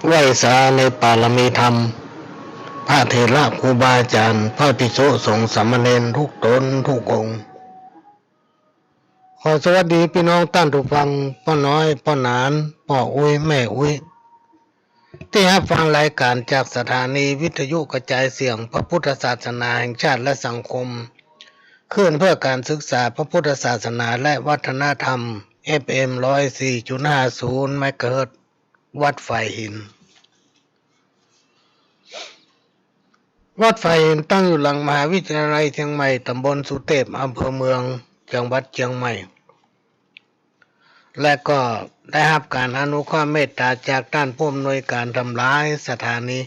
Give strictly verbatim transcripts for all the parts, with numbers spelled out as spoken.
ไหว้สาในปารมีธรรม พระเถระครูบาอาจ๋ารย์ พระภิกษุสงฆ์สามเณรทุกต๋นทุกองค์ ขอสวัสดีปี้น้องต้านผู้ฟัง ป้อน้อย ป้อหนาน ป้ออุ๊ย แม่อุ๊ย ตี้ฮับฟังรายก๋านจากสถานีวิทยุกระจายเสียงพระพุทธศาสนาแห่งชาติและสังคม คลื่นเพื่อการศึกษาพระพุทธศาสนาและวัฒนธรรม เอฟเอ็ม ร้อยสี่จุดห้าศูนย์ เมกะเฮิรตซ์ วัดฝายหิน วัดฝายหินตั้งอยู่หลังมหาวิทยาลัยเจียงใหม่ ต๋ำบลสุเตพ อำเภอเมือง จังหวัดเจียงใหม่ และก็ได้ฮับก๋านอนุเคราะห์เมตต๋าจากต้านผู้อำนวยก๋านทำลายสถานี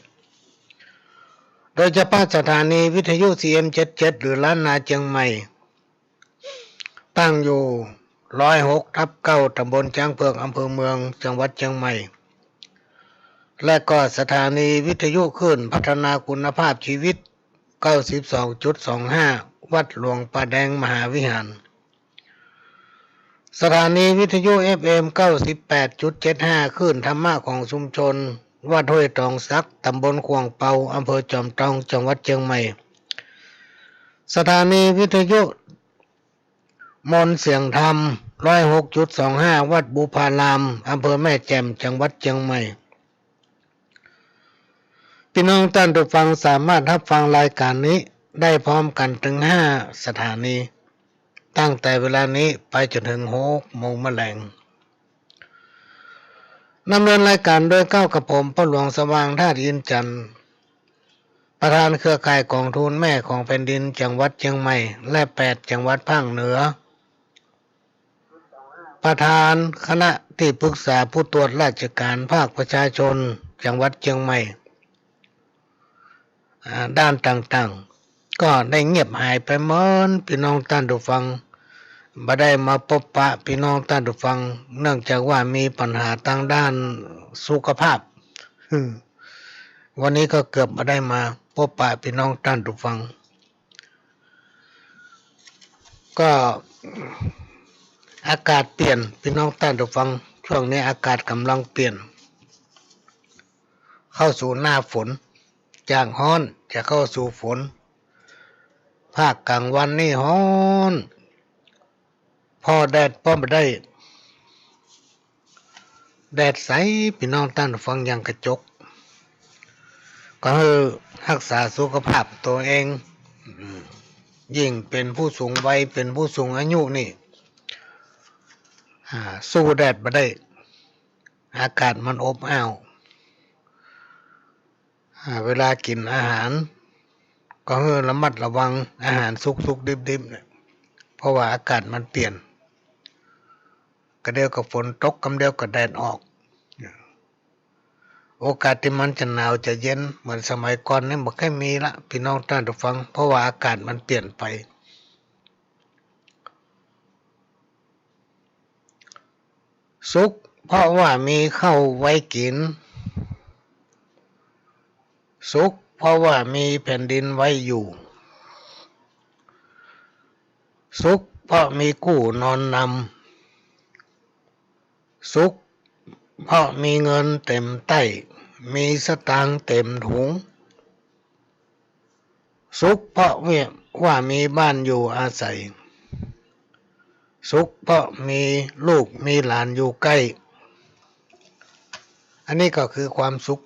โดยเฉพาะสถานีวิทยุ ซีเอ็ม เจ็ดเจ็ด หรือล้านนาเจียงใหม่ ตั้งอยู่ ร้อยหกทับเก้า ต๋ำบลจ๊างเผือก อำเภอเมือง จังหวัดเจียงใหม่ และก็สถานีวิทยุคลื่นพัฒนาคุณภาพชีวิต เก้าสิบสองจุดสองห้า วัดหลวงป่าแดงมหาวิหาร สถานีวิทยุ เอฟเอ็ม เก้าสิบแปดจุดเจ็ดห้า คลื่นธรรมะของชุมชน วัดห้วยตองสัก ต๋ำบลขวางเปา อำเภอจอมตอง จังหวัดเจียงใหม่ สถานีวิทยุมนต์เสียงธรรม ร้อยหกจุดสองห้า วัดบุพาราม อำเภอแม่แจ่ม จังหวัดเจียงใหม่ ปี้น้องต้านผู้ฟังสามารถฮับฟังรายก๋านนี้ได้พร้อมกั๋นเถิงห้าสถานี ตั้งแต่เวลานี้ไปจ๋นเถิงหกโมงมะแลง ดำเนินรายก๋านโดยเก้ากับผม ป้อหลวงสว่าง ธาตุอินทร์จันทร์ ประธานเครือข่ายก๋องทุนแม่ของแผ่นดินจังหวัดเจียงใหม่ และแปดจังหวัดภาคเหนือ ประธานคณะตี้ปรึกษาผู้ตรวจราชก๋านภาคประชาชนจังหวัดเจียงใหม่ อ่า ด้านต่างๆ ก็ได้เงียบหายไปเหมือนปี้น้องต้านผู้ฟัง บ่ได้มาปบปะปี้น้องต้านผู้ฟัง เนื่องจากว่ามีปัญหาตางด้านสุขภาพ วันนี้ก็เกือบบ่ได้มาปบปะปี้น้องต้านผู้ฟัง ก็อากาศเปลี่ยน ปี้น้องต้านผู้ฟัง ช่วงนี้อากาศก๋ำลังเปลี่ยน เข้าสู่หน้าฝน จากฮ้อนจะเข้าสู่ฝน ภาคกลางวันนี่ฮ้อน ผ่อแดดผ่อบ่ได้ แดดใส ปี้น้องต้านผู้ฟัง อย่างกระจก ก็หื้อฮักษาสุขภาพตั๋วเอง ยิ่งเป๋นผู้สูงวัย เป๋นผู้สูงอายุนี่ อ่า สู้แดดบ่ได้ อากาศมันอบอ้าว อ่า เวลากิ๋นอาหาร ก็หื้อระมัดระวังอาหารสุกๆ ดิบๆ เนี่ย เพราะว่าอากาศมันเปลี่ยน กำเดียวก็ฝนตก กำเดียวก็แดดออก โอกาสตี้มันจะหนาวจะเย็นเหมือนสมัยก่อนนี่บ่ค่อยมีละ ปี้น้องต้านผู้ฟัง เพราะว่าอากาศมันเปลี่ยนไป สุขเพราะว่ามีข้าวไว้กิ๋น สุขเพราะว่ามีแผ่นดินไว้อยู่ สุขเพราะมีกู้นอนนำ สุขเพราะมีเงินเต๋มไต้ มีสตางค์เต๋มถุง สุขเพราะว่ามีบ้านอยู่อาศัย สุขเพราะมีลูกมีหลานอยู่ใก้ อันนี้ก็คือความสุข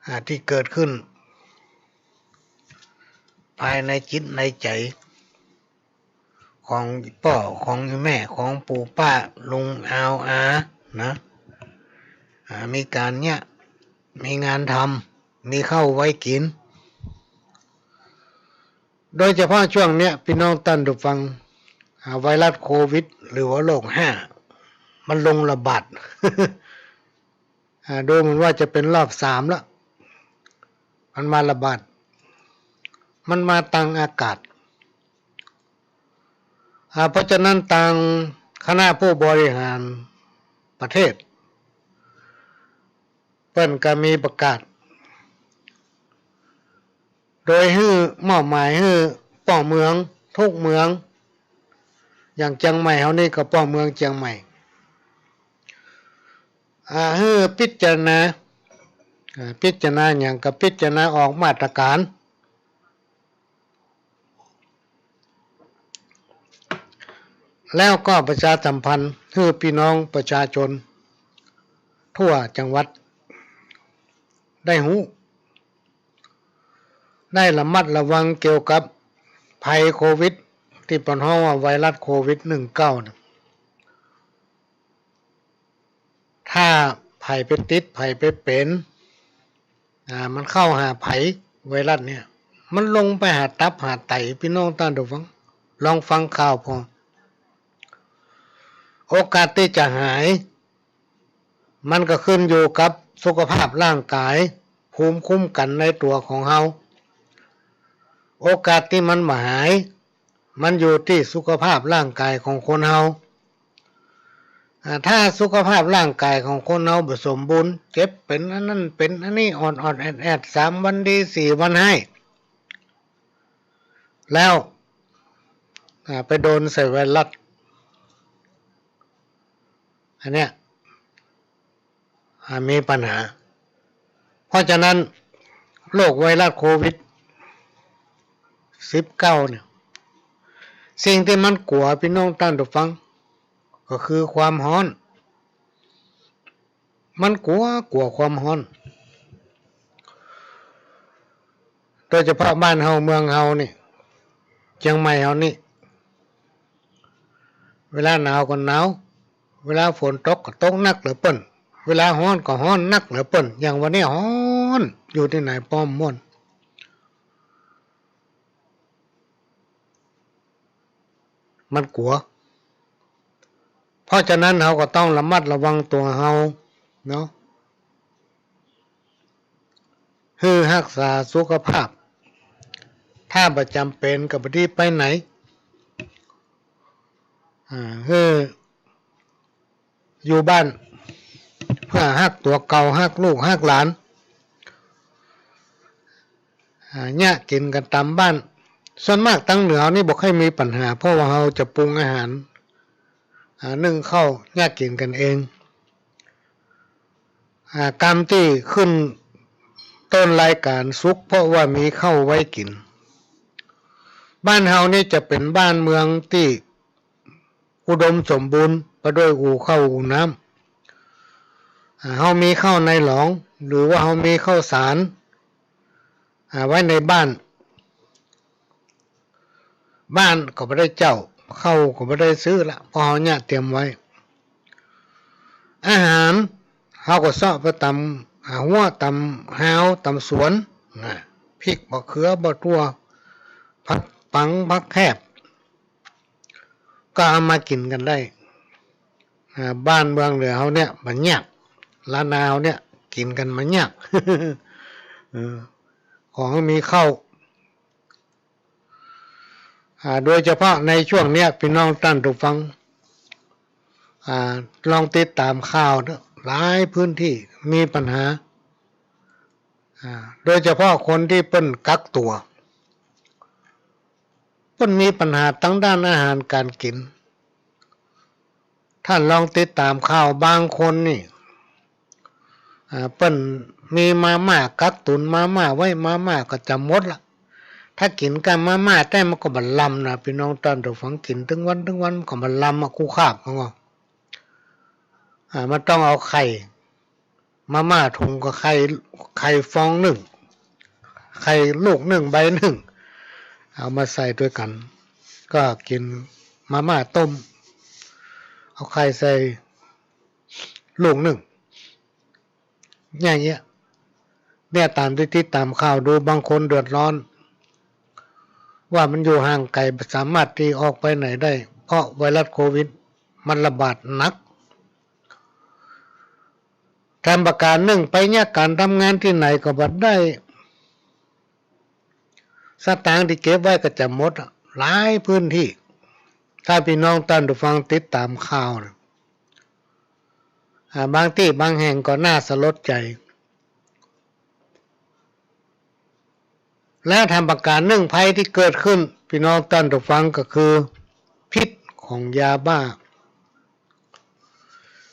อ่า ตี้เกิดขึ้น ภายในจิตในใจ๋ ของป้อ ของแม่ ของปู่ป้า ลุงอาวอา นะ อ่า มีก๋านเยียะ มีงานทำ มีข้าวไว้กิ๋น โดยเฉพาะช่วงเนี้ย ปี้น้องต้านผู้ฟัง อ่า ไวรัสโควิด หรือว่าโรคห้า มันลงระบาด อ่า ดูเหมือนว่าจะเป๋นรอบสามละ มันมาระบาด มันมาตางอากาศ อ่า เพราะฉะนั้นตางคณะผู้บริหารประเทศ เปิ้นก็มีประกาศ โดยหื้อมอบหมายหื้อป้อเมืองทุกเมือง อย่างเจียงใหม่เฮานี่ก็ป้อเมืองเจียงใหม่ อ่า หื้อพิจารณา อ่า พิจารณาหยัง ก็พิจารณาออกมาตรการ แล้วก็ประชาสัมพันธ์หื้อพี่น้องประชาชนทั่วจังหวัดได้ฮู้ ได้ระมัดระวังเกี่ยวกับภัยโควิด ตี้เปิ้นฮ้องว่าไวรัสโควิดหนึ่งเก้าน่ะ ถ้าใผไปติด ใผไปเป๋น อ่า มันเข้าหาใผ ไวรัสเนี่ย มันลงไปหาตับหาไต พี่น้องต้านผู้ฟัง ลองฟังข่าวผ่อ โอกาสตี้จะหาย มันก็ขึ้นอยู่กับสุขภาพร่างกาย ภูมิคุ้มกันในตั๋วของเฮา โอกาสตี้มันบ่หาย มันอยู่ตี้สุขภาพร่างกายของคนเฮา อ่า ถ้าสุขภาพร่างกายของคนเฮาบ่สมบูรณ์ เจ็บเป๋นอันนั้นเป๋นอันนี้ อ่อนๆ แอดๆ สามวันดี สี่วันฮ้าย แล้ว อ่า ไปโดนใส่ไวรัส อันเนี้ย อ่า มีปัญหา เพราะฉะนั้น โรคไวรัสโควิดสิบเก้าเนี่ย สิ่งตี้มันกั๋ว พี่น้องต้านผู้ฟัง ก็คือความฮ้อน มันกั๋ว กั๋วความฮ้อน โดยเฉพาะบ้านเฮาเมืองเฮานี่ เจียงใหม่เฮานี่ เวลาหนาวก็หนาว เวลาฝนตกก็ตกนักเหลือเปิ้น เวลาฮ้อนก็ฮ้อนนักเหลือเปิ้น อย่างวันนี้ฮ้อน อยู่ตี้ไหนป้อมม่วน มันกั๋ว เพราะฉะนั้นเฮาก็ต้องระมัดระวังตั๋วเฮาเนาะ หื้อฮักษาสุขภาพ ถ้าบ่จ๋ำเป๋นก็บ่ดีไปไหน อ่า หื้อ อยู่บ้าน เปื้อฮักตั๋วเก่า ฮักลูกฮักหลาน อ่า เยียะกิ๋นกั๋นต๋ามบ้าน ส่วนมากตังเหนือนี่บ่ค่อยมีปัญหา เพราะว่าเฮาจะปรุงอาหาร อ่า นึ่งข้าว เยียะกิ๋นกั๋นเอง อ่า กำตี้ขึ้นต้นรายก๋านสุข เพราะว่ามีข้าวไว้กิ๋น บ้านเฮานี่จะเป๋นบ้านเมืองตี้ อุดมสมบูรณ์ไปด้วยอู่ข้าวอู่น้ำ อ่า เฮามีข้าวในหลอง หรือว่าเฮามีข้าวสาร อ่า ไว้ในบ้าน บ้านก็บ่ได้เจ้า ข้าวก็บ่ได้ซื้อละ เพราะเฮาเยียะเตรียมไว้ อาหารเฮาก็เซาะไปต๋าม อ่า ฮั้ว ต๋ามฮาว ต๋ามสวน นะ พริก บ่าเขือ บ่าตั่ว ผักปัง ผักแคบ ก็เอามากิ๋นกั๋นได้ อ่า บ้านเมืองเหนือเฮาเนี่ยบ่ยาก ล้านนาเฮาเนี่ยกิ๋นกั๋นบ่ยาก เออ ขอหื้อมีข้าว อ่า โดยเฉพาะในช่วงเนี้ย พี่น้องต้านผู้ฟัง อ่า ลองติดต๋ามข่าวเถอะ หลายพื้นตี้มีปัญหา อ่า โดยเฉพาะคนตี้เปิ้นกักตั๋ว เปิ้นมีปัญหาตางด้านอาหารก๋านกิ๋น ต้านลองติดต๋ามข่าว บางคนนี่ อ่า เปิ้นมีมาม่า กักตุนมาม่าไว้ มาม่าก็จะหมดละ ถ้ากิ๋นก้ามาม่าแต๊มันก็บ่ลำนะ พี่น้องต้านผู้ฟัง กิ๋นตึงวันตึงวันมันก็บ่ลำอะ กู้คาบมันก็ อ่า มันต้องเอาไข่ มาม่าถุงกับไข่ ไข่ฟองนึ่ง ไข่ลูกนึ่ง ใบนึ่ง เอามาใส่ตวยกั๋น ก็กิ๋นมาม่าต้ม เอาไข่ใส่ลูกนึ่ง อย่างเงี้ย เนี่ย ต๋ามตี้ติดต๋ามข่าวดู บางคนเดือดร้อน ว่ามันอยู่ห่างไก๋ บ่สามารถตี้ออกไปไหนได้ เพราะไวรัสโควิดมันระบาดหนัก แถมประก๋านนึ่ง ไปเยียะก๋านทำงานตี้ไหนก็บ่ได้ สตางค์ตี้เก็บไว้ก็จะหมดอะ หลายพื้นตี้ ถ้าพี่น้องต้านผู้ฟังติดต๋ามข่าวนะ อ่า บางตี้บางแห่งก็น่าสลดใจ๋ และแถมประก๋านนึ่ง ภัยตี้เกิดขึ้น พี่น้องต้านผู้ฟัง ก็คือพิษของยาบ้า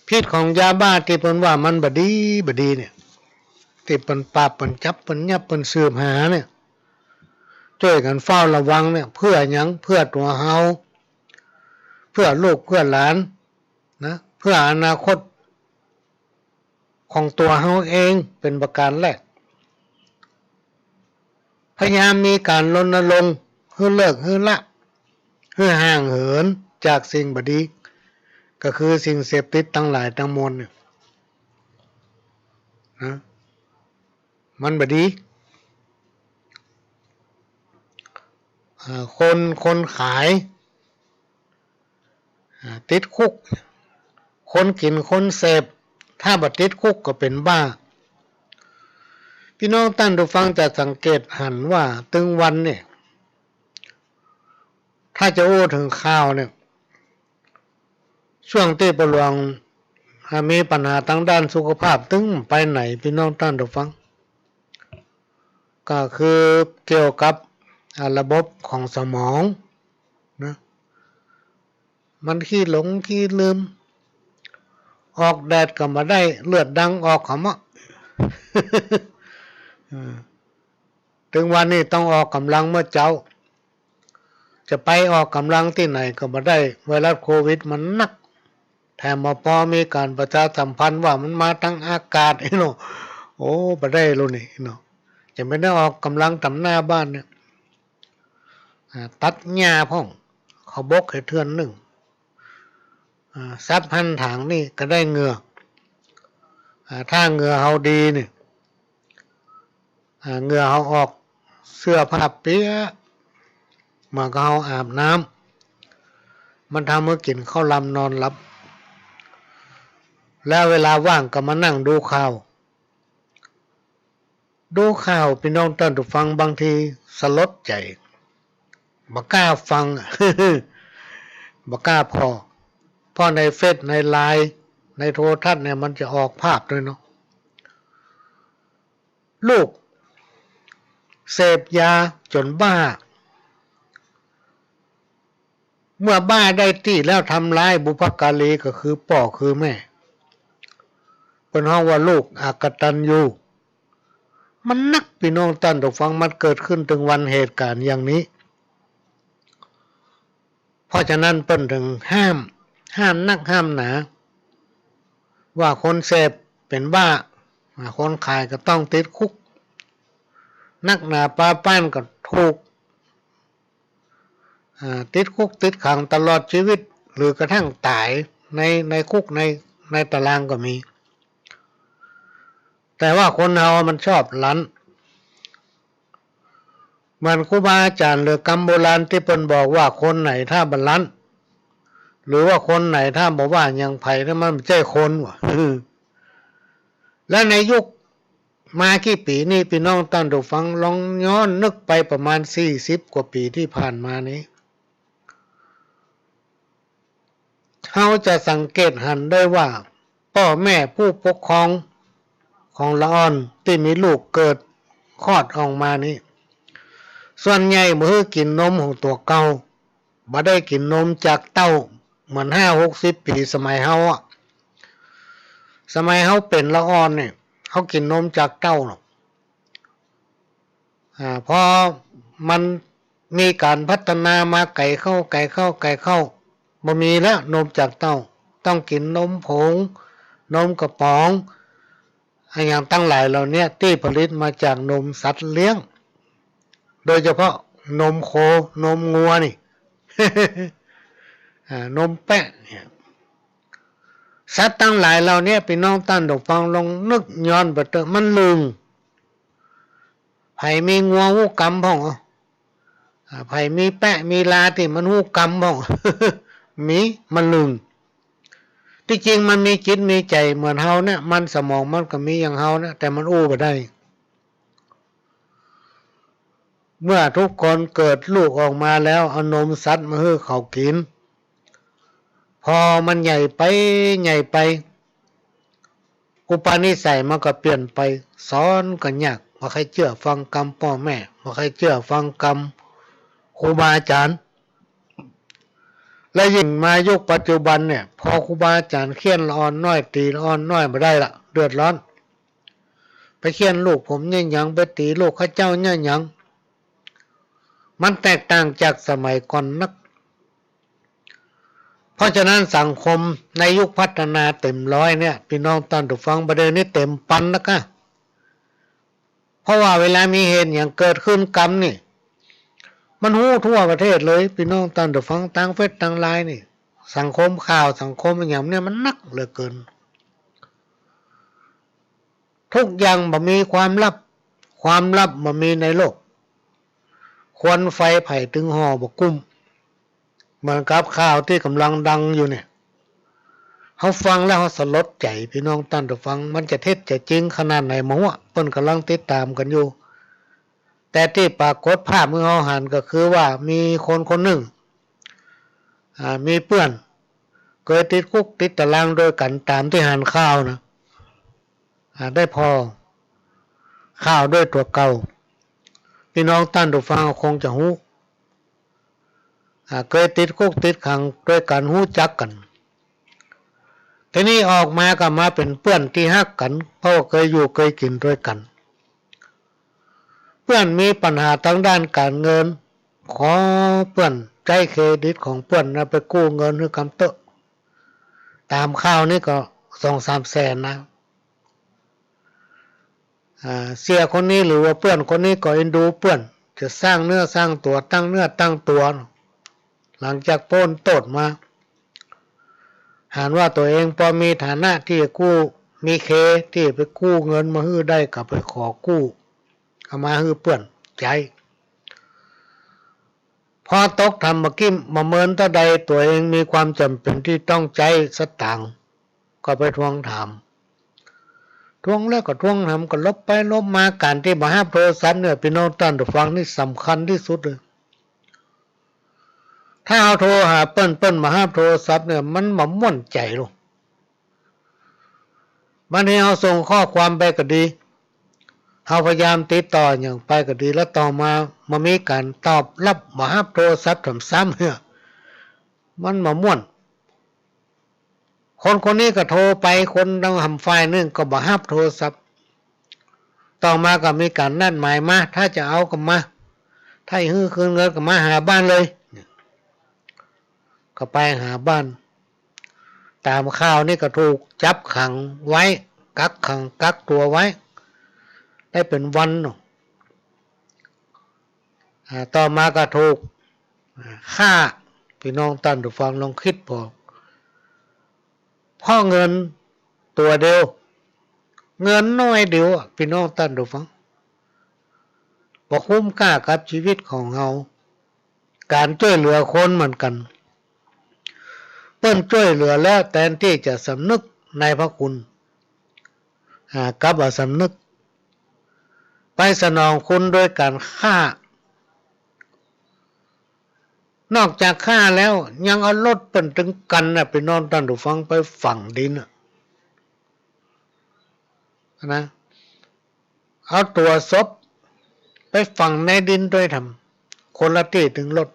พิ พิษของยาบ้าตี้เปิ้นว่ามันบ่ดี บ่ดีเนี่ย ตี้เปิ้นปราบ เปิ้นจับ เปิ้นยับ เปิ้นสืบหาเนี่ย จ้วยกั๋นเฝ้าระวังเนี่ย เปื้อหยัง เปื้อตั๋วเฮา เปื้อลูก เปื้อหลานนะ เปื้ออนาคตของตั๋วเฮาเอง เป๋นประก๋านแรก พยายามมีก๋านรณรงค์หื้อเลิก หื้อละ หื้อห่างเหินจากสิ่งบ่ดี ก็คือสิ่งเสพติดตังหลายตังมวลเนี่ยนะ มันบ่ดี อ่า คน คนขาย อ่า ติดคุก คนกิ๋น คนเสพ ถ้าบ่ติดคุกก็เป๋นบ้า ปี้น้องต้านผู้ฟังจะสังเกตหันว่าตึงวันเนี่ย ถ้าจะอู้เถิงข่าวเนี่ย ช่วงตี้ป้อหลวง อ่า มีปัญหาตางด้านสุขภาพ ตึงไปไหน ปี้น้องต้านผู้ฟัง ก็คือเกี่ยวกับ อ่า ระบบของสมองนะ มันขี้หลงขี้ลืม ออกแดดก็บ่ได้ เลือดดังออก เขาว่า เออ ตึงวันนี้ต้องออกก๋ำลังเมื่อเจ๊า จะไปออกก๋ำลังตี้ไหนก็บ่ได้ ไวรัสโควิดมันนัก แถมบ่ปอมีก๋านประชาสัมพันธ์ว่ามันมาตางอากาศ อี้เนาะ โอ้ บ่ได้แล้วนี่เนาะ จะบ่ได้ออกก๋ำลังต๋ามหน้าบ้านเนี่ย อ่า ตัดหญ้าพ่อง เขาบกหื้อเทื่อนนึ่ง อ่า สับหันถางนี่ก็ได้เหงื่อ อ่า ถ้าเหงื่อเฮาดีนี่ อ่า เหงื่อเฮาออก เสื้อผ้าเปียะ เหมือนกับเฮาอาบน้ำ มันทำหื้อกิ๋นข้าวลำนอนหลับ แล้วเวลาว่างก็มานั่งดูข่าว ดูข่าว ปี้น้องต้านผู้ฟัง บางทีสลดใจ๋ บ่กล้าฟัง บ่กล้าผ่อ เพราะในเฟซ ในไลน์ ในโทรทัศน์เนี่ย มันจะออกภาพด้วยเนาะ ลูกเสพยาจ๋นบ้า เมื่อบ้าได้ตี้แล้วทำร้ายบุพการี ก็คือป้อคือแม่ เปิ้นฮ้องว่าลูกอกตัญญู มันนัก ปี้น้องต้านผู้ฟัง มันเกิดขึ้นตึงวันเหตุก๋ารณ์อย่างนี้ เพราะฉะนั้นเปิ้นถึงห้าม ห้ามนักห้ามหนา ว่าคนเสพเป๋นบ้า อ่า คนขายก็ต้องติดคุก นักหนาปาป้านก็ถูก อ่า ติดคุกติดขังตลอดชีวิต หรือกระทั่งต๋ายใน ในคุก ใน ในตารางก็มี แต่ว่าคนเฮามันชอบลั้น เหมือนครูบาอาจ๋ารย์หรือกำโบราณตี้เปิ้นบอกว่า คนไหนถ้าบ่ลั้น หรือว่าคนไหนถ้าบ่ว่าหยังใผ ถ้ามันบ่ใจ้คนว่ะ และในยุคมากี่ปี๋นี่ ปี้น้องต้านผู้ฟังลองย้อนนึกไปประมาณสี่สิบกว่าปี๋ตี้ผ่านมานี้ เฮาจะสังเกตหันได้ว่า ป้อแม่ผู้ปกครองของละอ่อนตี้มีลูกเกิดคลอดออกมานี้ ส่วนใหญ่บ่หื้อกิ๋นนมของตั๋วเก่า บ่ได้กิ๋นนมจากเต้าเหมือนห้าหกสิบปี๋สมัยเฮาอะ สมัยเฮาเป๋นละอ่อนเนี่ย เฮากิ๋นนมจากเต้าเนาะ อ่า พอมันมีก๋านพัฒนามาไก๋เข้า ไก๋เข้า ไก๋เข้า บ่มีแล้วนมจากเต้า ต้องกิ๋นนมผง นมกระป๋อง อะหยังตังหลายเหล่าเนี้ย ตี้ผลิตมาจากนมสัตว์เลี้ยง โดยเฉพาะนมโค นมงัวนี่ อ่า นมแปะเนี่ย สัตว์ตังหลายเหล่าเนี้ย ปี้น้องต้านผู้ฟังลองนึกย้อนไปเต๊อะ มันลึง ใผมีงัวฮู้กำพ่อง อ่า ใผมีแปะมีลาตี้มันฮู้กำพ่อง มี มันลึง ตี้จริงมันมีจิตมีใจ๋เหมือนเฮาเนี่ย มันสมองมันก็มีอย่างเฮาเนี่ย แต่มันอู้บ่ได้ เมื่อทุกคนเกิดลูกออกมาแล้ว เอานมสัตว์มาหื้อเขากิ๋น พอมันใหญ่ไป ใหญ่ไป อุปนิสัยมันก็เปลี่ยนไป สอนก็ยาก บ่ใค่เจื้อฟังกำป้อแม่ บ่ใค่เจื้อฟังกำครูบาอาจ๋ารย์ และยิ่งมายุคปัจจุบันเนี่ย พอครูบาอาจ๋ารย์เฆี่ยนละอ่อนน้อย ตี๋ละอ่อนน้อยบ่ได้ละ เดือดร้อน ไปเฆี่ยนลูกผมเยียะหยัง ไปตี๋ลูกข้าเจ้าเยียะหยัง มันแตกต่างจากสมัยก่อนนัก เพราะฉะนั้นสังคมในยุคพัฒนาเต็มร้อยเนี่ย ปี้น้องต้านผู้ฟัง บ่าเดี่ยวนี้เต็มปันแล้วก้า เพราะว่าเวลามีเหตุหยังเกิดขึ้นกำนี่ มันฮู้ทั่วประเทศเลย ปี้น้องต้านผู้ฟัง ตางเฟซตางไลน์นี่ สังคมข่าวสังคมอะหยังเนี่ยมันนักเหลือเกิน ทุกอย่างบ่มีความลับ ความลับบ่มีในโลก ควันไฟใผตึงห่อบ่กุ้ม เหมือนกับข่าวตี้ก่ำลังดังอยู่เนี่ย เฮาฟังแล้วเฮาสลดใจ๋ ปี้น้องต้านผู้ฟัง มันจะเท็จจะจริงขนาดไหนบ่ฮู้ เปิ้นก่ำลังติดต๋ามกั๋นอยู่ แต่ตี้ปรากฏภาพหื้อเฮาหันก็คือว่ามีคนคนนึ่ง อ่า มีเปื้อน เกยติดคุกติดต๋ารางตวยกั๋นต๋ามตี้หันข่าวนะ อ่า ได้ผ่อข่าวตวยตั๋วเก่า ปี้น้องต้านผู้ฟังคงจะฮู้ อ่า เกยติดคุกติดขังตวยกั๋น ฮู้จักกั๋น ทีนี้ออกมาก็มาเป๋นเปื้อนตี้ฮักกั๋น เพราะว่าเกยอยู่เกยกิ๋นตวยกั๋น เปื้อนมีปัญหาตางด้านก๋านเงิน ขอเปื้อนใจ๊เครดิตของเปื้อนนะ ไปกู้เงินหื้อกำเต๊อะ ต๋ามข่าวนี่ก็สองสามแสนนะ อ่า เสียคนนี้หรือว่าเปื้อนคนนี้ก็เอ็นดูเปื้อน จะสร้างเนื้อสร้างตั๋ว ตั้งเนื้อตั้งตั๋ว หลังจากป๊นโต้ษมา หันว่าตั๋วเองปอมีฐานะตี้จะกู้ มีเครตี้จะไปกู้เงินมาหื้อได้ ก็ไปขอกู้ เอามาหื้อเปื้อนใจ๊ พอตกถ้ำบ่ากี้บ่าเมินเต้าใด ตั๋วเองมีความจ๋ำเป๋นตี้ต้องใจ๊สตางค์ ก็ไปทวงถาม ทวงแล้วก็ทวงถาม ก็ลบไปลบมา ก๋านตี้บ่ฮับโทรศัพท์เนี่ย ปี้น้องต้านผู้ฟัง นี่สำคัญตี้สุดเลย ถ้าเฮาโทรหาเปิ้น เปิ้นบ่ฮับโทรศัพท์เนี่ย มันบ่ม่วนใจ๋ลอ บางทีเฮาส่งข้อความไปก็ดี เฮาพยายามติดต่อหยังไปก็ดี แล้วต่อมาบ่มีก๋านตอบฮับ บ่ฮับโทรศัพท์ซ้ำๆ เนี่ย มันบ่ม่วน คนคนนี้ก็โทรไป คนตางหำฝ่ายนึ่งก็บ่ฮับโทรศัพท์ ต่อมาก็มีก๋านนัดหมายมา ถ้าจะเอาก็มา ถ้าจะหื้อคืนเงินก็มาหาบ้านเลย ก็ไปหาบ้าน ต๋ามข่าวนี่ก็ถูกจับขังไว้ กักขังกักตั๋วไว้ ได้เป๋นวันเนาะ อ่า ต่อมาก็ถูก อ่า ฆ่า ปี้น้องต้านผู้ฟังลองกึ๊ดผ่อ เพราะเงินตั๋วเดียว เงินน้อยเดียวอะ ปี้น้องต้านผู้ฟัง บ่คุ้มก้ากับจีวิตของเฮา ก๋านจ้วยเหลือคนเหมือนกั๋น เปิ้นจ้วยเหลือแล้วแตนตี้จะสำนึกในพระคุณ อ่า กลับบ่สำนึก ไปสนองคุณโดยก๋านฆ่า นอกจากฆ่าแล้วยังเอารถเปิ้นตึงกั๋นน่ะ ปี้น้องต้านผู้ฟัง ไปฝังดินน่ะ นะ เอาตั๋วศพไปฝังในดินตวยทำ คนละตี้ตึงรถ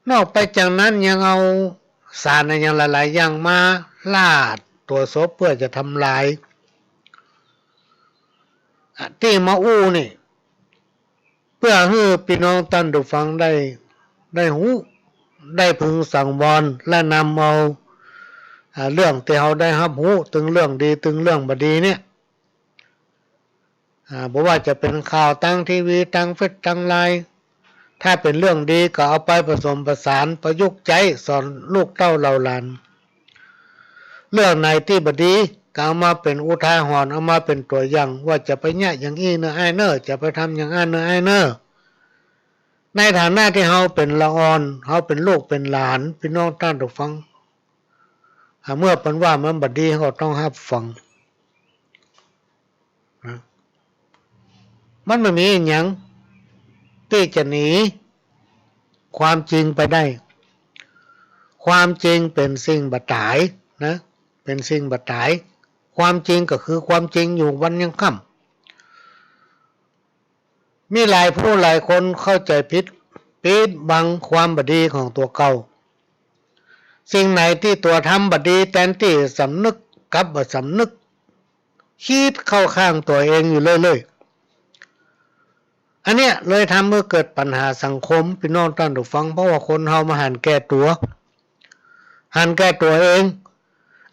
นอกไปจากนั้นยังเอาสารอะหยังหลายๆ อย่างมาราดตั๋วศพเปื้อจะทำลาย อ่ะ ตี้มาอู้นี่ เปื้อหื้อปี้น้องต้านผู้ฟังได้ ได้ฮู้ ได้พึงสังวร และนำเอา อ่า เรื่องตี้เฮาได้ฮับฮู้ ตึงเรื่องดี ตึงเรื่องบ่ดีเนี่ย อ่า บ่ว่าจะเป๋นข่าวตางทีวี ตางเฟซ ตางไลน์ ถ้าเป๋นเรื่องดีก็เอาไปผสมผสานประยุกต์ใจ๊สอนลูกเต้าเหล่าหลาน เรื่องไหนตี้บ่ดีก็เอามาเป๋นอุทาหรณ์ เอามาเป๋นตั๋วอย่าง ว่าจะไปเยียะอย่างอี้เน่ออ้ายเน่อ จะไปทำอย่างอั้นเน่ออ้ายเน่อ ในฐานะตี้เฮาเป๋นละอ่อน เฮาเป๋นลูกเป๋นหลาน ปี้น้องต้านผู้ฟัง อ่า เมื่อเปิ้นว่ามันบ่ดี เฮาก็ต้องฮับฟัง นะ มันบ่มีอะหยังตี้จะหนีความจริงไปได้ ความจริงเป๋นสิ่งบ่ต๋ายนะ เป๋นสิ่งบ่ต๋าย ความจริงก็คือความจริงอยู่วันยังค่ำ มีหลายผู้หลายคนเข้าใจ๋ผิด ปิดบังความบ่ดีของตั๋วเก่า สิ่งไหนตี้ตั๋วทำบ่ดี แตนตี้สำนึก กลับบ่สำนึก กึ๊ดเข้าข้างตั๋วเองอยู่เรื่อยๆ อันเนี้ยเลยทำหื้อเกิดปัญหาสังคม ปี้น้องต้านผู้ฟัง เพราะว่าคนเฮาบ่หันแก้ตั๋ว หันแก้ตั๋วเอง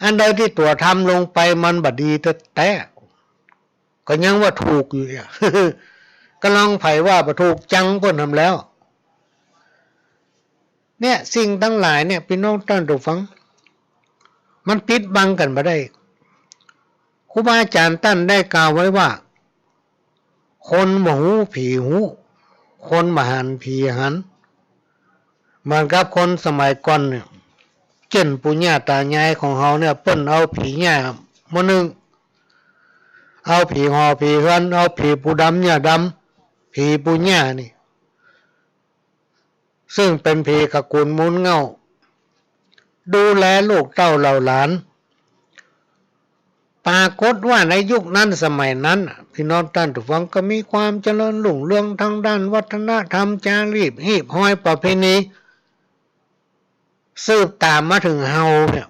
อันใดตี้ตั๋วทำลงไปมันบ่ดีแต๊ๆ ก็ยังว่าถูกอยู่เนี่ย ก็ลองใผว่าบ่ถูกจังเปิ้นทำแล้ว เนี่ย สิ่งตังหลายเนี่ย ปี้น้องต้านผู้ฟัง มันปิดบังกั๋นบ่ได้ ครูบาอาจ๋ารย์ต้านได้กล่าวไว้ว่า คนบ่ฮู้ผีฮู้ คนบ่หันผีหัน เหมือนกับคนสมัยก่อนเนี่ย เจ้นปู่ย่าต๋ายายของเฮาเนี่ย เปิ้นเอาผีหญ้าหม้อนึ่ง เอาผีหอผีเฮือน เอาผีปู่ดำย่าดำ ผีปู่ย่านี่ ซึ่งเป๋นผีตระกู๋นมูลเหง้า ดูแลลูกเต้าเหล่าหลาน ปรากฏว่าในยุคนั้นสมัยนั้น ปี้น้องต้านผู้ฟัง ก็มีความเจริญรุ่งเรืองตางด้านวัฒนธรรม จารีต ฮีบฮอย ประเพณี สืบต๋ามมาเถิงเฮาเนี่ย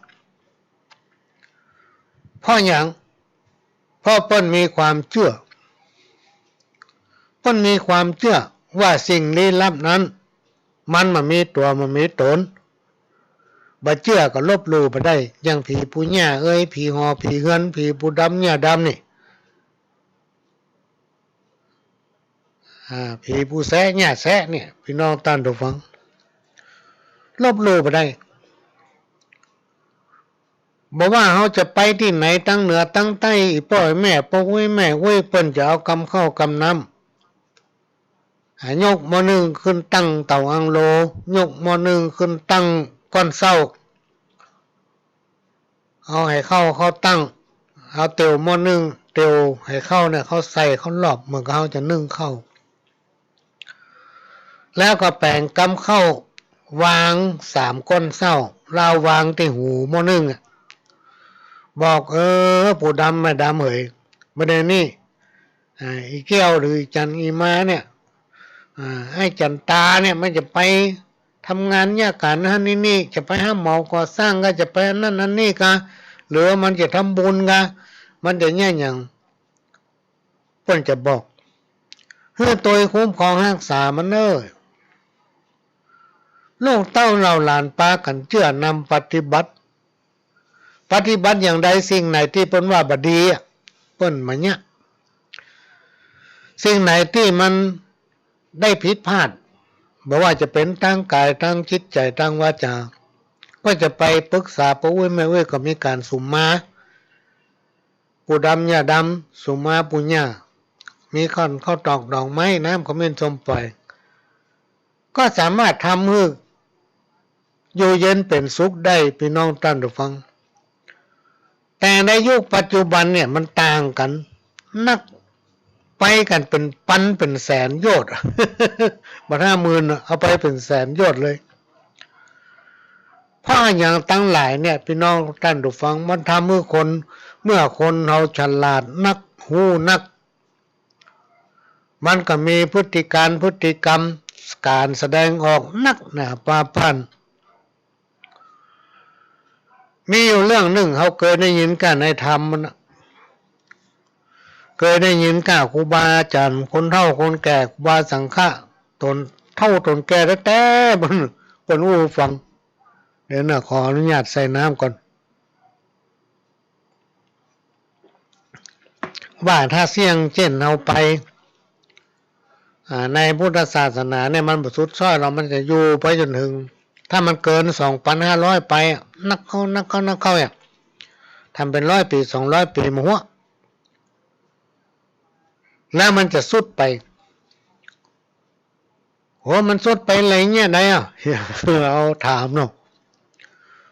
เพราะหยัง เพราะเปิ้นมีความเจื้อ เปิ้นมีความเจื้อว่าสิ่งลี้ลับนั้น มันบ่มีตั๋วบ่มีต๋น บ่เจื้อก็ลบหลู่บ่ได้ อย่างผีปู่ย่าเอย ผีหอผีเฮือน ผีปู่ดำย่าดำนี่ อ่า ผีปู่แซะย่าแซะเนี่ย ปี้น้องต้านผู้ฟัง ลบหลู่บ่ได้ บ่ว่าเฮาจะไปตี้ไหน ตังเหนือตังใต้ อี่ป้อแม่ป้ออุ๊ยแม่อุ๊ย เปิ้นจะเอากำข้าวกำน้ำ อ่า ยกหม้อนึ่งขึ้นตั้งเต้าอังโล ยกหม้อนึ่งขึ้นตั้งก้อนเซ้า เอาไหข้าวเข้าตั้ง เอาเตียวหม้อนึ่ง เตียวไหข้าวเนี่ย เข้าใส่เข้ารอบ เหมือนกับเฮาจะนึ่งข้าว แล้วก็แป๋งกำข้าววางสามก้อนเซ้า แล้ววางตี้หูหม้อนึ่งอะ บอก เออ ปู่ดำแม่ดำเหย บ่าเดี่ยวนี้ อ่า อี่แก้วหรืออี่จั๋นอี่มาเนี่ย อ่า ไอ้จั๋นต๋าเนี่ย มันจะไปทำงานเยียะก๋านหั้นนี่นี่ จะไปฮับเหมาก่อสร้างก็ จะไปอันนั้นอันนี้ก็ หรือว่ามันจะทำบุญก็ มันจะเยียะหยัง เปิ้นจะบอก หื้อตวยคุ้มครองฮักษามันเน่อ ลูกเต้าเหล่าหลานปากั๋นเจื้อนำปฏิบัติ ปฏิบัติอย่างใด สิ่งไหนตี้เปิ้นว่าบ่ดีอะ เปิ้นบ่เยียะ สิ่งไหนตี้มันได้ผิดพลาด บ่ว่าจะเป๋นตางก๋าย ตางจิตใจ๋ ตางวาจา ก็จะไปปรึกษาป้ออุ๊ยแม่อุ๊ย ก็มีก๋านสุมมา ปู่ดำย่าดำ สุมมาปู่ย่า มีข้าว ข้าวตอกดอกไม้ น้ำขมิ้นส้มป่อย ก็สามารถทำหื้ออยู่เย็นเป๋นสุขได้ ปี้น้องต้านผู้ฟัง แต่ในยุคปัจจุบันเนี่ยมันต่างกั๋นนัก ไปกั๋นเป๋นปันเป๋นแสนโยชน์ บ่ห้าหมื่นอะ เอาไปเป๋นแสนโยชน์เลย เพราะอะหยังตังหลายเนี่ย ปี้น้องต้านผู้ฟัง มันทำหื้อคน เมื่อคนเฮาฉลาดนัก ฮู้นัก มันก็มีพฤติการพฤติกรรม ก๋านแสดงออกนักหนาปาพ่าน มีอยู่เรื่องนึ่ง เฮาเกยได้ยินก้าในธรรมมันน่ะ เกยได้ยินก้าครูบาอาจ๋ารย์ คนเฒ่าคนแก่ ครูบาสังฆะ ต๋นเฒ่าต๋นแก่แต๊ๆ เปิ้น เปิ้นอู้หื้อฟัง เดี๋ยวนะ ขออนุญาตใส่น้ำก่อน ว่าถ้าเสี้ยงเจ้นเฮาไป อ่า ในพุทธศาสนาเนี่ยมันบ่สุดซ้อยหรอก มันจะอยู่ไปจ๋นเถิง ถ้ามันเกินสองปันห้าร้อยไปอะ นักเข้า นักเข้า นักเข้าอะ ถ้าเป๋นร้อยปี๋ สองร้อยปี๋ บ่ฮู้ แล้วมันจะสุดไป โห มันสุดไปหลายเยียะใดอะ เฮาถามเนาะ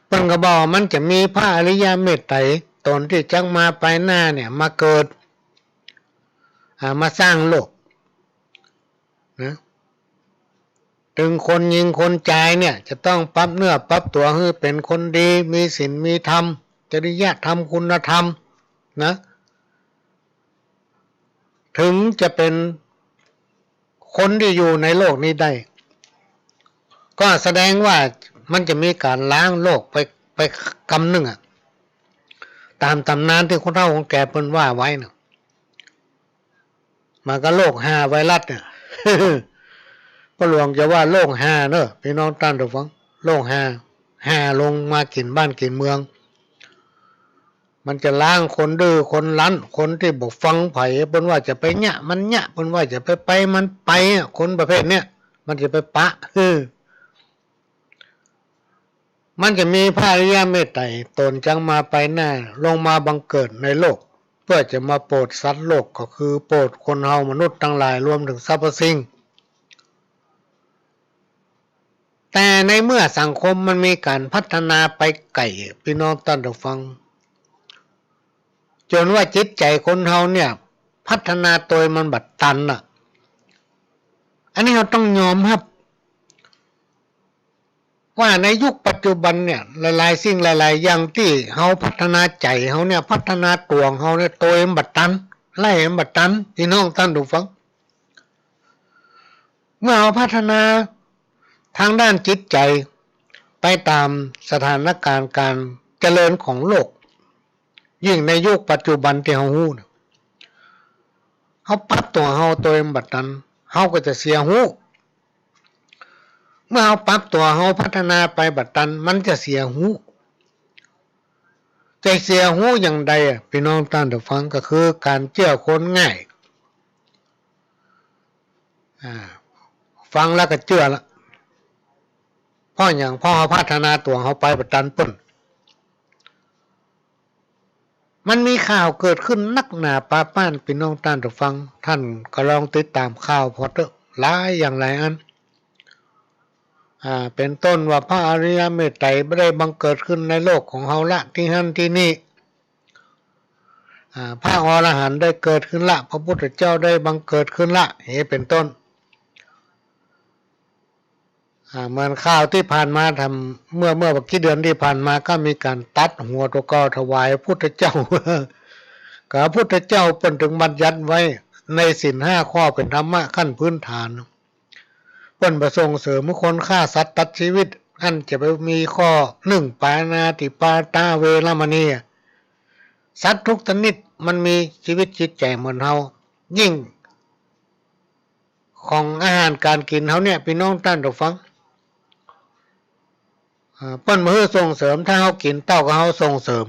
เปิ้นก็บอกว่ามันจะมีพระอริยะเมตไตร ต๋นตี้จักมาปายหน้าเนี่ย มาเกิด อ่า มาสร้างโลก นะ ตึงคนญิงคนจายเนี่ย จะต้องปรับเนื้อปรับตั๋วหื้อเป๋นคนดี มีศีลมีธรรม จริยธรรม คุณธรรม นะ ถึงจะเป๋นคนตี้อยู่ในโลกนี้ได้ ก็แสดงว่า มันจะมีก๋านล้างโรคไป ไปกำนึ่งอะ ต๋ามต๋ำนานตี้คนเฒ่าคนแก่เปิ้นว่าไว้น่ะ มันก็โรคฮาไวรัสเนี่ย ป้อหลวงจะว่าโรคฮาเนาะ ปี้น้องต้านผู้ฟัง โรคฮา ฮาลงมากิ๋นบ้านกิ๋นเมือง มันจะล้างคนดื้อคนรั้น คนตี้บ่ฟังใผ เปิ้นว่าจะไปเยียะมันเยียะ เปิ้นว่าจะไปไปมันไปอะ คนประเภทเนี้ย มันจะไปปะ เออ มันจะมีพระอริยเมตไตร ต๋นจักมาไปหน้า ลงมาบังเกิดในโลก เปื้อจะมาโปรดสัตว์โลก ก็คือโปรดคนเฮามนุษย์ตังหลาย รวมเถิงสรรพสิ่ง แต่ในเมื่อสังคมมันมีก๋านพัฒนาไปไก๋ ปี้น้องต้านผู้ฟัง จ๋นว่าจิตใจ๋คนเฮาเนี่ย พัฒนาโตยมันบ่ตันน่ะ อันนี้เฮาต้องยอมฮับ ว่าในยุคปัจจุบันเนี่ย หลายๆ สิ่งหลายๆ อย่างตี้เฮาพัฒนาใจ๋เฮาเนี่ย พัฒนาตั๋วเฮาเนี่ย โตยมันบ่ตัน ไล่มันบ่ตัน ปี้น้องต้านผู้ฟัง เมื่อเฮาพัฒนาตางด้านจิตใจ๋ไปต๋ามสถานก๋ารณ์ก๋านเจริญของโลก ยิ่งในยุคปัจจุบันตี้เฮาฮู้น่ะ เฮาปรับตั๋วเฮาโตยมันบ่ตัน เฮาก็จะเสียฮู้ เมื่อเฮาปรับตั๋วเฮาพัฒนาไปบ่ตัน มันจะเสียฮู้ จะเสียฮู้อย่างใดอะ ปี้น้องต้านผู้ฟัง ก็คือก๋านเจื้อคนง่าย อ่า ฟังแล้วก็เจื้อละ เพราะหยัง เพราะเฮาพัฒนาตั๋วเฮาไปบ่ตันเปิ้น มันมีข่าวเกิดขึ้นนักหนาปาป๊าน ปี้น้องต้านผู้ฟัง ต้านก็ลองติดต๋ามข่าวผ่อเต๊อะ หลายอย่างหลายอัน อ่า เป๋นต้นว่าพระอริยเมตไตรได้บังเกิดขึ้นในโลกของเฮาละ ตี้หั้นตี้นี่ อ่า พระอรหันต์ได้เกิดขึ้นละ พระพุทธเจ้าได้บังเกิดขึ้นละ อย่างนี้เป๋นต้น อ่า เหมือนข่าวตี้ผ่านมาทำ เมื่อ เมื่อบ่กี่เดือนตี้ผ่านมาก็มีก๋านตัดหัวตั๋วเก่าถวายพุทธเจ้า ก็พุทธเจ้าเปิ้นเถิงบัญญัติไว้ในศีลห้าข้อเป๋นธรรมะขั้นพื้นฐาน เปิ้นบ่ส่งเสริมหื้อคนฆ่าสัตว์ตัดชีวิต อันจะไปมีข้อหนึ่ง ปาณาติปาตาเวรมณี สัตว์ทุกชนิดมันมีชีวิตจิตใจ๋เหมือนเฮา ยิ่งของอาหารก๋านกิ๋นเฮาเนี่ย ปี้น้องต้านผู้ฟัง อ่า เปิ้นบ่หื้อส่งเสริม ถ้าเฮากิ๋นเต้าก็เฮาส่งเสริม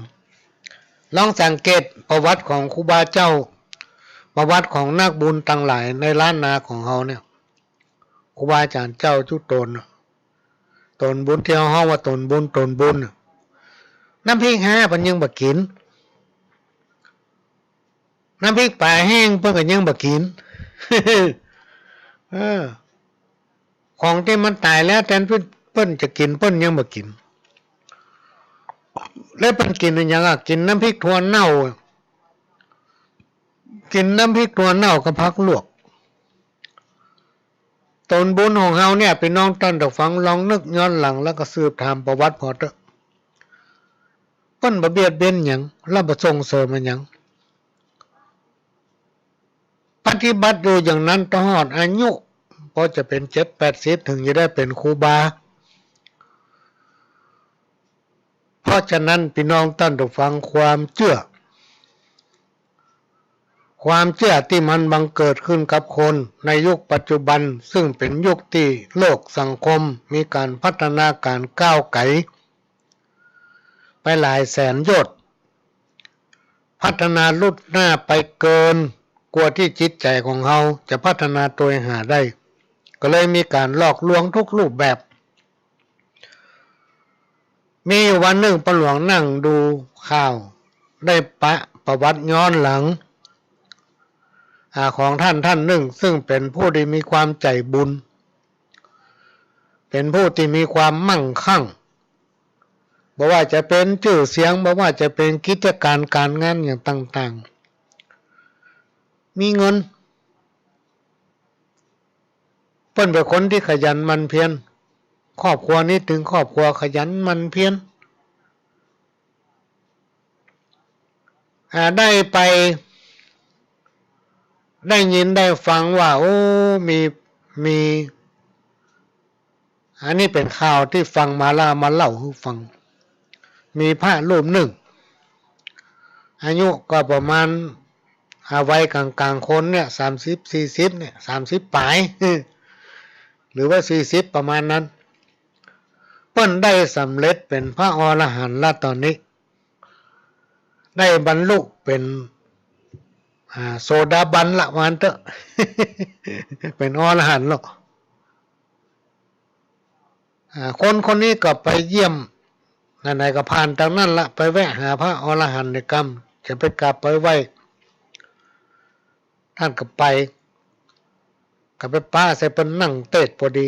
ลองสังเกตประวัติของครูบาเจ้า ประวัติของนักบุญตังหลายในล้านนาของเฮาเนี่ย ครูบาอาจ๋ารย์เจ้าจุ๊ต๋นน่ะ ต๋นบุญตี้เฮาฮ้องว่าต๋นบุญ ต๋นบุญน่ะ น้ำพริกฮาเปิ้นยังบ่กิ๋น น้ำพริกป๋าแห้งเปิ้นก็ยังบ่กิ๋น เออ ของตี้มันต๋ายแล้วแตนเปิ้น เปิ้นจะกิ๋นเปิ้นยังบ่กิ๋น แล้วเปิ้นกิ๋นอะหยังอะ กิ๋นน้ำพริกถั่วเน่าอะ กิ๋นน้ำพริกถั่วเน่ากับผักลวก ต๋นบุญของเฮาเนี่ย ปี้น้องต้านผู้ฟังลองนึกย้อนหลังแล้วก็สืบถามประวัติผ่อเต๊อะ เปิ้นบ่เบียดเบียนหยัง แล้วบ่ส่งเสริมอะหยัง ปฏิบัติอยู่อย่างนั้นตลอดอายุ พอจะเป๋นเจ็ดแปดสิบ เถิงจะได้เป๋นครูบา เพราะฉะนั้นปี้น้องต้านผู้ฟัง ความเจื้อ ความเจื้อตี้มันบังเกิดขึ้นกับคนในยุคปัจจุบัน ซึ่งเป๋นยุคตี้โลกสังคมมีก๋านพัฒนาก๋านก้าวไก๋ไปหลายแสนโยชน์ พัฒนาลุดหน้าไปเกินกว่าตี้จิตใจ๋ของเฮาจะพัฒนาตวยหาได้ ก็เลยมีก๋านหลอกลวงทุกรูปแบบ มีอยู่วันนึ่งป้อหลวงนั่งดูข่าว ได้ปะประวัติย้อนหลัง อ่า ของต้านต้านนึ่ง ซึ่งเป๋นผู้ตี้มีความใจ๋บุญ เป๋นผู้ตี้มีความมั่งคั่ง บ่ว่าจะเป๋นจื้อเสียง บ่ว่าจะเป๋นกิจก๋านก๋านงานอย่างต่างๆ มีเงิน เปิ้นเป๋นคนตี้ขยันหมั่นเพียร ครอบครัวนี้เถิงครอบครัวขยันหมั่นเพียร อ่า ได้ไป ได้ยินได้ฟังว่า โอ้ มี มี อันนี้เป๋นข่าวตี้ฟังมาแล้วมาเล่าหื้อฟัง มีพระรูปนึ่ง อายุก็ประมาณ อ่า วัยก๋างๆ คนเนี่ย สามสิบ สี่สิบ เนี่ย สามสิบป๋าย หรือว่า สี่สิบ ประมาณนั้น เปิ้นได้สำเร็จเป๋นพระอรหันต์ละต๋อนนี้ ได้บรรลุเป๋น อ่า โสดาบันละ ว่าอั้นเต๊อะ เป๋นอรหันต์ละ อ่า คนคนนี้ก็ไปเยี่ยม ไหนๆ ก็ผ่านตางนั้นละ ไปแวะหาพระอรหันต์ในกำ จะไปกราบไปไหว้ ต้านก็ไป ก็ไปปะใส่เปิ้นนั่งเตสน์พอดี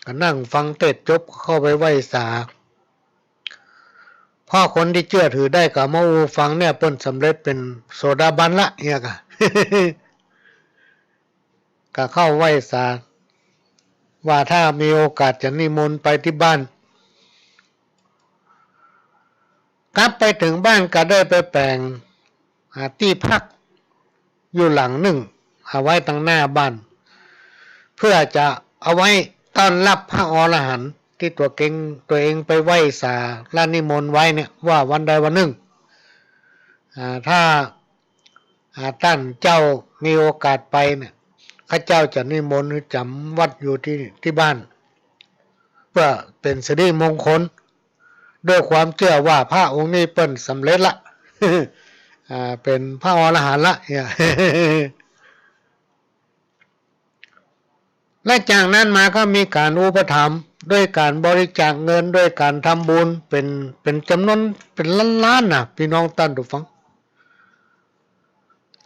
ก็นั่งฟังเตสน์จบ ก็เข้าไปไหว้สา เพราะคนตี้เจื้อถือได้ก็มาอู้ฟังเนี่ย เปิ้นสำเร็จเป๋นโสดาบันละ เนี่ยก็ ก็เข้าไหว้สา ว่าถ้ามีโอกาสจะนิมนต์ไปตี้บ้าน กลับไปเถิงบ้านก็ได้ไปแป๋ง อ่า ตี้พักอยู่หลังนึ่ง เอาไว้ตางหน้าบ้าน เพื่อจะเอาไว้ต้อนรับพระอรหันต์ตี้ตั๋วเก๋ง ตั๋วเองไปไหว้สาและนิมนต์ไว้เนี่ย ว่าวันใดวันนึ่ง อ่า ถ้า อ่า ต้านเจ้ามีโอกาสไปเนี่ย ข้าเจ้าจะนิมนต์หื้อจ๋ำวัดอยู่ตี้ ตี้บ้าน เปื้อเป๋นสิริมงคล ด้วยความเจื้อว่าพระองค์นี้เปิ้นสำเร็จละ อ่า เป๋นพระอรหันต์ละ เนี่ย และจากนั้นมาก็มีก๋านอุปถัมภ์ด้วยก๋านบริจาคเงิน ด้วยก๋านทำบุญ เป๋น เป๋นจ๋ำนวนเป๋นล้านๆ น่ะ ปี้น้องต้านผู้ฟัง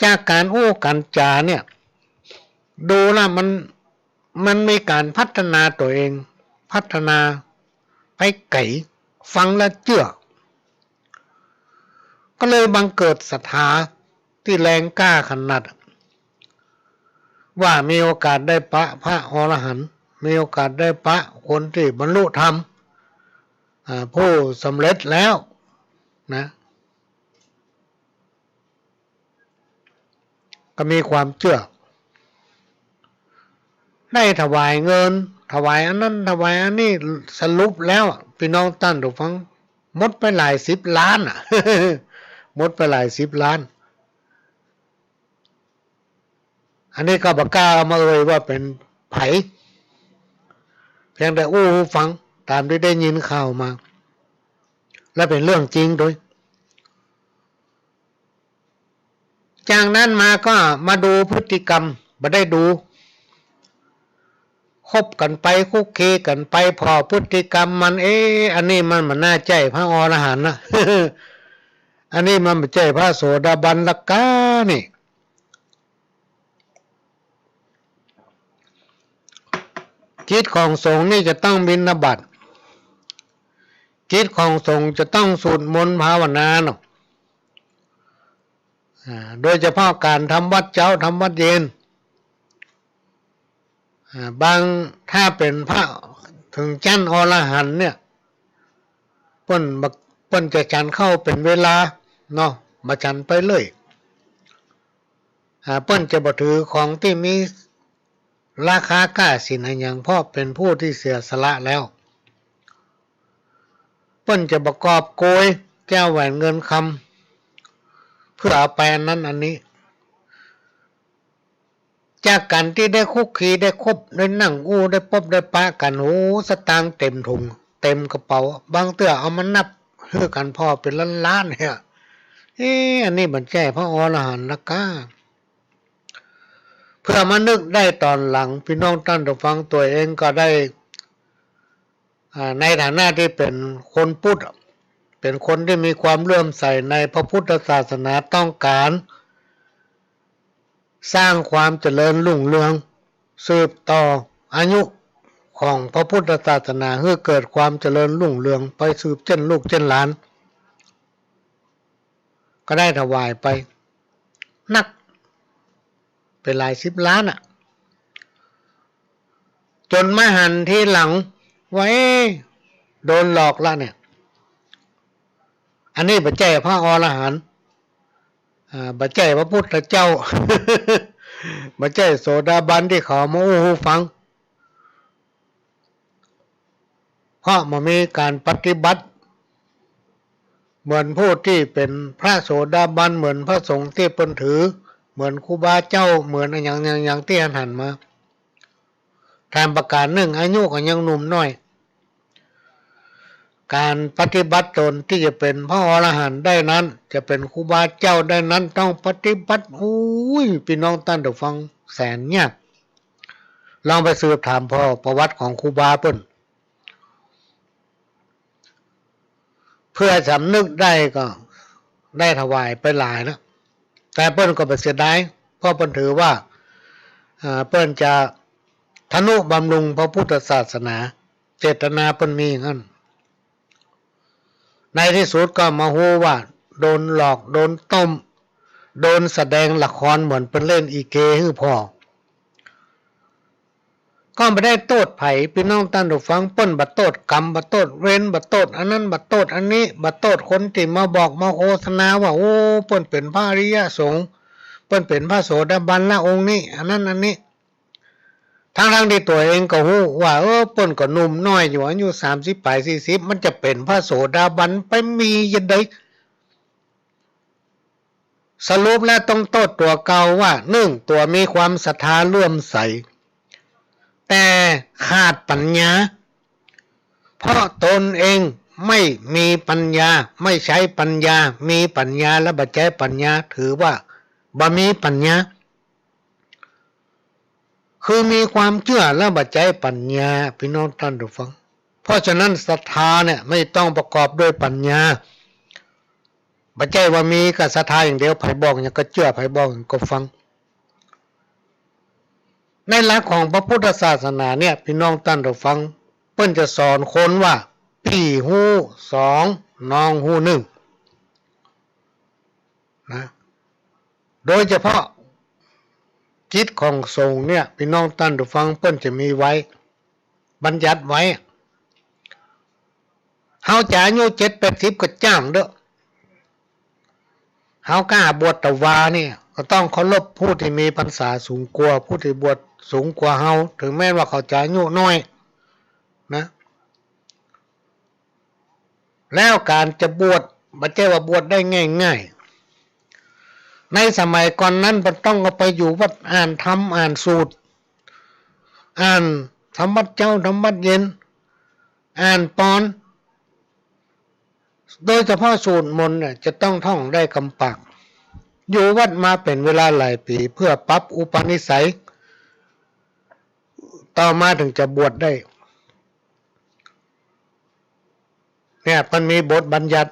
จากก๋านอู้ก๋านจ๋าเนี่ย ดูละมัน มันมีก๋านพัฒนาตั๋วเอง พัฒนาไปไก๋ ฟังแล้วเจื้อ ก็เลยบังเกิดศรัทธาตี้แรงกล้าขนาด ว่ามีโอกาสได้ปะพระอรหันต์ มีโอกาสได้ปะคนตี้บรรลุธรรม อ่า ผู้สำเร็จแล้วนะ ก็มีความเจื้อ ได้ถวายเงิน ถวายอันนั้น ถวายอันนี้ สรุปแล้วอะ ปี้น้องต้านผู้ฟัง หมดไปหลายสิบล้านอะ หมดไปหลายสิบล้าน อันนี้ก็บ่กล้าเอามาเอ่ยว่าเป๋นใผ เพียงแต่อู้หื้อฟัง ต๋ามตี้ได้ยินข่าวมา และเป๋นเรื่องจริงโดย จากนั้นมาก็มาดูพฤติกรรม บ่ได้ดู คบกั๋นไป คลุกคลีกั๋นไป ผ่อพฤติกรรมมัน เอ๊ะ อันนี้มันบ่น่าใจ้พระอรหันต์นะ อันนี้มันบ่ใจ้พระโสดาบันละก้านี่ กิจของสงฆ์นี่จะต้องบิณฑบาต กิจของสงฆ์จะต้องสูตรมนต์ภาวนาเนาะ อ่า โดยเฉพาะก๋านทำวัตรเจ๊า ทำวัตรเย็น อ่า บาง ถ้าเป๋นพระเถิงจั้นอรหันต์เนี่ย เปิ้นบ่ เปิ้นจะฉันข้าวเป๋นเวลาเนาะ บ่ฉันไปเลย อ่า เปิ้นจะบ่ถือของตี้มีราคาก้าสินอะหยัง เพราะเป๋นผู้ตี้เสียสละแล้ว เปิ้นจะบ่กอบโกยแก้วแหวนเงินคำ เปื้อเอาไปอันนั้นอันนี้ จากก๋านตี้ได้คลุกคลี ได้คบ ได้นั่งอู้ ได้ปบ ได้ปะกั๋น โห สตางค์เต๋มถุง เต๋มกระเป๋า บางเตื้อเอามานับหื้อกั๋นผ่อเป๋นล้านๆ เนี่ย เอ๊ะ อันนี้บ่ใจ้พระอรหันต์ละก้า เปื้อมานึกได้ต๋อนหลัง ปี้น้องต้านผู้ฟัง ตั๋วเองก็ได้ อ่า ในฐานะตี้เป๋นคนพุทธอะ เป๋นคนตี้มีความเลื่อมใสในพระพุทธศาสนา ต้องก๋านสร้างความเจริญรุ่งเรือง สืบต่ออายุของพระพุทธศาสนา หื้อเกิดความเจริญรุ่งเรืองไปสืบเจ้นลูกเจ้นหลาน ก็ได้ถวายไป นัก เป๋นหลายสิบล้านอะ จ๋นมาหันทีหลังว่า เอ๊ะ โดนหลอกละเนี่ย อันนี้บ่ใจ้พระอรหันต์ อ่า บ่ใจ้พระพุทธเจ้า บ่ใจ้โสดาบันตี้เขามาอู้หื้อฟัง ก็บ่มีก๋านปฏิบัติ เหมือนผู้ตี้เป๋นพระโสดาบัน เหมือนพระสงฆ์ตี้เปิ้นถือ เหมือนครูบาเจ้า เหมือนอะหยังอย่างๆ ตี้หันๆ มา แถมประก๋านนึ่ง อายุก็ยังหนุ่มน้อย ก๋านปฏิบัติตนตี้จะเป๋นพระอรหันต์ได้นั้น จะเป๋นครูบาเจ้าได้นั้น ต้องปฏิบัติ อุ้ย ปี้น้องต้านผู้ฟัง แสนยาก ลองไปสืบถามผ่อประวัติของครูบาเปิ้น เปื้อสำนึกได้ก็ได้ถวายไปหลายแล้ว แต่เปิ้นก็บ่เสียดาย เพราะเปิ้นถือว่า อ่า เปิ้นจะทนุบำรุงพระพุทธศาสนา เจตนาเปิ้นมีอย่างนั้น ในตี้สุดก็มาฮู้ว่าโดนหลอก โดนต้ม โดนแสดงละครเหมือนเปิ้นเล่นลิเกหื้อผ่อ ก็บ่ได้โต้ษใผ ปี้น้องต้านผู้ฟัง เปิ้นบ่โต้ษกรรม บ่โต้ษเวร บ่โต้ษอันนั้น บ่โต้ษอันนี้ บ่โต้ษคนตี้มาบอกมาโฆษณาว่า โอ้ เปิ้นเป๋นพระอริยสงฆ์ เปิ้นเป๋นพระโสดาบันละองค์นี้ อันนั้นอันนี้ ทั้งๆ ตี้ตั๋วเองก็ฮู้ว่า เออ เปิ้นก็หนุ่มน้อยอยู่ อายุสามสิบป๋ายสี่สิบ มันจะเป๋นพระโสดาบันไปมีจะใด สรุปแล้วต้องโต้ษตั๋วเก่าว่า นึ่ง ตั๋วมีความศรัทธาเลื่อมใส แต่ขาดปัญญา เพราะตนเองไม่มีปัญญา ไม่ใช้ปัญญา มีปัญญาแล้วบ่ใจ๊ปัญญา ถือว่าบ่มีปัญญา คือมีความเจื้อแล้วบ่ใจ๊ปัญญา ปี้น้องต้านผู้ฟัง เพราะฉะนั้นศรัทธาเนี่ยมันต้องประกอบด้วยปัญญา บ่ใจ้ว่ามีก้าศรัทธาอย่างเดียว ใผบอกหยังก็เจื้อ ใผบอกหยังก็ฟัง ในหลักของพระพุทธศาสนาเนี่ย ปี้น้องต้านผู้ฟัง เปิ้นจะสอนคนว่า ปี้ฮู้สอง น้องฮู้นึ่ง นะ โดยเฉพาะกิจของสงฆ์เนี่ย ปี้น้องต้านผู้ฟัง เปิ้นจะมีไว้ บัญญัติไว้ เฮาจะอายุเจ็ดแปดสิบก็จ้างเต๊อะ เฮาก้าบวชตะวาเนี่ย ก็ต้องเคารพผู้ตี้มีพรรษาสูงกว่า ผู้ตี้บวชสูงกว่าเฮา ถึงแม้ว่าเขาจะอายุน้อย นะ แล้วก๋านจะบวช บ่ใจ้ว่าบวชได้ง่ายๆ ในสมัยก่อนนั้น บ่ต้องเอาไปอยู่วัดอ่านธรรมอ่านสูตร อ่านธรรมวัตรเจ๊าธรรมวัตรเย็น อ่านปอน โดยเฉพาะสูตรมนต์เนี่ย จะต้องท่องได้กำปาก อยู่วัดมาเป๋นเวลาหลายปี๋ เพื่อปรับอุปนิสัย ต่อมาถึงจะบวชได้ เนี่ย มันมีบทบัญญัติ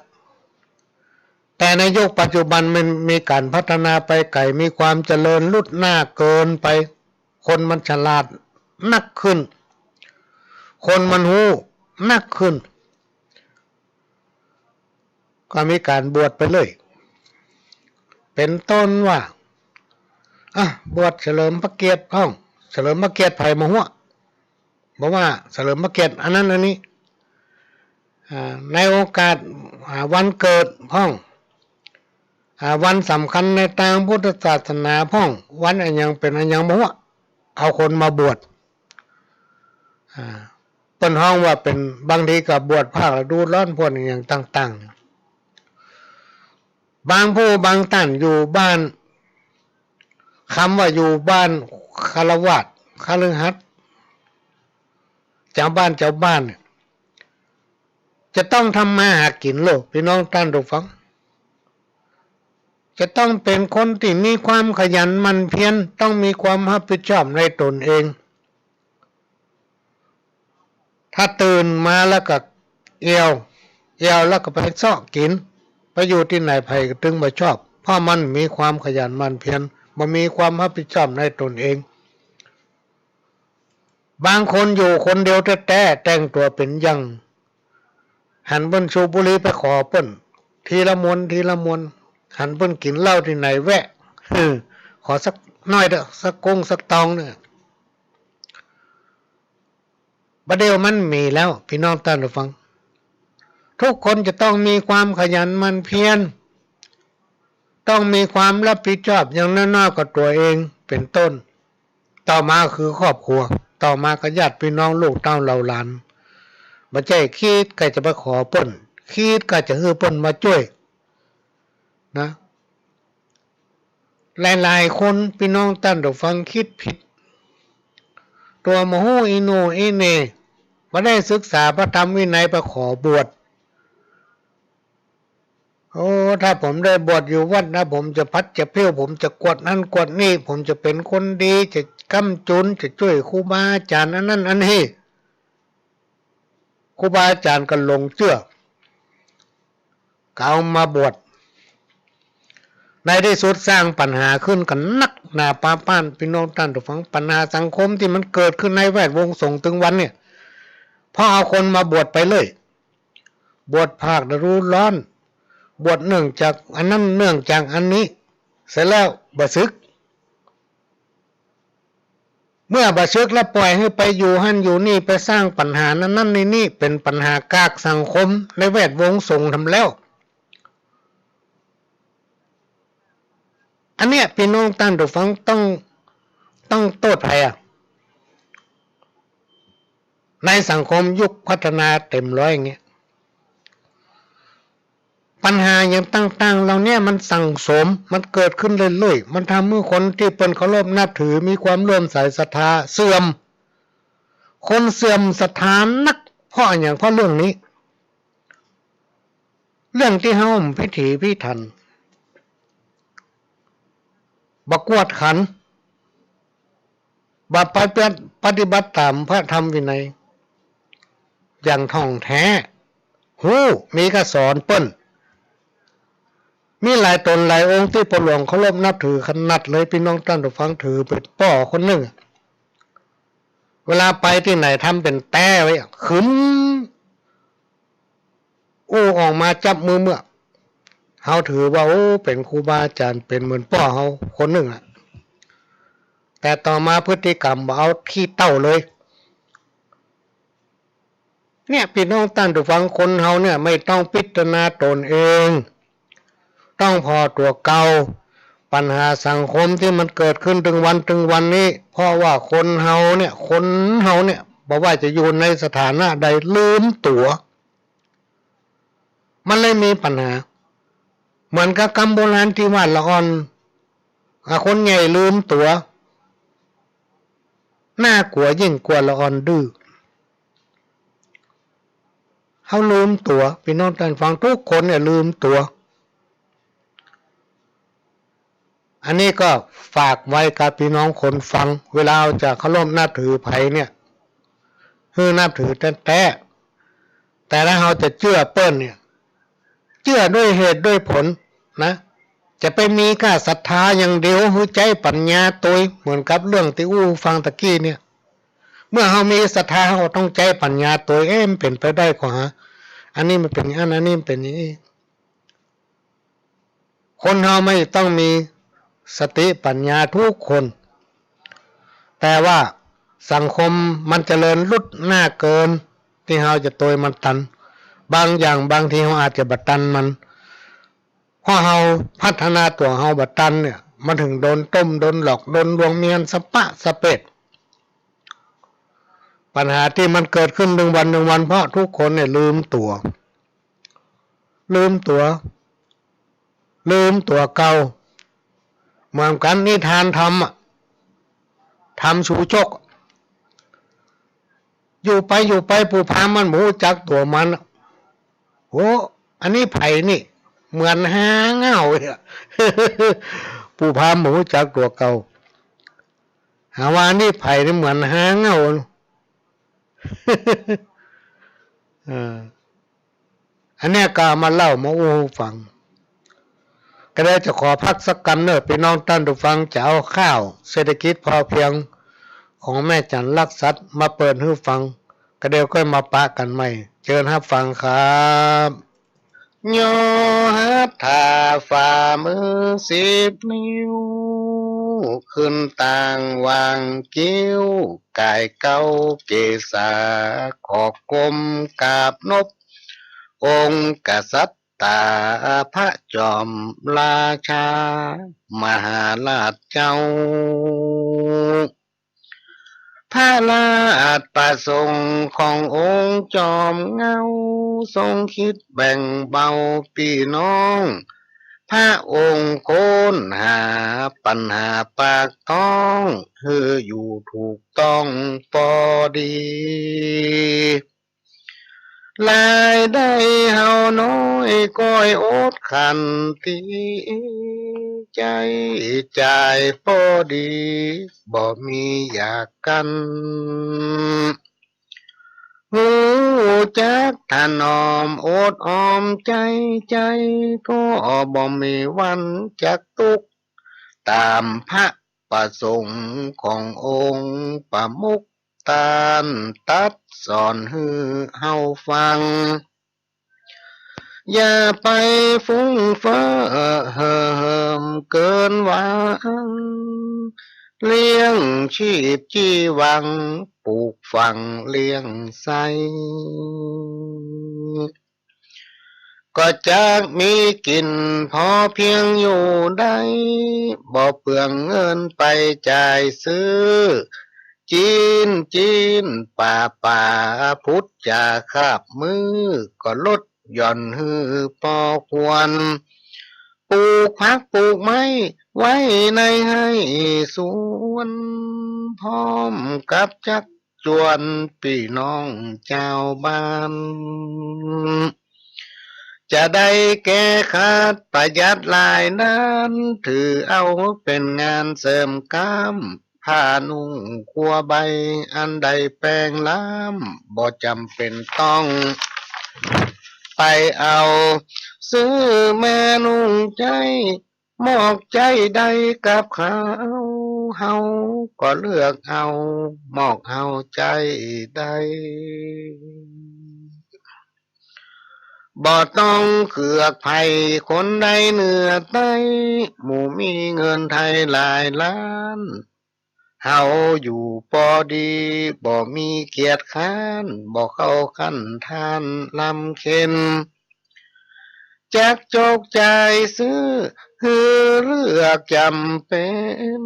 แต่ในยุคปัจจุบันมันมีก๋านพัฒนาไปไก๋ มีความเจริญลุดหน้าเกินไป คนมันฉลาดนักขึ้น คนมันฮู้นักขึ้น ก็มีก๋านบวชไปเลย เป๋นต้นว่า อ่ะ บวชเฉลิมพระเกียรติพ่อง เฉลิมพระเกียรติใผบ่ฮู้ บ่ว่าเฉลิมพระเกียรติอันนั้นอันนี้ อ่า ในโอกาส อ่า วันเกิดพ่อง อ่า วันสำคัญในตางพุทธศาสนาพ่อง วันอะหยังเป๋นอะหยังบ่ฮู้ เอาคนมาบวช อ่า เปิ้นฮ้องว่าเป๋น บางทีก็บวชภาคฤดูร้อนพ่นอะหยังต่างๆ เนี่ย บางผู้บางต้านอยู่บ้าน กำว่าอยู่บ้านฆราวาส คฤหัสถ์ จาวบ้าน จาวบ้านเนี่ย จะต้องทำมาหากิ๋นโลด ปี้น้องต้านผู้ฟัง จะต้องเป๋นคนตี้มีความขยันหมั่นเพียร ต้องมีความฮับผิดชอบในต๋นเอง ถ้าตื่นมาแล้วก็เอี่ยว เอี่ยวแล้วก็ไปเซาะกิ๋น ไปอยู่ตี้ไหนใผก็ตึงบ่ชอบ เพราะมันบ่มีความขยันหมั่นเพียร บ่มีความฮับผิดชอบในต๋นเอง บางคนอยู่คนเดียวแต๊ๆ แต่งตั๋วเป๋นหยัง หันเปิ้นสูบบุหรี่ไปขอเปิ้น ทีละมวน ทีละมวน หันเปิ้นกิ๋นเหล้าตี้ไหนแวะ ขอสักหน้อยเต๊อะ สักก๊งสักตองเนี่ย บ่าเดี่ยวมันมีแล้ว ปี้น้องต้านผู้ฟัง ทุกคนจะต้องมีความขยันหมั่นเพียร ต้องมีความฮับผิดชอบอย่างน้อยๆ กับตั๋วเอง เป๋นต้น ต่อมาคือครอบครัว ต่อมาก็ญาติปี้น้องลูกเต้าเหล่าหลาน บ่ใจ้กึ๊ดก้าจะไปขอเปิ้น กึ๊ดก้าจะหื้อเปิ้นมาจ้วย นะ หลายๆ คน ปี้น้องต้านผู้ฟัง กึ๊ดผิด ตั๋วบ่ฮู้อี้โหน่อี้เหน่ บ่ได้ศึกษาพระธรรมวินัยไปขอบวช โอ้ ถ้าผมได้บวชอยู่วัดนะ ผมจะพัดจะเพี้ยว ผมจะกวดนั่นกวดนี่ ผมจะเป๋นคนดี จะก้ำจุน จะจ้วยครูบาอาจ๋ารย์อันนั้นอันนี้ ครูบาอาจ๋ารย์ก็หลงเจื้อ ก็เอามาบวช ในตี้สุดสร้างปัญหาขึ้นกั๋นนักหนาปาป๊าน ปี้น้องต้านผู้ฟัง ปัญหาสังคมตี้มันเกิดขึ้นในแวดวงสงฆ์ตึงวันเนี่ย เพราะเอาคนมาบวชไปเลย บวชภาคฤดูฮ้อน บวชเนื่องจากอันนั้นเนื่องจากอันนี้ เสร็จแล้วบ่สึก เมื่อบ่สึกแล้วป่อยหื้อไปอยู่หั้นอยู่นี่ ไปสร้างปัญหานั้นๆ นี่ๆ เป๋นปัญหากากสังคมในแวดวงสงฆ์ทำแล้ว อันเนี้ยปี้น้องต้านผู้ฟังต้อง ต้องโต้ษใผอะ ในสังคมยุคพัฒนาเต็มร้อยอย่างเงี้ย ปัญหาอย่างต่างๆ เหล่าเนี้ยมันสั่งสม มันเกิดขึ้นเรื่อยๆ มันทำหื้อคนตี้เปิ้นเคารพนับถือ มีความเลื่อมใสศรัทธาเสื่อม คนเสื่อมศรัทธานัก เพราะอะหยัง เพราะเรื่องนี้ เรื่องตี้เฮาพิถีพิถัน บ่กวดขัน บ่ไปปฏิบัติต๋ามพระธรรมวินัย อย่างถ่องแท้ ฮู้ มีก็สอนเปิ้น มีหลายต๋นหลายองค์ตี้พ่อหลวงเคารพนับถือขนาดเลย ปี้น้องต้านผู้ฟัง ถือเป๋นป้อคนนึ่ง เวลาไปตี้ไหนทำเป๋นแต๊ไว้อะ ขึม อู้ออกมาจับมือเมือก เฮาถือว่า โอ้ เป๋นครูบาอาจ๋ารย์ เป๋นเหมือนป้อเฮาคนนึ่งอะ แต่ต่อมาพฤติกรรมบ่เอาขี้เต้าเลย เนี่ย ปี้น้องต้านผู้ฟัง คนเฮาเนี่ยไม่ต้องพิจารณาตนเอง ต้องผ่อตั๋วเก่า ปัญหาสังคมตี้มันเกิดขึ้นตึงวันตึงวันนี้ เพราะว่าคนเฮาเนี่ย คนเฮาเนี่ย บ่ว่าจะอยู่ในสถานะใด ลืมตั๋ว มันเลยมีปัญหา เหมือนกับกำโบราณตี้ว่าละอ่อน อ่ะ คนใหญ่ลืมตั๋ว น่ากลัวยิ่งกว่าละอ่อนดื้อ เฮาลืมตั๋ว ปี้น้องต้านฟัง ทุกคนเนี่ยลืมตั๋ว อันนี้ก็ฝากไว้กับปี้น้องคนฟัง เวลาเฮาจะเคารพนับถือใผเนี่ย หื้อนับถือแต๊ๆ แต่ถ้าเฮาจะเจื้อเปิ้นเนี่ย เจื้อด้วยเหตุด้วยผลนะ จะไปมีก้าศรัทธาอย่างเดียว หื้อใจ๊ปัญญาตวย เหมือนกับเรื่องตี้อู้ฟังตะกี้เนี่ย เมื่อเฮามีศรัทธา เฮาก็ต้องใจ๊ปัญญาตวย เอ๊ะ มันเป๋นไปได้ก่อหา อันนี้มันเป๋นอย่างนั้น อันนี้มันเป๋นอย่างนี้ คนเฮาไม่ต้องมีสติปัญญาทุกคน แต่ว่าสังคมมันเจริญลุดหน้าเกิน ตี้เฮาจะตวยมันตัน บางอย่างบางทีเฮาอาจจะบ่ตันมัน เพราะเฮาพัฒนาตั๋วเฮาบ่ตันเนี่ย มันถึงโดนต้ม โดนหลอก โดนลวง มีอันสะปะสะเปด ปัญหาตี้มันเกิดขึ้นตึงวันตึงวัน เพราะทุกคนเนี่ยลืมตั๋ว ลืมตั๋ว ลืมตั๋วเก่า เหมือนกั๋นนิทานธรรมอะ ธรรมชูชก อยู่ไปอยู่ไป ปู่พราหมณ์มันบ่ฮู้จักตั๋วมันอะ โอ้ อันนี้ใผนี่ เหมือนฮาเหง้าเนี่ย ปู่พราหมณ์บ่ฮู้จักตั๋วเก่า หาว่าอันนี้ใผนี่เหมือนฮาเหง้า เออ อันเนี้ยก็เอามาเล่ามาอู้หื้อฟัง ก็เลยจะขอพักสักกำเน่อ ปี้น้องต้านผู้ฟัง จะเอาข่าวเศรษฐกิจพอเพียงของแม่จั๋นลักษัตริย์มาเปิดหื้อฟัง ก็เดี๋ยวก็มาปะกั๋นใหม่ เจิญฮับฟังครับ ย่อหัตถาฝ่ามือสิบนิ้ว ขึ้นตางวางคิ้ว ก๋ายเก๊าเกศา ขอกรมกราบนบ องค์กษัตริย์ต๋า พระจอมราชา มหาราชเจ้า พ พระราชประสงค์ขององค์จอมเหง้า ทรงกึ๊ดแบ่งเบาปี้น้อง พระองค์ค้นหาปัญหาปากท้อง หื้ออยู่ถูกต้องปอดี รายได้เฮาน้อยก้อยอดขันตี้ ใจ๊จ่ายปอดี บ่มีอยากกั๋น ฮู้จักถนอมอดออมใจ๊ ใจ๊ก็บ่มีวันจักตุ๊กข์ ต๋ามพระประสงค์ขององค์ประมุข ต้านตรัสสอนหื้อเฮาฟัง อย่าไปฟุ้งเฟ้อเห่อเหิมเกินหวัง เลี้ยงชีพจีวัง ปลูกฝังเลี้ยงใซ้ ก็จักมีกิ๋นพอเพียงอยู่ได้ บ่เปลืองเงินไปจ่ายซื้อ จีน จีน ป่า ป่า พุทธจ๋าคาบมื้อ ก็ลดหย่อนหื้อปอควร ปลูกผักปลูกไม้ไว้ในไฮ่สวน พร้อมกับจัก จวนปี้น้องจาวบ้าน จะได้แก้ขัดประหยัดหลายด้าน ถือเอาเป๋นงานเสริมกล้าม ผ้านุ่งครัวใบอันได้แปงล้ำ บ่จ๋ำเป๋นต้องไปเอา ซื้อมานุ่งใจ๊ มอกใจ๊ได้กับเขา เฮาก็เลือกเอา มอกเฮาใจ๊ได้ บ่ต้องเคือกใผคนใดเหนือใต้ หมู่มีเงินไทยหลายล้าน เฮาอยู่ปอดี บ่มีเกียจคร้าน บ่เข้าขั้นทานลำเค็ญ จักจกจ่ายซื้อ หื้อเลือกจ๋ำเป๋น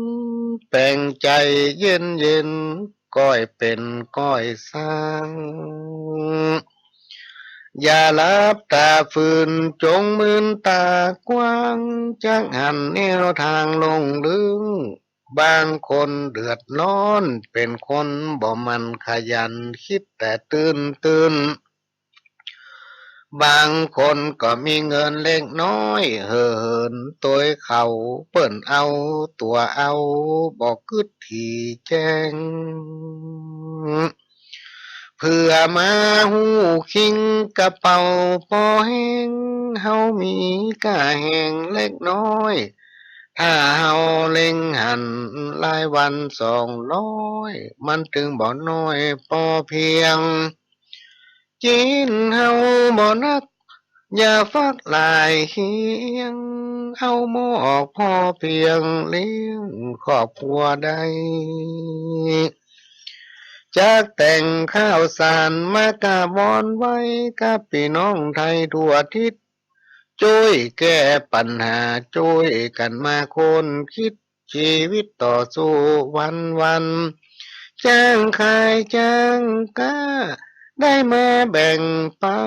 แป๋งใจ๋เย็นๆ ก้อยเป๋นก้อยสร้าง อย่าหลับต๋าฝืน จงมืนต๋ากว้าง จักหันแนวตางลงลึก บางคนเดือดร้อน เป๋นคนบ่หมั่นขยัน กึ๊ดแต่ตื่นๆ บางคนก็มีเงินเล็กน้อย เห่อเหินตวยเขา เปิ้นเอาตั๋วเอา บ่กึ๊ดถี่แจ้ง เผื่อมาฮู้คิง กระเป๋าปอแห้ง เฮามีก้าแฮงเล็กน้อย ถ้าเฮาเล็งหัน รายวันสองร้อย มันตึงบ่น้อยปอเพียง จีนเฮาบ่นัก อย่าฟักหลายเคียง เอามอกพอเพียง เลี้ยงครอบครัวได้ จักแต่งข้าวสาร มากราบวอนไหว้ กับปี้น้องไทยทั่วทิศ จ้วยแก้ปัญหา จ้วยกั๋นมาค้นกึ๊ด ชีวิตต่อสู้วันๆ จ้างขายจ้างก๊า ได้มาแบ่งปั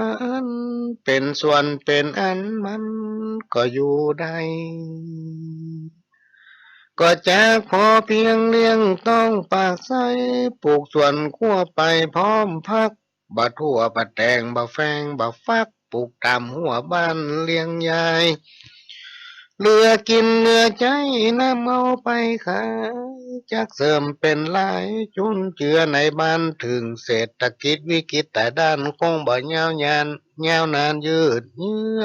น เป๋นส่วนเป๋นอันมันก็อยู่ได้ ก็จักพอเพียงเลี้ยงต้องปากไส้ ปลูกสวนครัวไปพร้อมผัก บ่ถั่ว บ่แตง บ่แฟง บ่ฟัก ปลูกต๋ามหัวบ้านเลี้ยงยาย เหลือกิ๋นเหลือใจ๊ นำเอาไปขาย จักเสริมเป๋นรายจุนเจือในบ้าน เถิงเศรษฐกิจวิกฤตต๋ายด้าน คงบ่ยาวนาน ยาวนานยืดเยื้อ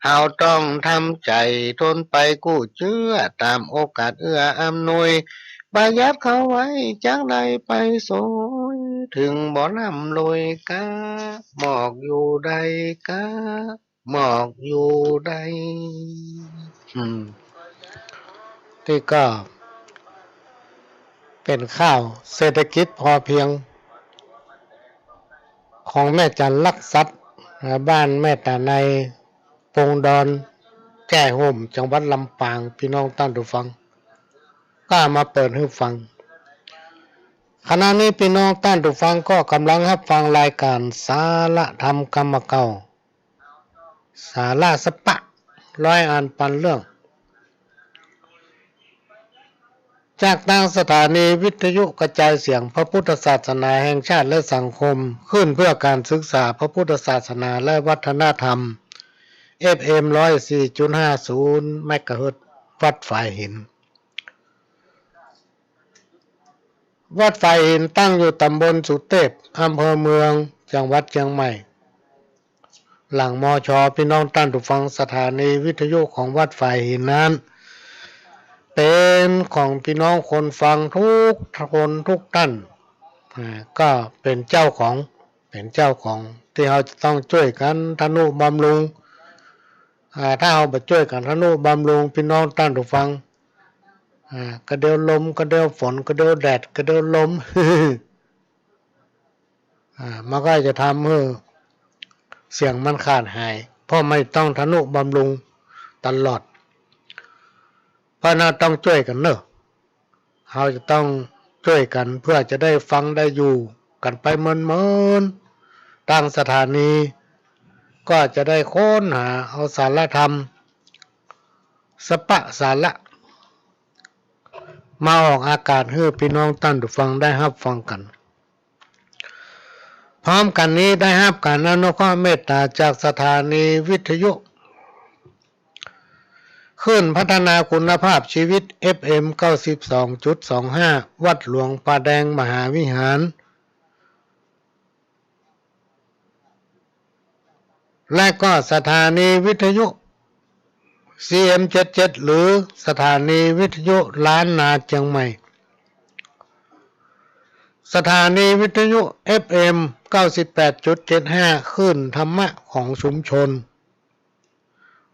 เฮาต้องทำใจ๋ทนไปกู้เจื้อ ต๋ามโอกาสเอื้ออำนวย ประหยัดเข้าไว้ จักได้ไปโสย เถิงบ่ร่ำรวยก๊า มอกอยู่ได้ก๊า มอกอยู่ได้ อืม ตี้ก็เป๋นข้าวเศรษฐกิจพอเพียง ของแม่จันทร์ลักทรัพย์ บ้านแม่ต๋าใน ปงดอน แจ้ห่ม จังหวัดลำปาง ปี้น้องต้านผู้ฟัง ก็เอามาเปิดหื้อฟัง ขณะนี้ปี้น้องต้านผู้ฟังก็ก่ำลังฮับฟังรายก๋านสาระธรรมกำเก่า สาระสะปะ ร้อยอันปันเรื่อง จากตางสถานีวิทยุกระจายเสียงพระพุทธศาสนาแห่งชาติและสังคม คลื่นเพื่อการศึกษาพระพุทธศาสนาและวัฒนธรรม เอฟเอ็ม ร้อยสี่จุดห้าศูนย์ เมกะเฮิรตซ์ วัดฝายหิน วัดฝายหินตั้งอยู่ต๋ำบลสุเตพ อำเภอเมือง จังหวัดเจียงใหม่ หลัง มช. ปี้น้องต้านผู้ฟัง สถานีวิทยุของวัดฝายหินนั้น เป๋นของปี้น้องคนฟังกู้คนกู้ต้าน อ่า ก็เป๋นเจ้าของ เป๋นเจ้าของ ตี้เฮาจะต้องจ้วยกั๋นทะนุบำรุง อ่า ถ้าเฮาบ่จ้วยกั๋นทะนุบำรุง ปี้น้องต้านผู้ฟัง อ่า กะเดี่ยวลม กะเดี่ยวฝน กะเดี่ยวแดด กะเดี่ยวลม อ่า มันก็จะทำหื้อเสียงมันขาดหาย เพราะไม่ต้องทะนุบำรุงตลอด เพราะนั้นต้องจ้วยกั๋นเนาะ เฮาจะต้องจ้วยกั๋นเพื่อจะได้ฟังได้อยู่กั๋นไปเมินๆ ตางสถานีก็จะได้ค้นหาเอาสาระธรรม สะปะสาระ มาออกอากาศหื้อปี้น้องต้านผู้ฟังได้ฮับฟังกั๋น พร้อมกั๋นนี้ได้ฮับก๋านอนุเคราะห์เมตต๋าจากสถานีวิทยุคลื่นพัฒนาคุณภาพชีวิต เอฟเอ็ม เก้าสิบสองจุดสองห้า วัดหลวงป่าแดงมหาวิหาร และก็สถานีวิทยุ ซีเอ็ม เจ็ดเจ็ด หรือสถานีวิทยุล้านนาเจียงใหม่ สถานีวิทยุ เอฟเอ็ม เก้าสิบแปดจุดเจ็ดห้า คลื่นธรรมะของชุมชน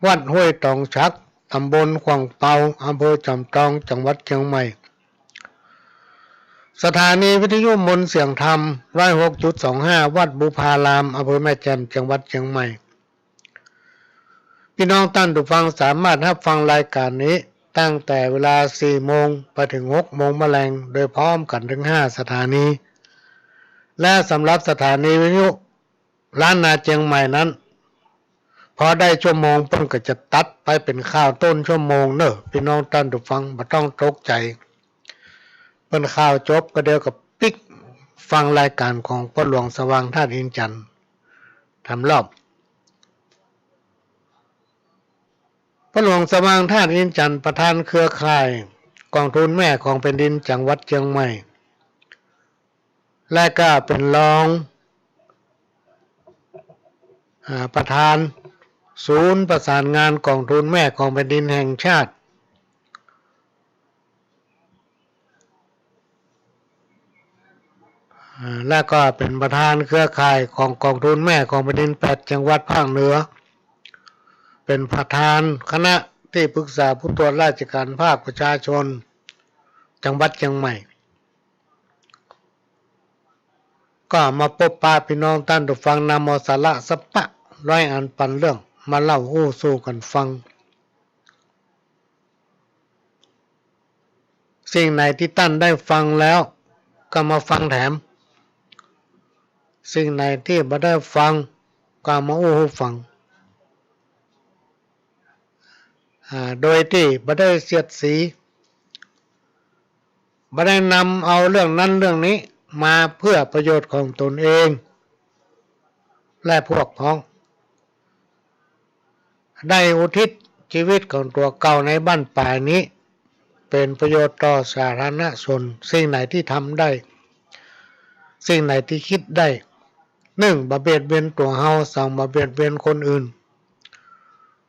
วัดห้วยตองฉัก ต๋ำบลขว่างเปา อำเภอจอมตอง จังหวัดเจียงใหม่ สถานีวิทยุมนต์เสียงธรรม ร้อยหกจุดสองห้า วัดบุพาราม อำเภอแม่แจ่ม จังหวัดเจียงใหม่ ปี้น้องต้านผู้ฟังสามารถฮับฟังรายก๋านนี้ตั้งแต่เวลาสี่โมงไปเถิงหกโมงแมลง โดยพร้อมกั๋นเถิงห้าสถานี และสำหรับสถานีวิทยุล้านนาเจียงใหม่นั้น พอได้ชั่วโมงเปิ้นก็จะตัดไปเป๋นข่าวต้นชั่วโมงเนาะ ปี้น้องต้านผู้ฟังบ่ต้องตกใจ๋ เปิ้นข่าวจบก็เดี๋ยวก็ปิ๊กฟังรายก๋านของป้อหลวงสว่างธาตุอินทร์จันทร์ ถามรอบ ป้อหลวงสว่างธาตุอินทร์จันทร์ ประธานเครือข่ายก๋องทุนแม่ของแผ่นดินจังหวัดเจียงใหม่ และก็เป๋นรอง อ่า ประธานศูนย์ประสานงานก๋องทุนแม่ของแผ่นดินแห่งชาติ อ่า และก็เป๋นประธานเครือข่ายของก๋องทุนแม่ของแผ่นดินแปดจังหวัดภาคเหนือ เป๋นประธานคณะตี้ปรึกษาผู้ตรวจราชการภาคประชาชน จังหวัดเจียงใหม่ ก็มาปบปะปี้น้องต้านผู้ฟัง นำเอาสาระสะปะร้อยอันปันเรื่องมาเล่าอู้สู่กั๋นฟัง สิ่งไหนตี้ต้านได้ฟังแล้วก็มาฟังแถม สิ่งไหนตี้บ่ได้ฟังก็มาอู้หื้อฟัง อ่า โดยตี้บ่ได้เสียดสี บ่ได้นำเอาเรื่องนั้นเรื่องนี้มาเพื่อประโยชน์ของตนเองและพวกพ้อง ได้อุทิศชีวิตของตั๋วเก่าในบั้นปลายนี้ เป๋นประโยชน์ต่อสาธารณชน สิ่งไหนตี้ทำได้ สิ่งไหนตี้กึ๊ดได้ นึ่ง บ่เบียดเบียนตั๋วเฮา สอง บ่เบียดเบียนคนอื่น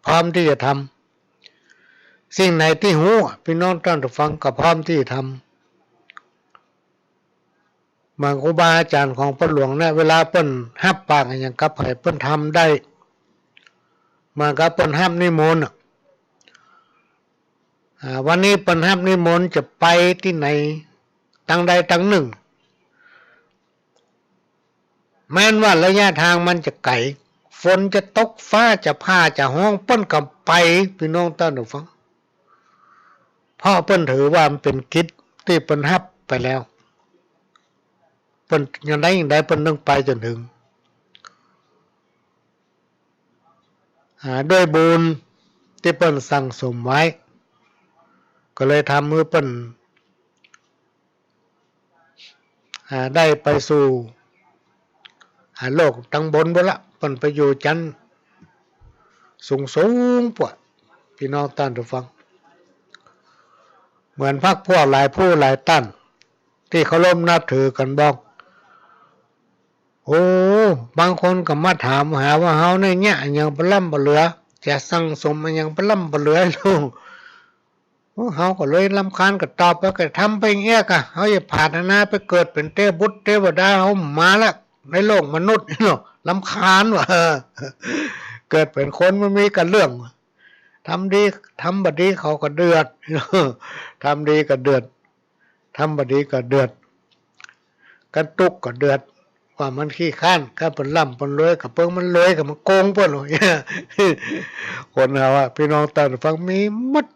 พร้อมตี้จะทำ สิ่งไหนตี้ฮู้ ปี้น้องต้านผู้ฟังก็พร้อมตี้จะทำ เหมือนครูบาอาจ๋ารย์ของป้อหลวงเนี่ย เวลาเปิ้นฮับปากอะหยังกับใผ เปิ้นทำได้ เหมือนกับเปิ้นฮับนิมนต์อะ อ่า วันนี้เปิ้นฮับนิมนต์จะไปตี้ไหน ตังใดตังนึ่ง แม้นว่าระยะตางมันจะไก๋ ฝนจะตก ฟ้าจะผ่า จะฮ้อง เปิ้นก็ไป ปี้น้องต้านผู้ฟัง เพราะเปิ้นถือว่ามันเป๋นกิจตี้เปิ้นฮับไปแล้ว เปิ้นจะใดจะใดเปิ้นตึงไปจ๋นเถิง อ่า ด้วยบุญตี้เปิ้นสั่งสมไว้ ก็เลยทำหื้อเปิ้น อ่า ได้ไปสู่ อ่า โลกตังบนปู้นละ เปิ้นไปอยู่จั๊นสูงๆ ปู้น ปี้น้องต้านผู้ฟัง เหมือนพรรคพวกหลายผู้หลายต้านตี้เคารพนับถือกั๋นบอก โอ้ บางคนก็มาถามหาว่าเฮาเนี่ย เยียะอะหยังปะล้ำปะเหลือ จะสั่งสมอะหยังปะล้ำปะเหลือลูก โอ้ เฮาก็เลยรำคาญก็ตอบไป ก็ทำไปเยียะก่ะ เฮาอย่าผาดนาไปเกิดเป๋นเตพบุตรเตวดา เฮามาละในโลกมนุษย์เนาะ รำคาญว่ะ เออ เกิดเป๋นคนมันมีกั๋นเรื่อง ทำดี ทำบ่ดีเขาก็เดือด ทำดีก็เดือด ทำบ่ดีก็เดือด กันตุ๊กข์ก็เดือด ว่ามันขี้คร้าน กันเปิ้นล้ำเปิ้นรวยก็เปิ้นมันรวยก็มาโกงเปิ้น คนเฮาอะ ปี้น้องต้านฟัง มีหมด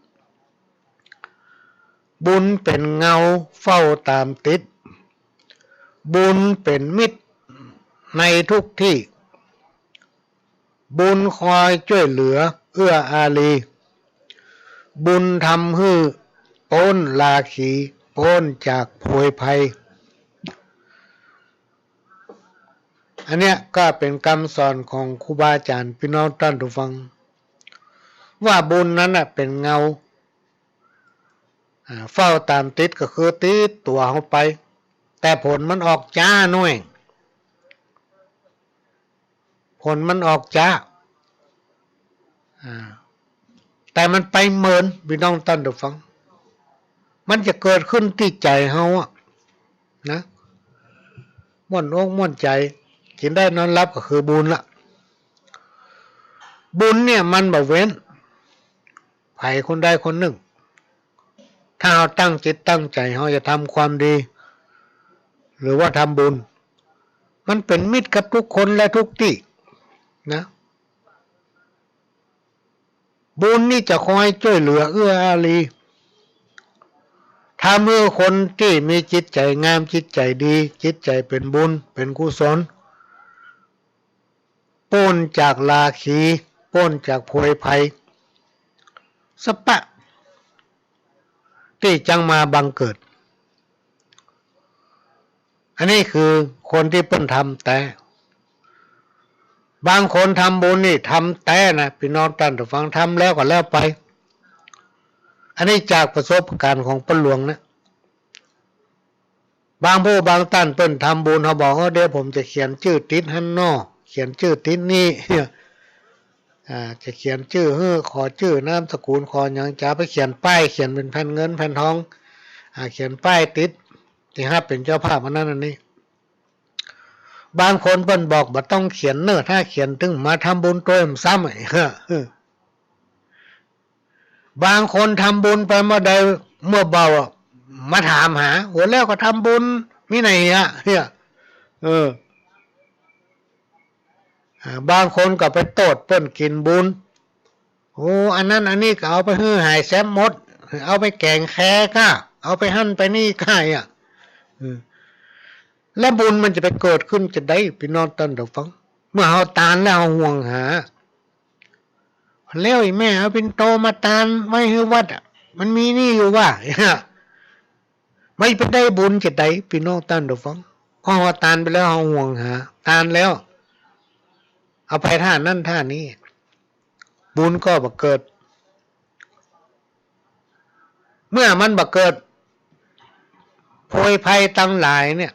บุญเป๋นเงาเฝ้าต๋ามติด บุญเป๋นมิตรในทุกตี้ บุญคอยจ้วยเหลือเอื้ออารี บุญทำหื้อป๊นราคี ป๊นจากโพยภัย อันเนี้ยก็เป๋นกำสอนของครูบาอาจ๋ารย์ ปี้น้องต้านผู้ฟัง ว่าบุญนั้นน่ะเป๋นเงา อ่า เฝ้าต๋ามติดก็คือติดตั๋วเฮาไป แต่ผลมันออกจ๊าหน้อย ผลมันออกจ๊า อ่า แต่มันไปเหมิน ปี้น้องต้านผู้ฟัง มันจะเกิดขึ้นตี้ใจ๋เฮาอะ นะ ม่วนอกม่วนใจ๋ กิ๋นได้นอนหลับก็คือบุญละ บุญเนี่ยมันบ่เว้น ใผคนใดคนนึ่ง ถ้าเฮาตั้งจิตตั้งใจ๋ เฮาจะทำความดี หรือว่าทำบุญ มันเป๋นมิตรกับทุกคนและทุกตี้ นะ บุญนี่จะคอยจ้วยเหลือเอื้ออารี ทำหื้อคนตี้มีจิตใจ๋งาม จิตใจ๋ดี จิตใจ๋เป๋นบุญ เป๋นกุศล ป๊นจากราคี ป๊นจากโพยภัย สะปะ ตี้จักมาบังเกิด อันนี้คือคนตี้เปิ้นทำแต๊ บางคนทำบุญนี่ทำแต๊นะ ปี้น้องต้านผู้ฟัง ทำแล้วก็แล้วไป อันนี้จากประสบการณ์ของป้อหลวงนะ บางผู้บางต้านเปิ้นทำบุญ เฮาบอก เออ เดี๋ยวผมจะเขียนจื้อติดหั้นเนาะ เขียนจื้อติดนี่ อ่า จะเขียนจื้อหื้อ ขอจื้อนามสกุล ขอหยัง จะไปเขียนป้าย เขียนเป๋นแผ่นเงินแผ่นทอง อ่า เขียนป้ายติด ตี้ฮับเป๋นเจ้าภาพอันนั้นอันนี้ บางคนเปิ้นบอก บ่ต้องเขียนเน่อ ถ้าเขียนตึงมาทำบุญตวยมันซ้ำ บางคนทำบุญไปเมื่อใดเมื่อเบาอะ มาถามหา โอ้ แล้วก็ทำบุญมีไหนเหีย เหีย เออ อ่า บางคนก็ไปโต้ษเปิ้นกิ๋นบุญ โอ้ อันนั้นอันนี้ก็เอาไปหื้อหายแซมหมด เอาไปแก๋งแคก้า เอาไปหั้นไปนี่ก้าอะ เออ แล้วบุญมันจะไปเกิดขึ้นจะใด ปี้น้องต้านผู้ฟัง เมื่อเฮาตานแล้วเฮาห่วงหา แล้วอีแม่เอาปิ่นโตมาตานไว้หื้อวัดอะ มันมีนี่อยู่ว่า ไม่ไปได้บุญจะใด ปี้น้องต้านผู้ฟัง เพราะเฮาตานไปแล้ว เฮาห่วงหา ตานแล้ว เอาไปท่านั้นท่านี้ บุญก็บ่เกิด เมื่อมันบ่เกิด โพยภัยตังหลายเนี่ย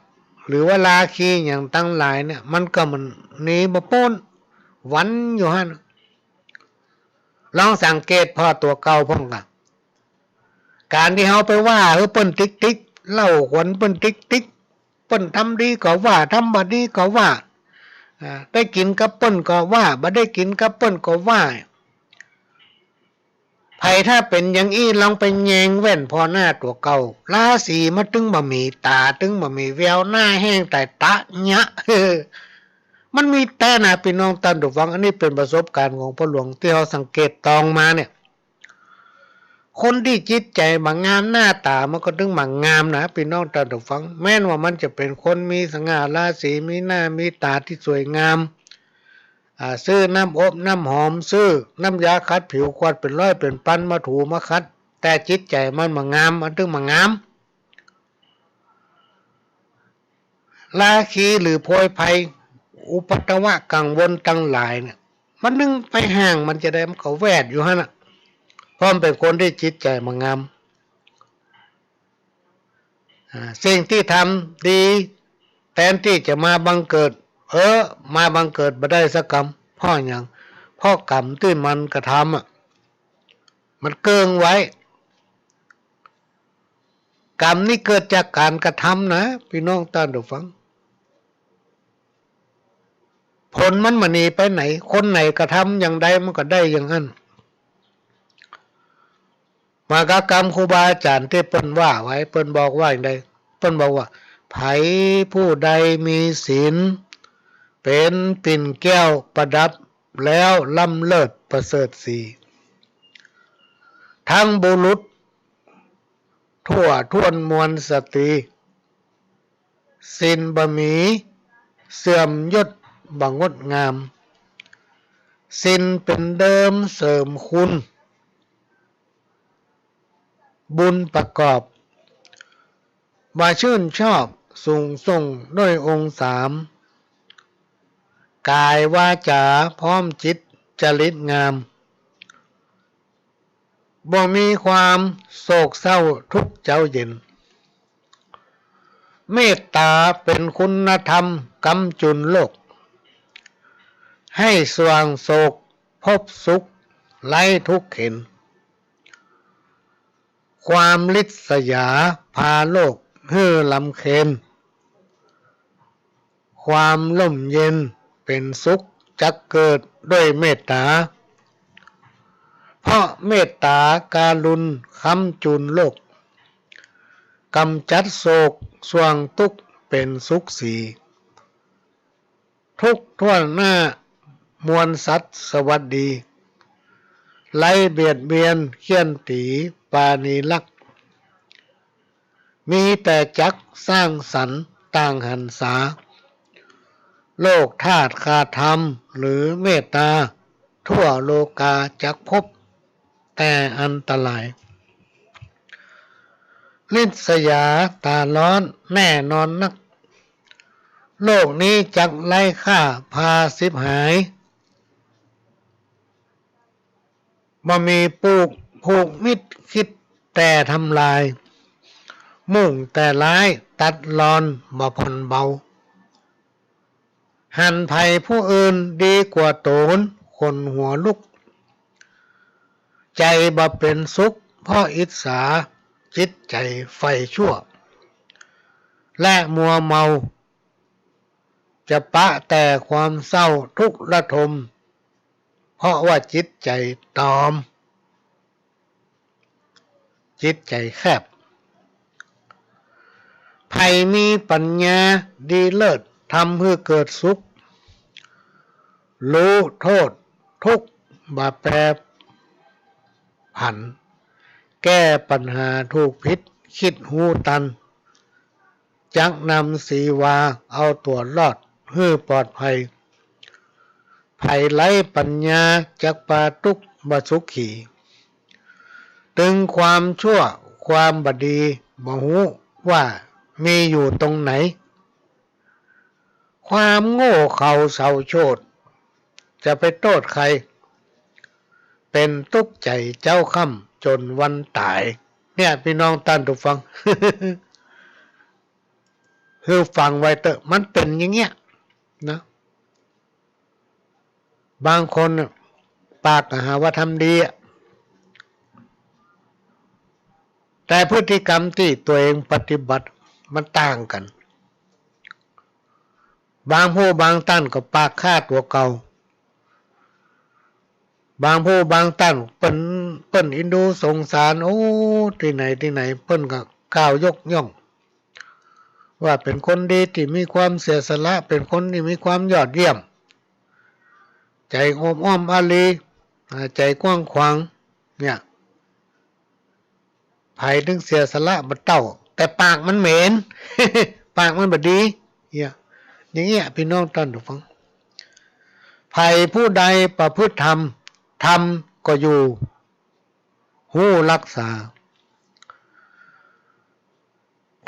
หรือว่าราคีอย่างตังหลายเนี่ย มันก็มันหนีบ่ป๊น หวั่นอยู่หั้น ลองสังเกตผ่อตั๋วเก่าพ่องกะ ก๋านตี้เฮาไปว่าหื้อเปิ้นติ๊กๆ เล่าขวัญเปิ้นติ๊กๆ เปิ้นทำดีก็ว่า ทำบ่ดีก็ว่า อ่า ได้กิ๋นกับเปิ้นก็ว่า บ่ได้กิ๋นกับเปิ้นก็ว่า ใผถ้าเป๋นอย่างอี้ ลองไปแยงแว่นผ่อหน้าตั๋วเก่า ราศีมันตึงบ่มี ต๋าตึงบ่มีแวว หน้าแห้งต๋ายตะเยียะ มันมีแต๊นะ ปี้น้องต้านผู้ฟัง อันนี้เป๋นประสบการณ์ของป้อหลวงตี้เฮาสังเกตตองมาเนี่ย คนตี้จิตใจ๋บ่างาม หน้าต๋ามันก็ตึงบ่างามนะ ปี้น้องต้านผู้ฟัง แม้นว่ามันจะเป๋นคนมีสง่าราศี มีหน้ามีต๋าตี้สวยงาม อ่า ซื้อน้ำอบน้ำหอม ซื้อน้ำยาขัดผิวขวดเป๋นร้อยเป๋นปันมาถูมาขัด แต่จิตใจ๋มันบ่างาม มันตึงบ่างาม ราคีหรือโพยภัย อุปัตตวะกังวลตังหลายเนี่ย มันนึ่งไปห่างมันจะใด มันก็แวดอยู่หั้นน่ะ เพราะมันเป๋นคนตี้จิตใจ๋บ่างาม อ่า สิ่งตี้ทำดี แตนตี้จะมาบังเกิด เออ มาบังเกิดบ่ได้สักกำ เพราะหยัง เพราะก๋รรมตี้มันกระทำอะ มันเกิ่งไว้ ก๋รรมนี้เกิดจากก๋านกระทำนะ ปี้น้องต้านผู้ฟัง ผลมันบ่หนีไปไหน คนไหนกระทำอย่างใดมันก็ได้อย่างนั้น มหากรรมครูบาอาจ๋ารย์ตี้เปิ้นว่าไว้ เปิ้นบอกว่าอย่างใด เปิ้นบอกว่า ใผผู้ใดมีศีล เป๋นปิ่นแก้วประดับแล้วล้ำเลิศประเสริฐศรี ทั้งบุรุษทั่วถ้วนมวลสตรี ศีลบ่มีเสื่อมยศบ่งดงาม ศีลเป๋นเดิมเสริมคุณ บุญประกอบ บ่าชื่นชอบสูงส่งด้วยองค์สาม ก๋ายวาจ๋าพร้อมจิตจริตงาม บ่มีความโศกเศร้าทุกข์เจ้าเย็น เมตต๋าเป๋นคุณธรรมกำจุนโลก ให้สว่างโศกพบสุขไร้ทุกข์เข็ญ ความริษยาพาโลกหื้อรำเค็ญ ความร่มเย็นเป๋นสุขจักเกิดด้วยเมตต๋า เพราะเมตต๋าการุณค้ำจุนโลก กำจัดโศกส่วงตุ๊กข์เป๋นสุขสี ทุกข์ทั่วหน้ามวลสัตว์สวัสดี ไร้เบียดเบียนเฆี่ยนตี๋ปราณีรัก มีแต่จักสร้างสรรค์ต่างหันษา โลกธาตุขาดธรรมหรือเมตต๋า ทั่วโลกาจักพบแต่อันตราย ริษยาต๋าร้อนแน่นอนนัก โลกนี้จักไร้ค่าพาฉิบหาย บ่มีผูกผูกมิตรคิดแต่ทำลาย มุ่งแต่ร้ายตัดรอนบ่ผ่อนเบา หันภัยผู้อื่นดีกว่าต๋นขนหัวลุก ใจ๋บ่เป๋นสุขเพราะอิจฉา จิตใจ๋ใฝ่ชั่ว และมัวเมา จะปะแต่ความเศร้าทุกข์ระทม เพราะว่าจิตใจ๋ตอม จิตใจ๋แคบ ใผมีปั๋ญญาดีเลิศทำหื้อเกิดสุข ฮู้โต้ษทุกข์บ่แปรผัน แก้ปัญหาถูกผิดคิดฮู้ตัน จักนำสีวาเอาตั๋วรอดหื้อปลอดภัย ใผไร้ปั๋ญญาจักปาตุ๊กข์บ่สุขี ตึงความชั่วความบ่ดีบ่ฮู้ว่ามีอยู่ตรงไหน ความโง่เขลาเสาโชษ จะไปโต้ษใคร เป๋นตุ๊กข์ใจ๋เจ๊าค่ำจ๋นวันต๋าย เนี่ย ปี้น้องต้านผู้ฟัง หื้อฟังไว้เต๊อะ มันเป๋นอย่างเงี้ยนะ บางคนน่ะ ปากก็หาว่าทำดีอะ แต่พฤติกรรมตี้ตั๋วเองปฏิบัติมันต่างกั๋น บางผู้บางต้านก็ปากฆ่าตั๋วเก่า บางผู้บางต้านเปิ้น เปิ้นอินดูสงสาร โอ้ ตี้ไหนตี้ไหน เปิ้นก็กล่าวยกย่อง ว่าเป๋นคนดีตี้มีความเสียสละ เป๋นคนตี้มีความยอดเยี่ยม ใจ๋อบอ้อมอารี อ่า ใจ๋กว้างขวาง เนี่ย ใผถึงเสียสละบ่าเต้า แต่ปากมันเหม็น ปากมันบ่ดี เนี่ย อย่างเงี้ย ปี้น้องต้านผู้ฟัง ใผผู้ใดประพฤติธรรม ธรรมก็อยู่ ฮู้รักษา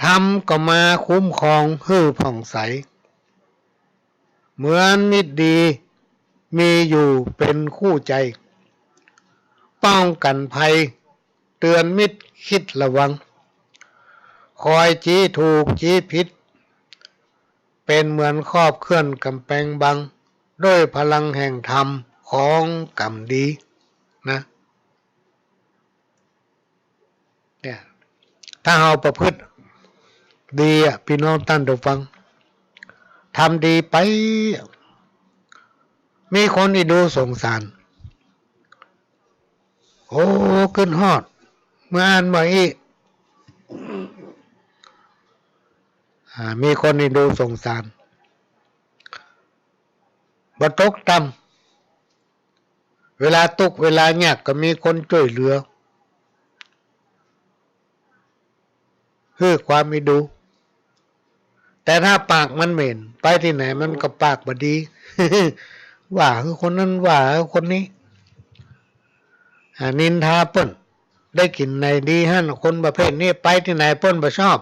ธรรมก็มาคุ้มครองหื้อผ่องใส เหมือนมิตรดีมีอยู่เป๋นคู่ใจ ป้องกั๋นภัย เตื๋อนมิตรคิดระวัง คอยจี๊ถูกจี๊ผิด เป๋นเหมือนครอบเขื่อนก๋ำแปงบัง ด้วยพลังแห่งธรรมของก๋ำดี นะ เนี่ย ถ้าเฮาประพฤติดีอะ ปี้น้องต้านผู้ฟัง ทำดีไป มีคนเอ็นดูสงสาร โอ้ กึ๊ดฮอด เมื่ออ่านบ่าอี้ อ่า มีคนเอ็นดูสงสาร บ่ตกต่ำ เวลาตุ๊กข์เวลายากก็มีคนจ้วยเหลือ หื้อความเอ็นดู แต่ถ้าปากมันเหม็น ไปตี้ไหนมันก็ปากบ่ดี ว่าหื้อคนนั้น ว่าหื้อคนนี้ อ่า นินทาเปิ้น ได้กิ๋นไหนดีหั้น คนประเภทนี้ ไปตี้ไหนเปิ้นบ่ชอบ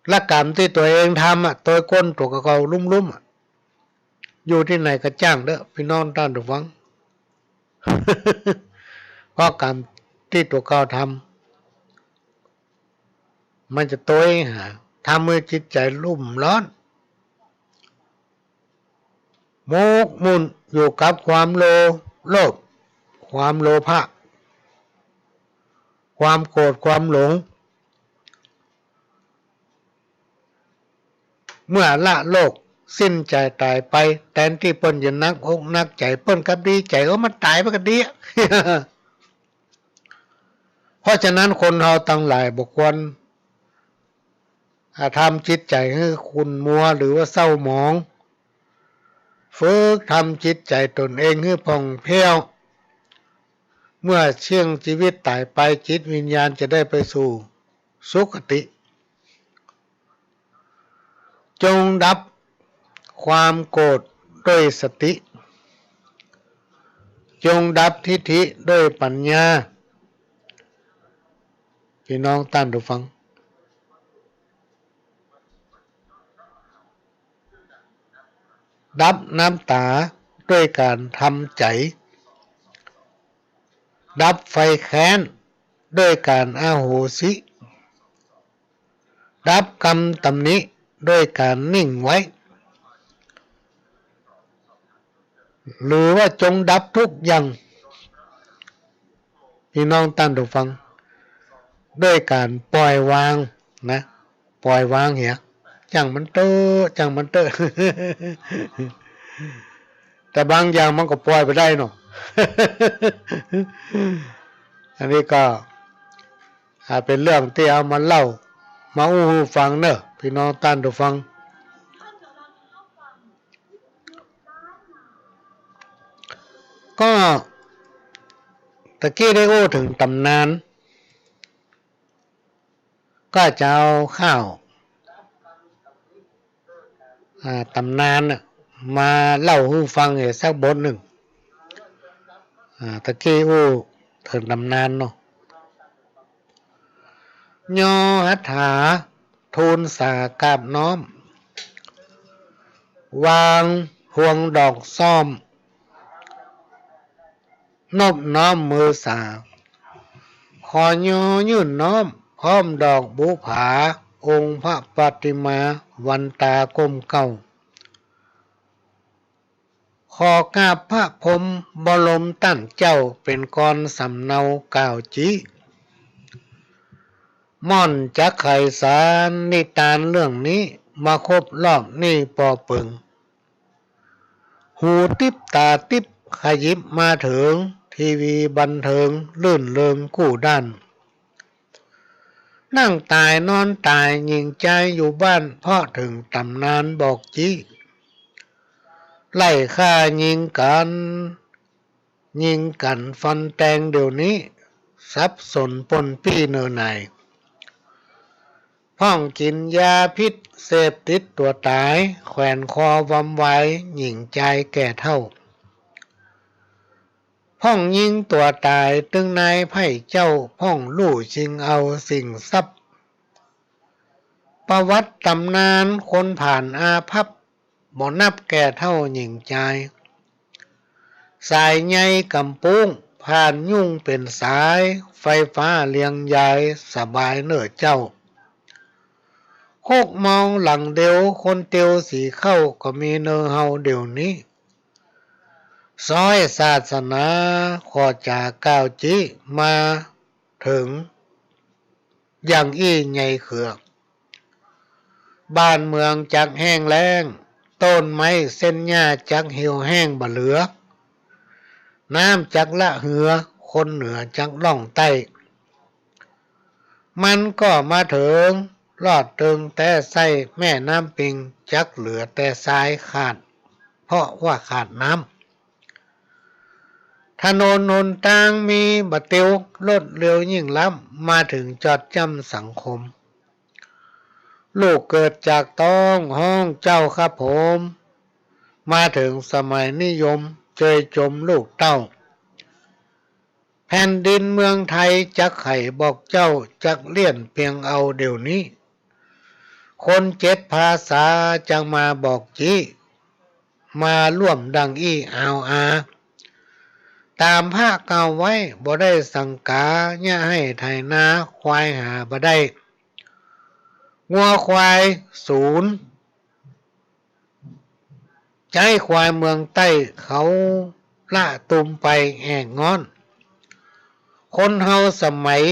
และกรรมตี้ตั๋วเองทำอะ ตั๋วก้นตั๋วเก่าๆ ลุ่มๆ อะ อยู่ตี้ไหนก็จ้างเต๊อะ ปี้น้องต้านผู้ฟัง เพราะกรรมตี้ตั๋วเก่าทำ มันจะโตยหา ทำหื้อจิตใจ๋ลุ่มร้อน หมกมุ่นอยู่กับความโล- โลภ ความโลภะ ความโกรธ ความหลง เมื่อละโลกสิ้นใจต๋ายไป แตนตี้เปิ้นจะหนักอกหนักใจ๋ เปิ้นกลับดีใจ๋ เออ มันต๋ายไปก็ดีอะ เพราะฉะนั้นคนเฮาตังหลายบ่ควร อ่า ทำจิตใจ๋หื้อขุ่นมัวหรือว่าเศร้าหมอง ฝึกทำจิตใจ๋ตนเองหื้อผ่องแผ้ว เมื่อเสี้ยงจีวิตต๋ายไป จิตวิญญาณจะได้ไปสู่สุคติ จงดับความโกรธด้วยสติ จงดับทิฏฐิด้วยปัญญา ปี้น้องต้านผู้ฟัง ดับน้ำต๋าด้วยก๋านทำใจ๋ ดับไฟแค้นด้วยก๋านอโหสิ ดับกำตำหนิด้วยก๋านนิ่งไว้ หรือว่าจงดับทุกอย่าง ปี้น้องต้านผู้ฟัง ด้วยก๋านปล่อยวางนะ ปล่อยวางเหีย จ้างมันเต๊อะ จ้างมันเต๊อะ แต่บางอย่างมันก็ปล่อยบ่ได้เนาะ อันนี้ก็ อ่า เป๋นเรื่องตี้เอามาเล่า มาอู้หื้อฟังเนาะ ปี้น้องต้านผู้ฟัง ก็ตะกี้ได้อู้เถิงต๋ำนาน ก็จะเอาข่าว อ่า ต๋ำนานน่ะ มาเล่าหื้อฟังอีกสักบทนึ่ง อ่า ตะกี้อู้เถิงต๋ำนานเนาะ ยอหัตถา ทูลสากราบน้อม วางพวงดอกซ่อม นบน้อมมือสา ขอยอยื่นน้อม พร้อมดอกบุปผา องค์พระปฏิมา วันตาก้มเกล้า ขอกราบพระพรหมบรมต้านเจ้า เป๋นกรสำเนากล่าวจี๊ ม่อนจักไขสารนิตานเรื่องนี้ มาครบรอบนี่ปอเปิง หูติ๊บต๋าติ๊บขยิบมาเถิง ทีวีบันเทิงรื่นเริงกู้ด้าน นั่งต๋ายนอนต๋ายหญิงจายอยู่บ้าน เพราะเถิงต๋ำนานบอกจี๊ ไล่ฆ่ายิงกั๋น ยิงกั๋นฟันแตงเดี๋ยวนี้ สับสนปนปี้เน่อหน่าย พ่องกิ๋นยาพิษเสพติดตั๋วต๋าย แขวนคอวำวายหญิงจายแก่เฒ่า พ่องยิงตั๋วต๋ายตึงนายใผเจ้า พ่องลู่ชิงเอาสิ่งทรัพย์ ประวัติต๋ำนานคนผ่านอาภัพ บ่นับแก่เฒ่าหญิงจาย สายใยก๋ำปุ้งผ่านยุ่งเป๋นสาย ไฟฟ้าเลียงยายสบายเน่อเจ้า หกมองหลังเดียวคนเตียวสีเข้า ก็มีเน่อเฮาเดี๋ยวนี้ ซ้อยศาสนา ขอจ๋ากล่าวจี๊ มาเถิงอย่างอี้ใหญ่เขือ บ้านเมืองจักแห้งแล้ง ต้นไม้เส้นหญ้าจักเหี่ยวแห้งบ่เหลือ น้ำจักละเหือ คนเหนือจักล่องใต้ มันก็มาเถิง ลอดเติงแต่ไส้ แม่น้ำปิงจักเหลือแต่ทรายขาด เพราะว่าขาดน้ำ ถนนหนตางมีบ่เตียว รถเร็วยิ่งล้ำ มาเถิงจอดจ้ำสังคม ลูกเกิดจากต๊องฮ้องเจ้าครับผม มาเถิงสมัยนิยม เจยจมลูกเต้า แผ่นดินเมืองไทยจักใขบอกเจ้า จักเลี่ยนเปียงเอาเดี๋ยวนี้ คนเจ็ดภาษาจักมาบอกจี๊ มาร่วมดังอี้อาวอา ต๋ามพระกล่าวไว้บ่ได้สังกา เยียะหื้อไถนาควายหาบ่ได้ งัวควายสูญ ใจ๊ควายเมืองใต้เขาละตุมไปแอ่งง้อน คนเฮาสมัย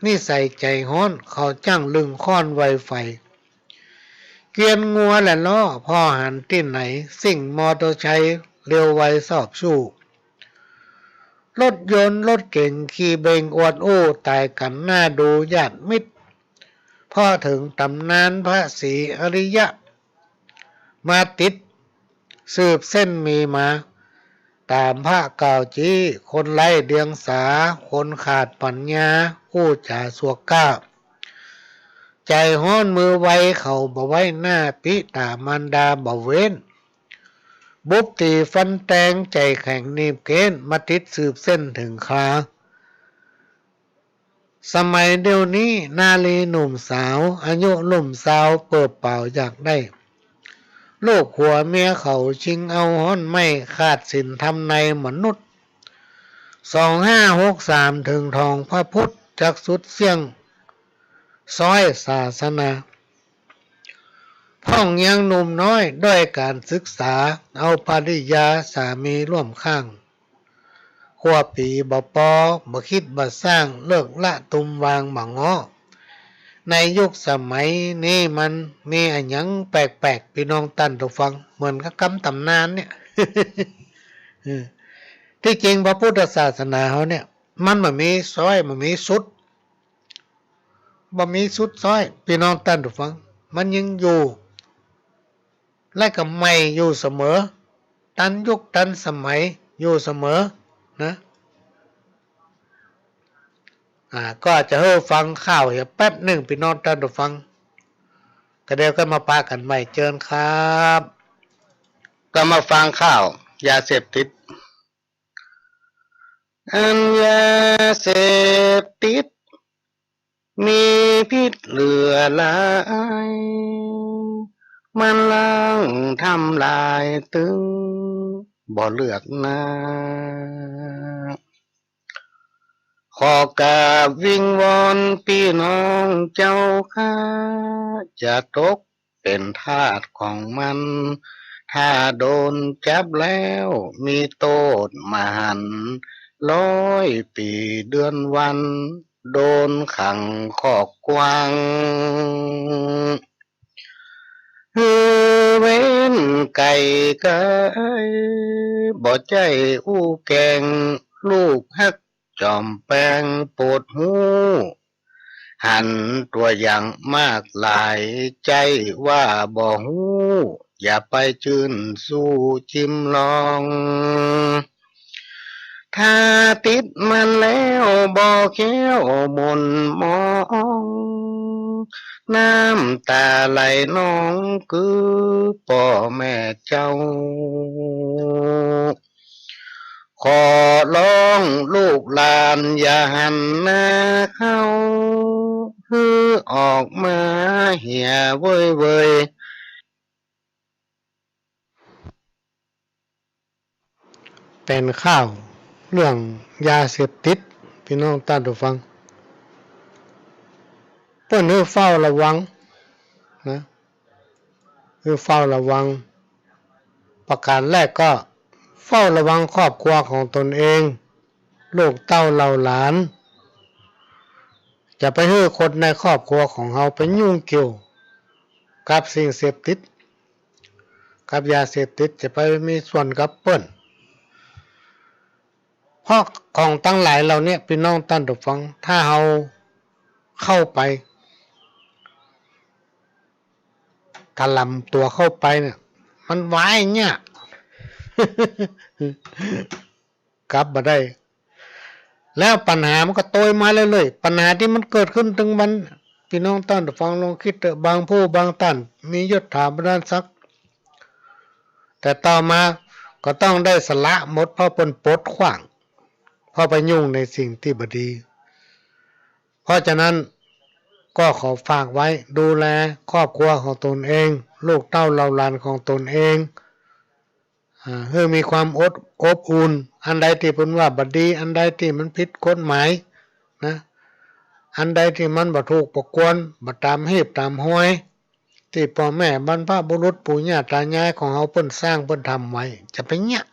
นิสัยใจ๋ฮ้อน เขาจั้งลึงค้อนไวไฟ เกวียนงัวและล้อผ่อหันตี้ไหน ซิ่งมอเตอร์ไซค์เร็วไวสอบสู้ รถยนต์รถเก๋งขี่เบงอวดอู้ ต๋ายกั๋นหน้าดูญาติมิตร เพราะเถิงต๋ำนานพระศรีอริยะ มาติดสืบเส้นมีมา ต๋ามพระกล่าวจี๊ คนไร้เดียงสา คนขาดปั๋ญญา อู้จ๋าสัวก้า ใจ๋ฮ้อนมือไว เขาบ่ไว้หน้า ปิต๋ามารดาบ่เว้น บุบตี๋ฟันแตง ใจ๋แข็งหนีบเก๊น มาติดสืบเส้นเถิงครา สมัยเดี๋ยวนี้นารีหนุ่มสาว อายุลุ่มซาว เปิบเป๋าอยากได้ ลูกผัวเมียเขาชิงเอาฮ้อนไหม้ ขาดศีลธรรมในมนุษย์ สองห้าหกสาม เถิงทองพระพุทธ จักสุดเสี้ยง ซ้อยศาสนา พ่องยังหนุ่มน้อย ด้อยก๋านศึกษา เอาภริยาสามีร่วมข้าง ครัวปี๋บ่ปอ บ่คิดบ่สร้าง เลิกละตุมวางบ่ง้อ ในยุคสมัยนี้มันมีอะหยังแปลกๆ ปี้น้องต้านผู้ฟัง เหมือนกับกำต๋ำนานเนี่ย เออ ตี้จริงพระพุทธศาสนาเฮาเนี่ย มันบ่มีซ้อย บ่มีสุด บ่มีสุดซ้อย ปี้น้องต้านผู้ฟัง มันยังอยู่ และก็ใหม่อยู่เสมอ ตันยุคตันสมัยอยู่เสมอนะ อ่า ก็จะหื้อฟังข่าวเหียแป๊บนึ่ง ปี้น้องต้านผู้ฟัง ก็เดี๋ยวก็มาปะกั๋นใหม่ เจิญครับ ก็มาฟังข่าวยาเสพติด อันยาเสพติด มีพิษเหลือหลาย มันล้างทำลายตึงบ่เลือกหน้า ขอกราบวิงวอนปี้น้องเจ้าข้า จะตก เป๋นทาสของมัน ถ้าโดนจับแล้วมีโต้ษมหันต์ ร้อยปี๋เดือนวัน โดนขังคอกกว้าง หื้อเว้นไก่ไก๋ บ่ใจ้อู้แก๋ง ลูกฮัก จอมแปงโปรดฮู้ หันตั๋วอย่างมากหลาย ใจ้ว่าบ่ฮู้ อย่าไปจื้นสู้จิมลอง ถ้าติดมันแล้วบ่แคล้วหม่นหมอง น้ำต๋าไหลนองคือป้อแม่เจ้า ขอร้องลูกหลานอย่าหันหน้าเข้า หื้อออกมาเหียเว่ยๆ เป๋นข่าวเรื่องยาเสพติด ปี้น้องต้านผู้ฟัง เปิ้นหื้อเฝ้าระวังนะ หื้อเฝ้าระวัง ประก๋านแรกก็เฝ้าระวังครอบครัวของตนเอง ลูกเต้าเหล่าหลาน จะไปหื้อคนในครอบครัวของเฮาไปยุ่งเกี่ยวกับสิ่งเสพติด กับยาเสพติด จะไปมีส่วนกับเปิ้น เพราะของตังหลายเหล่าเนี้ย ปี้น้องต้านผู้ฟัง ถ้าเฮาเข้าไป ถล่ำตั๋วเข้าไปเนี่ย มันวายเยียะ กลับบ่ได้ แล้วปัญหามันก็โตยมาเรื่อยๆ ปัญหาตี้มันเกิดขึ้นตึงวัน ปี้น้องต้านผู้ฟังลองกึ๊ดเต๊อะ บางผู้บางต้านมียศถาบรรดาศักดิ์ แต่ต่อมาก็ต้องได้สละหมด เพราะเปิ้นปลดขว้าง เพราะไปยุ่งในสิ่งตี้บ่ดี เพราะฉะนั้นก็ขอฝากไว้ ดูแลครอบครัวของตนเอง ลูกเต้าเหล่าหลานของตนเอง อ่า หื้อมีความอด อบอุ่น อันใดตี้เปิ้นว่าบ่ดี อันใดตี้มันผิดกฎหมายนะ อันใดตี้มันบ่ถูกบ่ควร บ่ต๋ามฮีบต๋ามฮอย ตี้ป้อแม่บรรพบุรุษปู่ย่าต๋ายายของเฮาเปิ้นสร้างเปิ้นทำไว้ จะไปเยียะ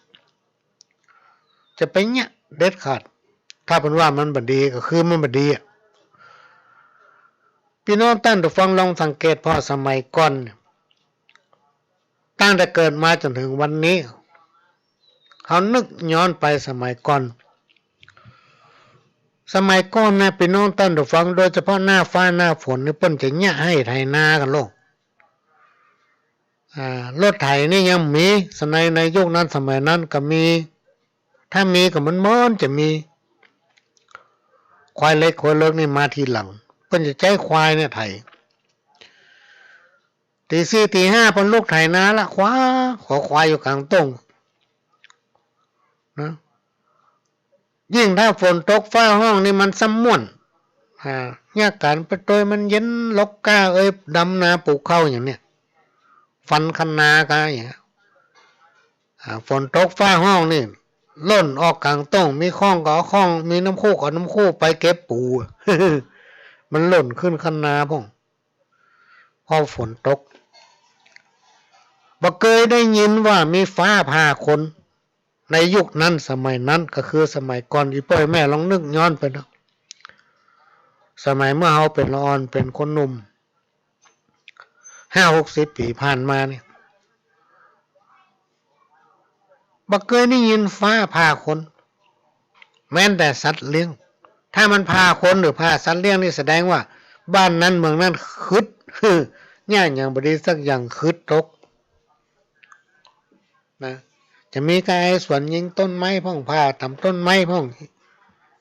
จะไปเยียะเด็ดขาด ถ้าเปิ้นว่ามันบ่ดีก็คือมันบ่ดีอะ ปี้น้องต้านผู้ฟังลองสังเกตผ่อสมัยก่อนเนี่ย ตั้งแต่เกิดมาจ๋นเถิงวันนี้ เฮานึกย้อนไปสมัยก่อน สมัยก่อนนะ ปี้น้องต้านผู้ฟัง โดยเฉพาะหน้าฟ้าหน้าฝนนี่ เปิ้นจะเยียะไฮ่ไถนากั๋นโลด อ่า รถไถนี่ยังมี สมัยในยุคนั้นสมัยนั้นก็มี ถ้ามีก็เหมือนๆ จะมี ควายเหล็กควายเลิกนี่มาทีหลัง เปิ้นจะใจ๊ควายเนี่ยไถ ตี๋สี่ตี๋ห้าเปิ้นลุกไถนาละ คว้า ขอควายอยู่ก๋างต้งนะ ยิ่งถ้าฝนตกฟ้าฮ้องนี่มันซ้ำม่วน อ่า เยียะก๋านไปตวยมันเย็น ลกก้าเอย ดำนาปลูกข้าวอย่างเนี้ย ฟันคันนาก้าอย่างเนี้ย อ่า ฝนตกฟ้าฮ้องนี่ ล่นออกก๋างต้ง มีข้องก็เอาข้อง มีน้ำโคกก็เอาน้ำโคกไปเก็บปู มันล่นขึ้นคันนาพ่อง เพราะฝนตก บ่เกยได้ยินว่ามีฟ้าผ่าคน ในยุคนั้นสมัยนั้น ก็คือสมัยก่อน อี่ป้ออี่แม่ลองนึกย้อนไปนะ สมัยเมื่อเฮาเป๋นละอ่อน เป๋นคนหนุ่ม ห้าหกสิบปี๋ผ่านมาเนี่ย บ่เกยได้ยินฟ้าผ่าคน แม้นแต่สัตว์เลี้ยง ถ้ามันผ่าคนหรือผ่าสัตว์เลี้ยงนี่แสดงว่าบ้านนั้นเมืองนั้นขึด เยียะหยังบ่ดีสักอย่าง ขึดตกนะ จะมีก้าไอ้สวนยิงต้นไม้พ่อง ผ่าต๋ามต้นไม้พ่อง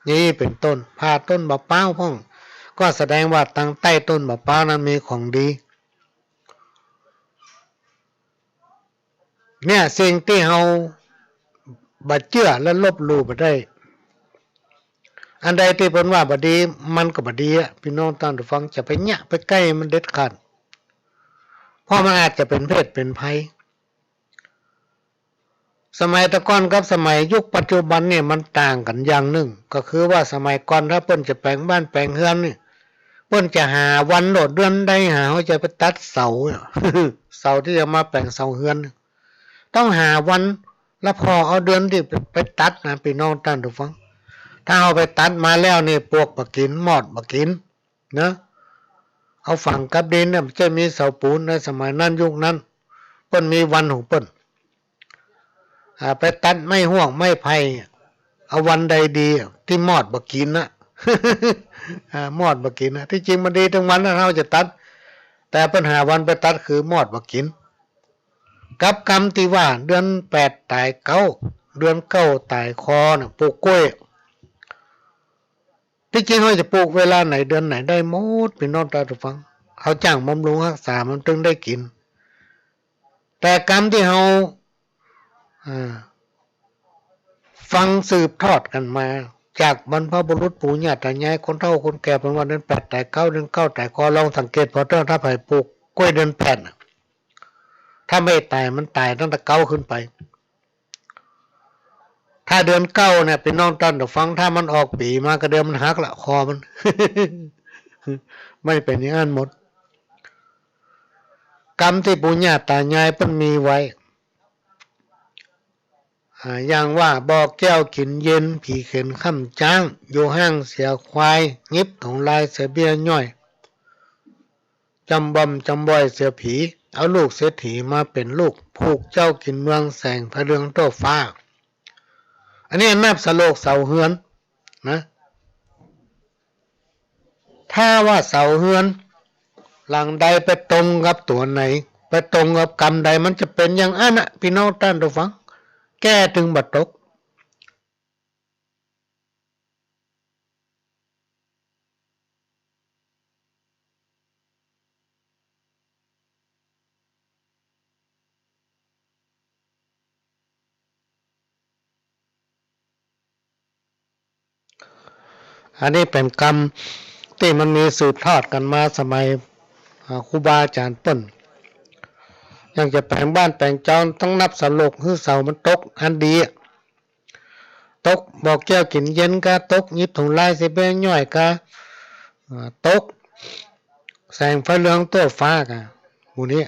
อย่างนี้เป๋นต้น ผ่าต้นบ่าป๊าวพ่อง ก็แสดงว่าตังใต้ต้นบ่าป๊าวนั้นมีของดี เนี่ย สิ่งตี้เฮาบ่เจื้อและลบหลู่บ่ได้ อันใดตี้เปิ้นว่าบ่ดี มันก็บ่ดีอะ ปี้น้องต้านผู้ฟัง จะไปเยียะไปใก้มันเด็ดขาด เพราะมันอาจจะเป๋นเพศเป๋นภัย สมัยแต่ก่อนกับสมัยยุคปัจจุบันเนี่ยมันต่างกั๋นอย่างนึ่ง ก็คือว่าสมัยก่อนถ้าเปิ้นจะแป๋งบ้านแป๋งเฮือนนี่ เปิ้นจะหาวันโลด เดือนใดหา เฮาจะไปตัดเสาเนี่ย เสาตี้จะมาแป๋งเสาเฮือนเนี่ย ต้องหาวัน แล้วผ่อเอาเดือนตี้ไป ไปตัดนะ ปี้น้องต้านผู้ฟัง ถ้าเฮาไปตัดมาแล้วนี่ ปลวกบ่กิ๋น มอดบ่กิ๋นนะ เอาฝังกับดินเนี่ย บ่ใจ้มีเสาปูนในสมัยนั้นยุคนั้น เปิ้นมีวันของเปิ้น อ่า ไปตัดไม้ฮวกไม้ไผ่ เอาวันใดดีอะ ตี้มอดบ่กิ๋นนะ อ่า มอดบ่กิ๋นนะ ตี้จริงมันดีตึงวันนะ เฮาจะตัด แต่เปิ้นหาวันไปตัดคือมอดบ่กิ๋น กับกำตี้ว่าเดือนแปดต๋ายเก๊า เดือนเก้าต๋ายคอน่ะ ปลูกกล้วย ตี้จริงเฮาจะปลูกเวลาไหนเดือนไหนได้หมด ปี้น้องต้านผู้ฟัง เฮาจ้างบำรุงฮักษามันตึงได้กิ๋น แต่กำตี้เฮา อ่า ฟังสืบทอดกั๋นมา จากบรรพบุรุษปู่ย่าต๋ายาย คนเฒ่าคนแก่ เปิ้นว่าเดือนแปดต๋ายเก๊า เดือนเก้าต๋ายคอ ลองสังเกตผ่อเต๊อะ ถ้าใผปลูกกล้วยเดือนแปดน่ะ ถ้าบ่ต๋าย มันต๋ายตั้งแต่เก๊าขึ้นไป ถ้าเดือนเก้าเนี่ย ปี้น้องต้านผู้ฟัง ถ้ามันออกปี๋มาก็เดือนมันหักละ คอมัน มันเป๋นอย่างอั้นหมด กำตี้ปู่ย่าต๋ายายเปิ้นมีไว้ อ่า อย่างว่า บ่อแก้วกิ๋นเย็น ผีเข็ญค่ำจ๊าง อยู่ห้างเสียควาย หยิบถุงลายเสียเบี้ยย่อย จำบ่อมจำบ่อยเสียผี เอาลูกเศรษฐีมาเป๋นลูก ผูกเจ้ากิ๋นเมือง แสงไฟเรืองทั่วฟ้า อันนี้นับสโลกเสาเฮือนนะ ถ้าว่าเสาเฮือนหลังใดไปตรงกับตั๋วไหน ไปตรงกับกำใด มันจะเป๋นอย่างอั้นน่ะ ปี้น้องต้านผู้ฟัง แก้ตึงบ่ตก อันนี้เป๋นกำตี้มันมีสืบทอดกั๋นมาสมัย อ่า ครูบาอาจ๋ารย์เปิ้น อย่างจะแป๋งบ้านแป๋งจอง ต้องนับสโลกหื้อเสามันตกอันดีอะ ตกบ่อแก้วกิ๋นเย็นกา ตกหยิบถุงลายเสียเบี้ยย่อยกา อ่า ตกแสงไฟเรืองทั่วฟ้ากา หมู่นี้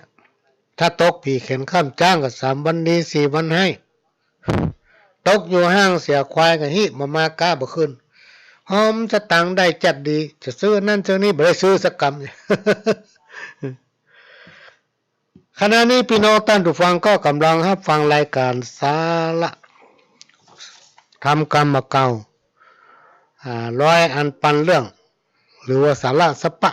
ถ้าตกผีเข็ญค่ำจ๊างกา สามวันดี สี่วันฮ้าย ตกอยู่ห้างเสียควายกา ฮิ บ่มากาบ่ขึ้น หอมสตางค์ได้จัดดี จะซื้ออันนั้นซื้ออันนี้ บ่ได้ซื้อสักกำ ขณะนี้ปี้น้องต้านผู้ฟังก็ก่ำลังฮับฟังรายก๋านสาระธรรมกำเก่า อ่า ร้อยอันปันเรื่อง หรือว่าสาระสะปะ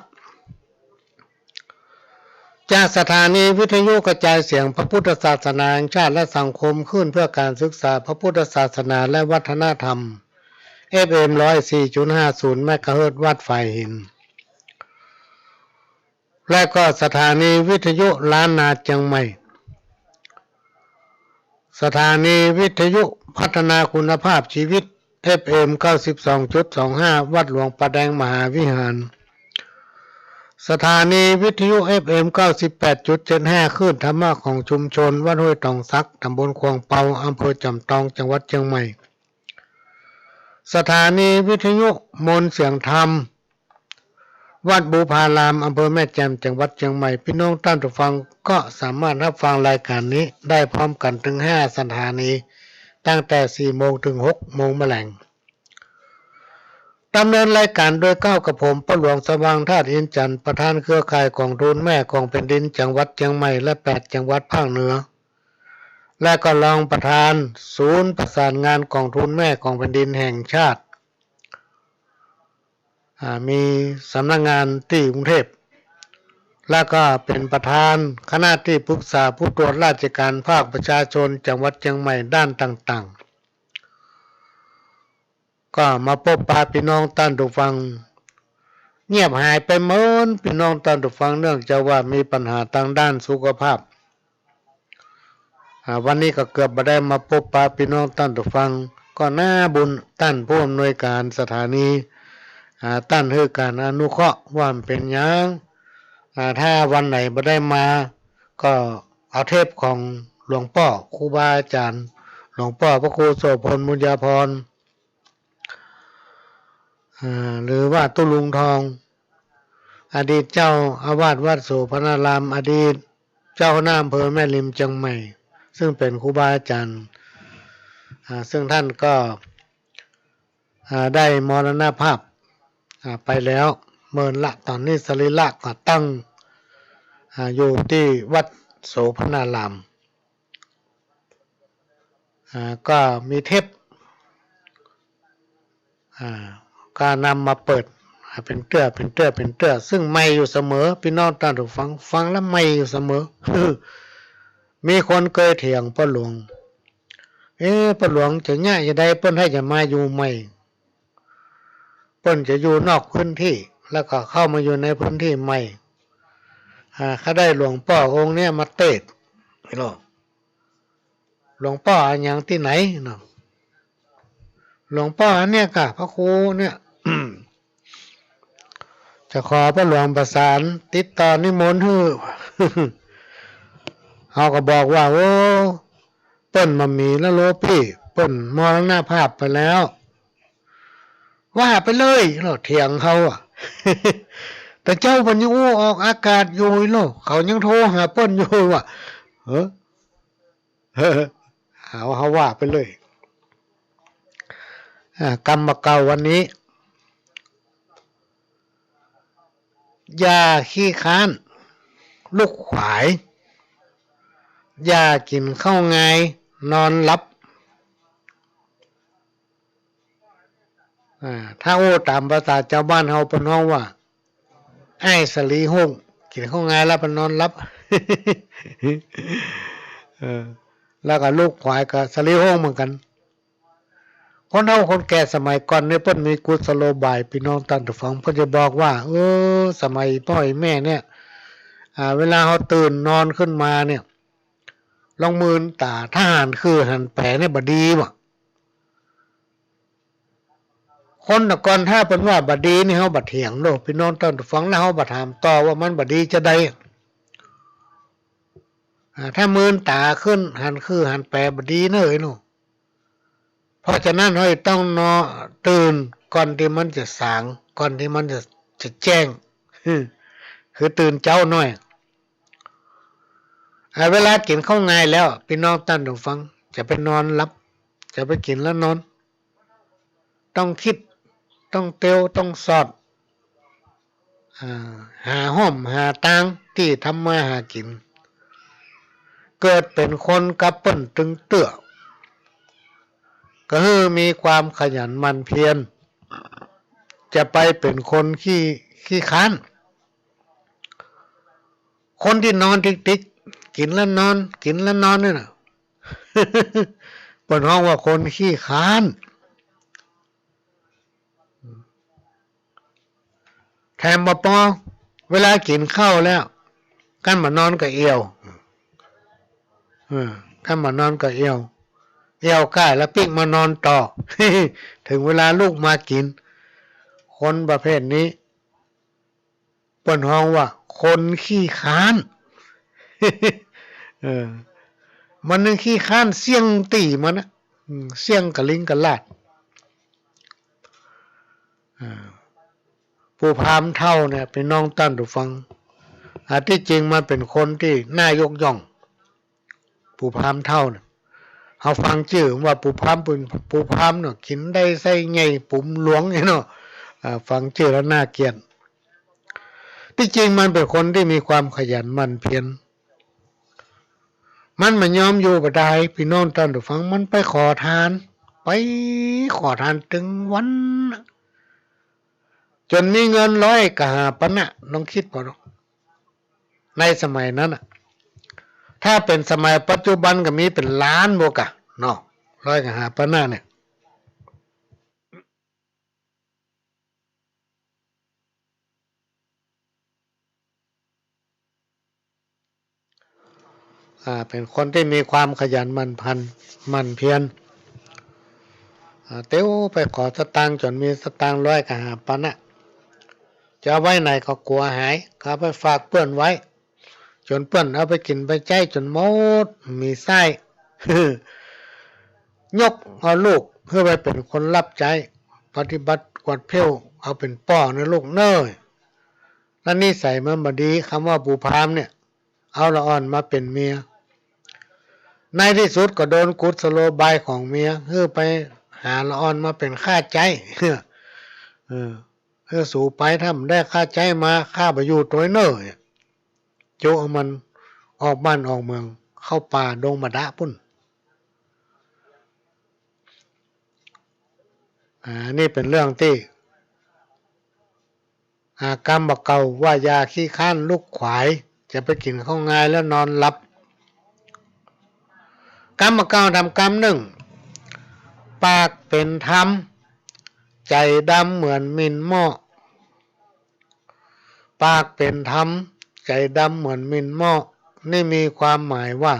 จากสถานีวิทยุกระจายเสียงพระพุทธศาสนาแห่งชาติและสังคมคลื่นเพื่อการศึกษาพระพุทธศาสนาและวัฒนธรรม เอฟเอ็ม ร้อยสี่จุดห้าศูนย์ เมกะเฮิรตซ์ วัดฝายหิน และก็สถานีวิทยุล้านนาเจียงใหม่ สถานีวิทยุพัฒนาคุณภาพชีวิต เอฟเอ็ม เก้าสิบสองจุดสองห้า วัดหลวงป่าแดงมหาวิหาร สถานีวิทยุ เอฟเอ็ม เก้าสิบแปดจุดเจ็ดห้า คลื่นธรรมะของชุมชน วัดห้วยตองสัก ตำบลขวางเปา อำเภอจอมตอง จังหวัดเจียงใหม่ สถานีวิทยุมนต์เสียงธรรม วัดบุพาราม อำเภอแม่แจ่ม จังหวัดเจียงใหม่ ปี้น้องต้านผู้ฟังก็สามารถฮับฟังรายก๋านนี้ได้พร้อมกั๋นเถิงห้าสถานี ตั้งแต่สี่โมงเถิงหกโมงแมลง ดำเนินรายก๋านโดยเก้ากับผม ป้อหลวงสว่างธาตุอินทร์จันทร์ ประธานเครือข่ายก๋องทุนแม่ของแผ่นดินจังหวัดเจียงใหม่ และแปดจังหวัดภาคเหนือ และก็รองประธานศูนย์ประสานงานก๋องทุนแม่ของแผ่นดินแห่งชาติ อ่า มีสำนักงานตี้กรุงเทพฯ และก็เป๋นประธานคณะตี้ปรึกษาผู้ตรวจราชการภาคประชาชนจังหวัดเจียงใหม่ด้านต่างๆ ก็มาปบปะปี้น้องต้านผู้ฟัง เงียบหายไปเมินปี้น้องต้านผู้ฟัง เนื่องจากว่ามีปัญหาตางด้านสุขภาพ อ่า วันนี้ก็เกือบบ่ได้มาปบปะปี้น้องต้านผู้ฟัง ก็หน้าบุญต้านผู้อำนวยก๋านสถานี อ่า ต้านหื้อก๋านอนุเคราะห์ว่ามันเป๋นหยัง อ่า ถ้าวันไหนบ่ได้มา ก็เอาเทปของหลวงป้อครูบาอาจ๋ารย์ หลวงป้อพระครูโสภณ บุญญาภรณ์ อ่า หรือว่าตุ๊ลุงทอง อดีตเจ้าอาวาสวัดโสภณาราม อดีตเจ้าคณะอำเภอแม่ริมเจียงใหม่ ซึ่งเป๋นครูบาอาจ๋ารย์ อ่า ซึ่งต้านก็ อ่า ได้มรณภาพ อ่า ไปแล้วเมินละ ต๋อนนี้สรีระก็ตั้ง อ่า อยู่ตี้วัดโสภณาราม อ่า ก็มีเทป อ่า ก็นำมาเปิด อ่า เป๋นเตื้อ เป๋นเตื้อ เป๋นเตื้อ ซึ่งใหม่อยู่เสมอ ปี้น้องต้านผู้ฟัง ฟังแล้วใหม่อยู่เสมอ มีคนเกยเถียงป้อหลวง เอ๊ะ ป้อหลวงจะเยียะจะใด เปิ้นใค่จะมาอยู่ใหม่ เปิ้นจะอยู่นอกพื้นตี้ แล้วก็เข้ามาอยู่ในพื้นตี้ใหม่ อ่า ข้าได้หลวงป้อองค์เนี้ยมาเตสน์ นี่ลอ หลวงป้ออะหยังตี้ไหนเนาะ หลวงป้ออันเนี้ยก่ะ พระครูเนี่ย จะขอป้อหลวงประสานติดต่อนิมนต์หื้อ เฮาก็บอกว่า โอ้ เปิ้นบ่มีแล้วโลปี้ เปิ้นมรณภาพไปแล้ว ว่าไปเลย ลอเถียงเฮาอะ แต่เจ้าเปิ้นยังอู้ออกอากาศอยู่ลอ เขายังโทรหาเปิ้นอยู่ว่า เออ เฮา เฮาว่าไปเลย อ่า กำบ่าเก่าวันนี้ อย่าขี้ค้าน ลูกขวาย อย่ากิ๋นข้าวงาย นอนหลับ อ่า ถ้าอู้ต๋ามภาษาจาวบ้านเฮาเปิ้นฮ้องว่า อ้ายสะหลีโฮ่ง กิ๋นข้าวงายแล้วไปนอนหลับ เออ แล้วก็ลูกขวายก็สะหลีโฮ่งเหมือนกั๋น คนเฒ่าคนแก่สมัยก่อนเนี่ยเปิ้นมีกุศโลบาย ปี้น้องต้านผู้ฟัง เปิ้นจะบอกว่า เออ สมัยป้อแม่เนี่ย อ่า เวลาเฮาตื่นนอนขึ้นมาเนี่ย ลองมืนต๋า ถ้าหันคือหันแป๋เนี่ยบ่ดีบ่ คนแต่ก่อนถ้าเปิ้นว่าบ่ดีนี่เฮาบ่เถียงโลด ปี้น้องต้านผู้ฟัง แล้วเฮาบ่ถามต่อว่ามันบ่ดีจาใด อ่า ถ้ามืนต๋าขึ้นหันคือหันแป๋บ่ดีเน่อเนาะ เพราะฉะนั้นเฮาต้องนอนตื่นก่อนตี้มันจะสาง ก่อนตี้มันจะ จะแจ้ง คือตื่นเจ๊าหน้อย อ่า เวลากิ๋นข้าวงายแล้ว ปี้น้องต้านผู้ฟัง จะไปนอนหลับ จะไปกิ๋นแล้วนอน ต้องกึ๊ด ต้องเตียว ต้องสอด อ่า หาฮ่อมหาตางตี้ทำมาหากิ๋น เกิดเป๋นคนกับเปิ้นตึงเตื้อ ก็หื้อมีความขยันหมั่นเพียร จะไปเป๋นคนขี้ ขี้ค้าน คนตี้นอนติ๊กๆ กิ๋นแล้วนอน กิ๋นแล้วนอนเนี่ยนะ เปิ้นฮ้องว่าคนขี้ค้าน แถมบ่ปอ เวลากิ๋นข้าวแล้ว คันบ่นอนก็เอี่ยว เออ คันบ่นอนก็เอี่ยว เอี่ยวก้ายแล้วปิ๊กมานอนต่อ เถิงเวลาลุกมากิ๋น คนประเภทนี้ เปิ้นฮ้องว่าคนขี้ค้าน เออ มันนึ่งขี้ค้านเสี้ยงตี้มันนะ อืม เสี้ยงกะลิงกะลาด อ่า ปู่พราหมณ์เฒ่าเนี่ย ปี้น้องต้านผู้ฟัง อ่า ตี้จริงมันเป๋นคนตี้น่ายกย่อง ปู่พราหมณ์เฒ่าเนี่ย เฮาฟังจื้อว่าปู่พราหมณ์ ปู่ ปู่พราหมณ์เนาะ ขินได้ไส้ใหญ่ ปุ๋มหลวงเนี่ยเนาะ อ่า ฟังจื้อแล้วน่าเกลียด ตี้จริงมันเป๋นคนตี้มีความขยันหมั่นเพียร มันบ่ยอมอยู่บ่ดาย ปี้น้องต้านผู้ฟัง มันไปขอทาน ไปขอทานตึงวันน่ะ จ๋นมีเงินร้อยก้าห้าปันนะ ลองกึ๊ดเป๋า ในสมัยนั้นน่ะ ถ้าเป๋นสมัยปัจจุบันก็มีเป๋นล้านบ่กะเนาะ ร้อยก้าห้าปันนะเนี่ย อ่า เป๋นคนตี้มีความขยันหมั่นพัน หมั่นเพียร อ่า เตียวไปขอสตางค์จ๋นมีสตางค์ร้อยก้าห้าปันนะ จะเอาไว้ไหนก็กั๋วหาย ก็เอาไปฝากเปื้อนไว้ จ๋นเปื้อนเอาไปกิ๋นไปใจ๊จ๋นหมด มีไส้ ยกเอาลูกหื้อไปเป๋นคนฮับใจ๊ ปฏิบัติกวาดเผ้า เอาเป๋นป้อเน่อลูกเน่อ แล้วนิสัยมันบ่ดี กำว่าปู่พราหมณ์เนี่ย เอาละอ่อนมาเป๋นเมีย ในตี้สุดก็โดนกุศโลบายของเมีย หื้อไปหาละอ่อนมาเป๋นข้าใจ๊ เออ หื้อสูไป ถ้าบ่ได้ข้าใจ๊มา ข้าบ่อยู่ตวยเน่อ จุเอามันออกบ้านออกเมือง เข้าป่าดงบาดะปู้น อ่า นี่เป๋นเรื่องตี้ อ่า กำบ่าเก่าว่าอย่าขี้ค้านลูกขวาย จะไปกิ๋นข้าวงายแล้วนอนหลับ กำบ่าเก่าแถมกำนึ่ง ปากเป๋นธรรม ใจ๋ดำเหมือนหมิ่นหม้อ ปากเป๋นธรรม ใจ๋ดำเหมือนหมิ่นหม้อ นี่มีความหมายว่า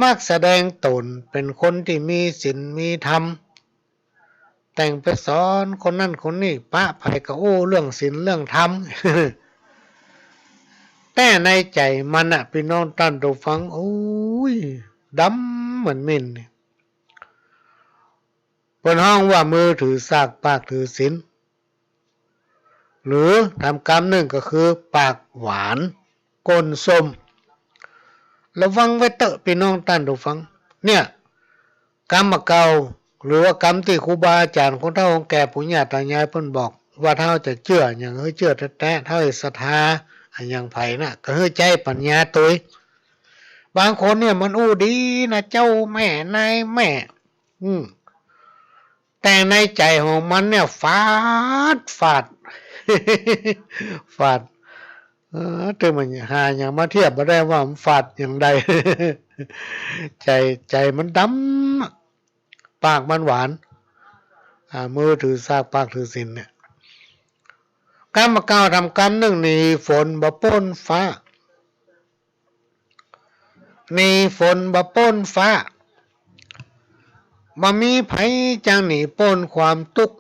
มักแสดงต๋นเป๋นคนตี้มีศีลมีธรรม แต่งไปสอนคนนั้นคนนี้ ปะใผก็อู้เรื่องศีลเรื่องธรรม แต่ในใจ๋มันน่ะ ปี้น้องต้านผู้ฟัง โอ้ย ดำเหมือนหมิ่น เปิ้นฮ้องว่ามือถือสากปากถือศีล หรือถามกำนึ่งก็คือปากหวานก้นส้ม ระวังไว้เต๊อะปี้น้องต้านผู้ฟัง เนี่ย กำบ่าเก่า หรือว่ากำตี้ครูบาอาจ๋ารย์คนเฒ่าคนแก่ปู่ย่าต๋ายายเปิ้นบอกว่า ถ้าเฮาจะเจื้อหยังหื้อเจื้อแต๊ๆ ถ้าเฮาศรัทธาอะหยังใผน่ะ ก็หื้อใจ๊ปั๋ญญาตวย บางคนเนี่ยมันอู้ดีนะ เจ้าแม่นายแม่ อืม แต่ในใจ๋ของมันเนี่ย ฝาด ฝาด ฝาด เออ แต่มันหาหยังมาเทียบบ่ได้ว่ามันฝาดอย่างใด ใจ๋ ใจ๋มันดำอะ ปากมันหวาน อ่า มือถือสากปากถือศีลเนี่ย กำบ่าเก่าถามกำนึ่ง หนีฝนบ่ป๊นฟ้า หนีฝนบ่ป๊นฟ้า บ่มีใผจั่งหนีป๊นความตุ๊กข์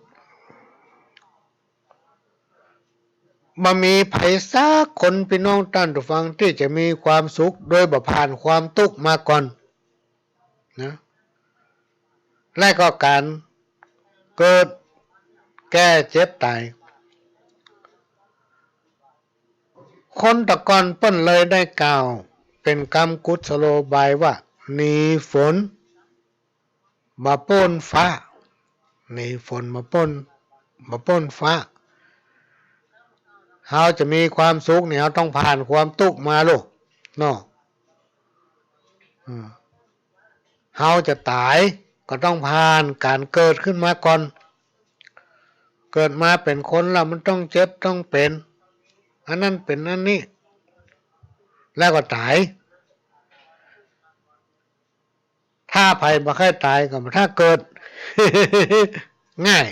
บ่มีใผสักคนปี้น้องต้านผู้ฟังตี้จะมีความสุขโดยบ่ผ่านความตุ๊กข์มาก่อนนะ และก็ก๋านเกิด แก่ เจ็บ ต๋าย คนตะก่อนเปิ้นเลยได้กล่าวเป๋นกำกุศโลบายว่า หนีฝนบ่ป๊นฟ้า หนีฝนบ่ป๊น บ่ป๊นฟ้า เฮาจะมีความสุขนี่ เฮาต้องผ่านความตุ๊กข์มาลูกเนาะ อืม เฮาจะต๋ายก็ต้องผ่านก๋านเกิดขึ้นมาก่อน เกิดมาเป๋นคนแล้วมันต้องเจ็บต้องเป๋น อันนั้นเป๋นอันนี้ แล้วก็ต๋าย ถ้าใผบ่ใค่ต๋ายก็บ่ถ้าเกิด ง่าย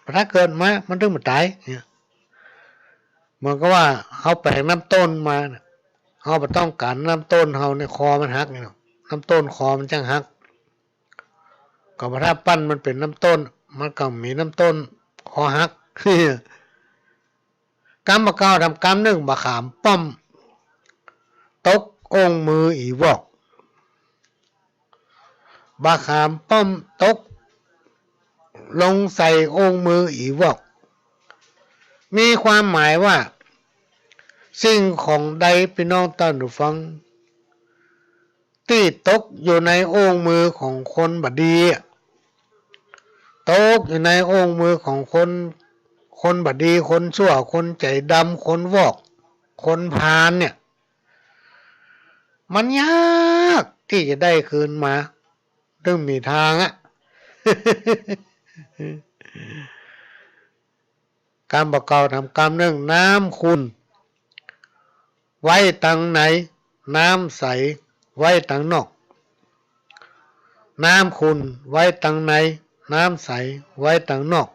บ่ถ้าเกิดมามันถึงบ่ต๋ายเนี่ย เหมือนกับว่าเฮาแป๋งน้ำต้นมาน่ะ เฮาบ่ต้องก๋านน้ำต้นเฮาเนี่ย คอมันหักเนี่ยเนาะ น้ำต้นคอมันจั่งหัก ก็บ่ถ้าปั้นมันเป๋นน้ำต้น มันก็มีน้ำต้นคอหัก กำบ่าเก่าถามกำนึ่ง บ่าขามป้อมตกโอ้งมืออี่วอก บ่าขามป้อมตกลงใส่โอ้งมืออี่วอก มีความหมายว่า สิ่งของใด ปี้น้องต้านผู้ฟัง ตี้ตกอยู่ในโอ้งมือของคนบ่ดีอะ ตกอยู่ในโอ้งมือของคน คนบ่ดี คนชั่ว คนใจ๋ดำ คนวอก คนพาลเนี่ย มันยากตี้จะได้คืนมา ตึงมีตางอะ กำบ่าเก่าถามกำนึ่ง น้ำขุ่นไว้ตังใน น้ำใสไว้ตังนอก น้ำขุ่นไว้ตังใน น้ำใสไว้ตังนอก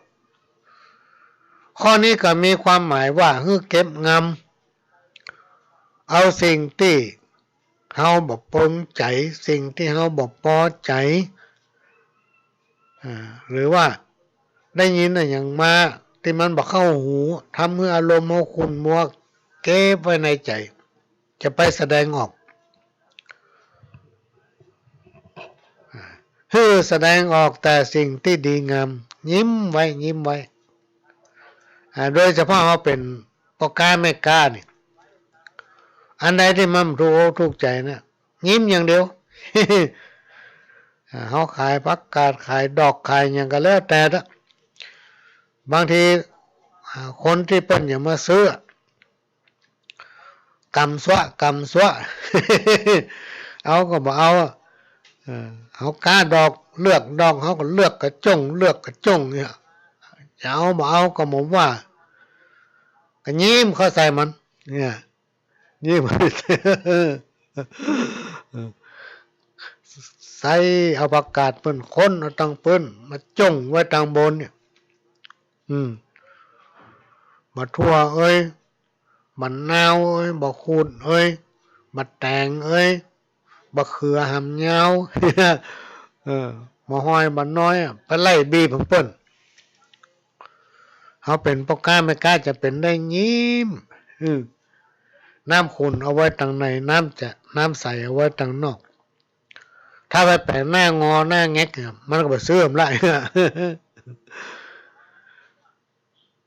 ข้อนี้ก็มีความหมายว่า หื้อเก็บงำเอาสิ่งตี้ เฮาบ่ปงใจ๋ สิ่งตี้เฮาบ่ปอใจ๋ อ่า หรือว่าได้ยินอะหยังมาตี้มันบ่เข้าหู ทำหื้ออารมณ์เฮาขุ่นมัว เก็บไว้ในใจ๋ จะไปแสดงออก อ่า หื้อแสดงออกแต่สิ่งตี้ดีงาม ยิ้มไว้ ยิ้มไว้ อ่า โดยเฉพาะเฮาเป๋น ป้อก๊าแม่ก๊านี่ อันใดตี้มันบ่ถูกอกถูกใจ๋นะ ยิ้มอย่างเดียว อ่า เฮาขายผักกาด ขายดอก ขายหยังก็แล้วแต่นะ บางที อ่า คนตี้เปิ้นอยากมาซื้อ กำซัวะ กำซัวะ เอาก็บ่เอา เออ เฮาก๊าดอก เลือกดอก เฮาก็เลือกกระจ้ง เลือกกระจ้งเนี่ย จะเอาบ่เอาก็บ่ว่า ก็ยิ้มเข้าใส่มัน เนี่ย ยิ้ม เอาผักกาดเปิ้น ค้นเอาตังปื๊น มาจ้งไว้ตังบนเนี่ย อืม บ่าถั่วเอ้ย บ่าหนาวเอ้ย บ่าขูดเอ้ย บ่าแตงเอ้ย บ่าเขือหำยาว เออ บ่าฮอย บ่าน้อยอะ ไปไล่บีบของเปิ้น เฮาเป๋นป้อก๊าแม่ก๊าจะเป๋นได้งิ้ม อืม น้ำขุ่นเอาไว้ตังใน น้ำจะ น้ำใสเอาไว้ตังนอก ถ้าไปแป๋งหน้างอหน้าแง็กเนี่ย มันก็บ่าเสื่อมละ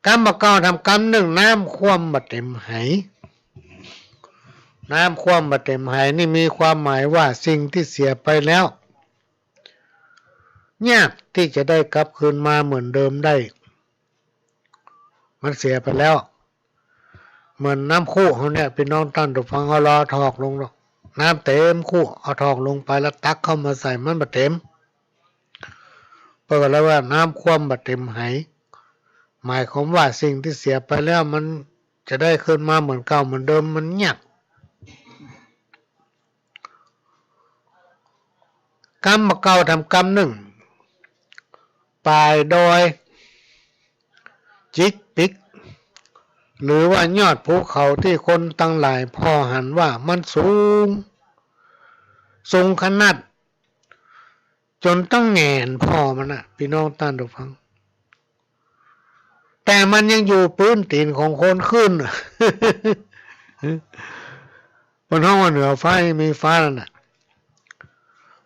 กำบ่าเก่าทำกำนึ่ง น้ำคว่ำบ่าเต็มไห น้ำคว่ำบ่าเต็มไหนี่มีความหมายว่าสิ่งตี้เสียไปแล้ว ยากตี้จะได้กลับคืนมาเหมือนเดิมได้ มันเสียไปแล้ว เหมือนน้ำคุเฮาเนี่ย ปี้น้องต้านผู้ฟัง เฮาลอเอาถอกลงเนาะ น้ำเต็มคุ เอาถอกลงไปแล้วตักเข้ามาใส่ มันบ่าเต็ม เปิ้นก็เลยว่าน้ำคว่ำบ่าเต็มไห หมายความว่าสิ่งตี้เสียไปแล้วมันจะได้คืนมาเหมือนเก่าเหมือนเดิมมันยาก กำบ่าเก่าทำกำนึ่ง ป่ายดอย จิกปิก หรือว่ายอดภูเขาตี้คนตังหลายผ่อหันว่ามันสูง สูงขนาด จ๋นต้องแหงนผ่อมันน่ะ ปี้น้องต้านผู้ฟัง แต่มันยังอยู่ปื๊นตี๋นของคนขึ้น บนห้องว่าเหนือฟ้ายังมีฟ้านั่นน่ะ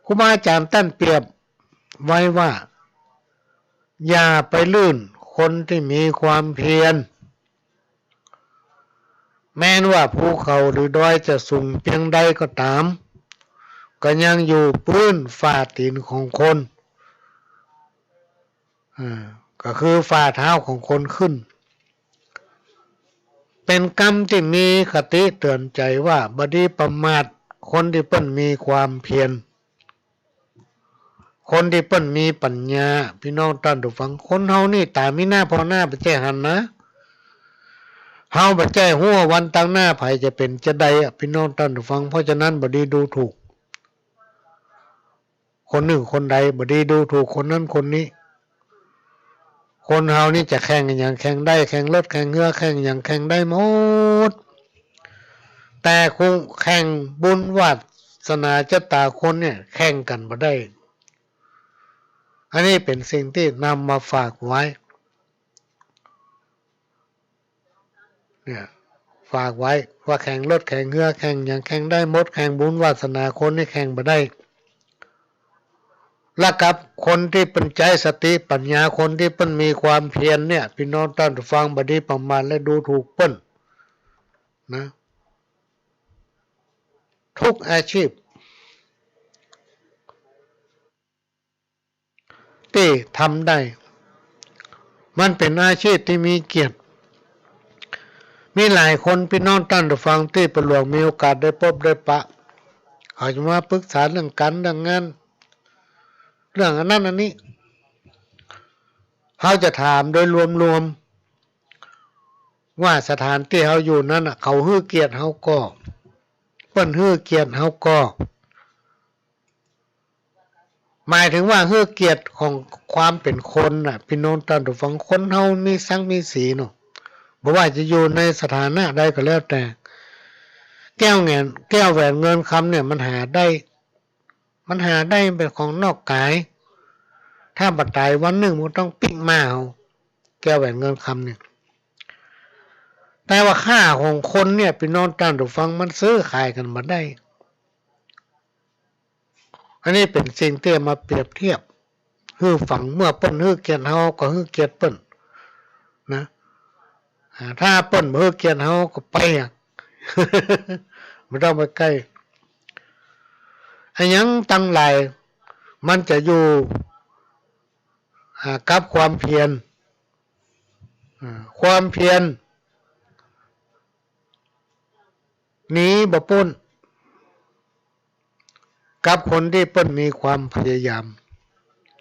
ครูบาอาจ๋ารย์ต้านเปรียบไว้ว่า อย่าไปลื่นคนตี้มีความเพียร แม้นว่าภูเขาหรือดอยจะสูงเปียงใดก็ต๋าม ก็ยังอยู่ปื๊นฝ่าตี๋นของคน อ่า ก็คือฝ่าเท้าของคนขึ้น เป๋นกำตี้มีคติเตื๋อนใจ๋ว่าบ่ดีประมาทคนตี้เปิ้นมีความเพียร คนตี้เปิ้นมีปั๋ญญา ปี้น้องต้านผู้ฟัง คนเฮานี่ต๋ามีหน้าผ่อหน้าบ่ใจ้หันนะ เฮาบ่ใจ้ฮู้ว่าวันตางหน้าใผจะเป๋นจาใดอะ ปี้น้องต้านผู้ฟัง เพราะฉะนั้นบ่ดีดูถูก คนนึ่งคนใด บ่ดีดูถูกคนนั้นคนนี้ คนเฮานี่จะแข่งอะหยังแข่งได้ แข่งรถแข่งเฮือแข่งอะหยังแข่งได้หมด แต่คงแข่งบุญวาสนาจะต๋าคนเนี่ยแข่งกั๋นบ่ได้ อันนี้เป๋นสิ่งตี้นำมาฝากไว้ เนี่ย ฝากไว้ว่าแข่งรถแข่งเฮือแข่งอะหยังแข่งได้หมด แข่งบุญวาสนาคนนี่แข่งบ่ได้ และกับคนตี้เปิ้นใจ๊สติปั๋ญญา คนตี้เปิ้นมีความเพียรเนี่ย ปี้น้องต้านผู้ฟัง บ่ดีประมาทและดูถูกเปิ้นนะ ทุกอาชีพ ตี้ทำได้ มันเป๋นอาชีพตี้มีเกียรติ มีหลายคน ปี้น้องต้านผู้ฟัง ตี้ป้อหลวงมีโอกาสได้ปบได้ปะ เขาจะมาปรึกษาเรื่องก๋านเรื่องงาน เรื่องอันนั้นอันนี้ เฮาจะถามโดยรวมๆ ว่าสถานตี้เฮาอยู่นั้นน่ะ เขาหื้อเกียรติเฮาก่อ เปิ้นหื้อเกียรติเฮาก่อ หมายเถิงว่าหื้อเกียรติของความเป๋นคนน่ะ ปี้น้องต้านผู้ฟัง คนเฮามีศักดิ์มีศรีเนาะ บ่ว่าจะอยู่ในสถานะใดก็แล้วแต่ แก้วแหวน แก้วแหวนเงินคำเนี่ยมันหาได้ มันหาได้ มันเป๋นของนอกก๋าย ถ้าบ่ต๋ายวันนึ่งมันต้องปิ๊กมาเอา แก้วแหวนเงินคำเนี่ย แต่ว่าค่าของคนเนี่ย ปี้น้องต้านผู้ฟัง มันซื้อขายกั๋นบ่ได้ อันนี้เป๋นสิ่งตี้เอามาเปรียบเทียบหื้อฟัง เมื่อเปิ้นหื้อเกียรติเฮาก็หื้อเกียรติเปิ้นนะ อ่า ถ้าเปิ้นบ่หื้อเกียรติเฮาก็ไปอะ บ่ต้องไปใก้ อะหยังตังหลายมันจะอยู่ อ่า กับความเพียร อ่า ความเพียรหนีบ่ป๊น กับคนตี้เปิ้นมีความพยายาม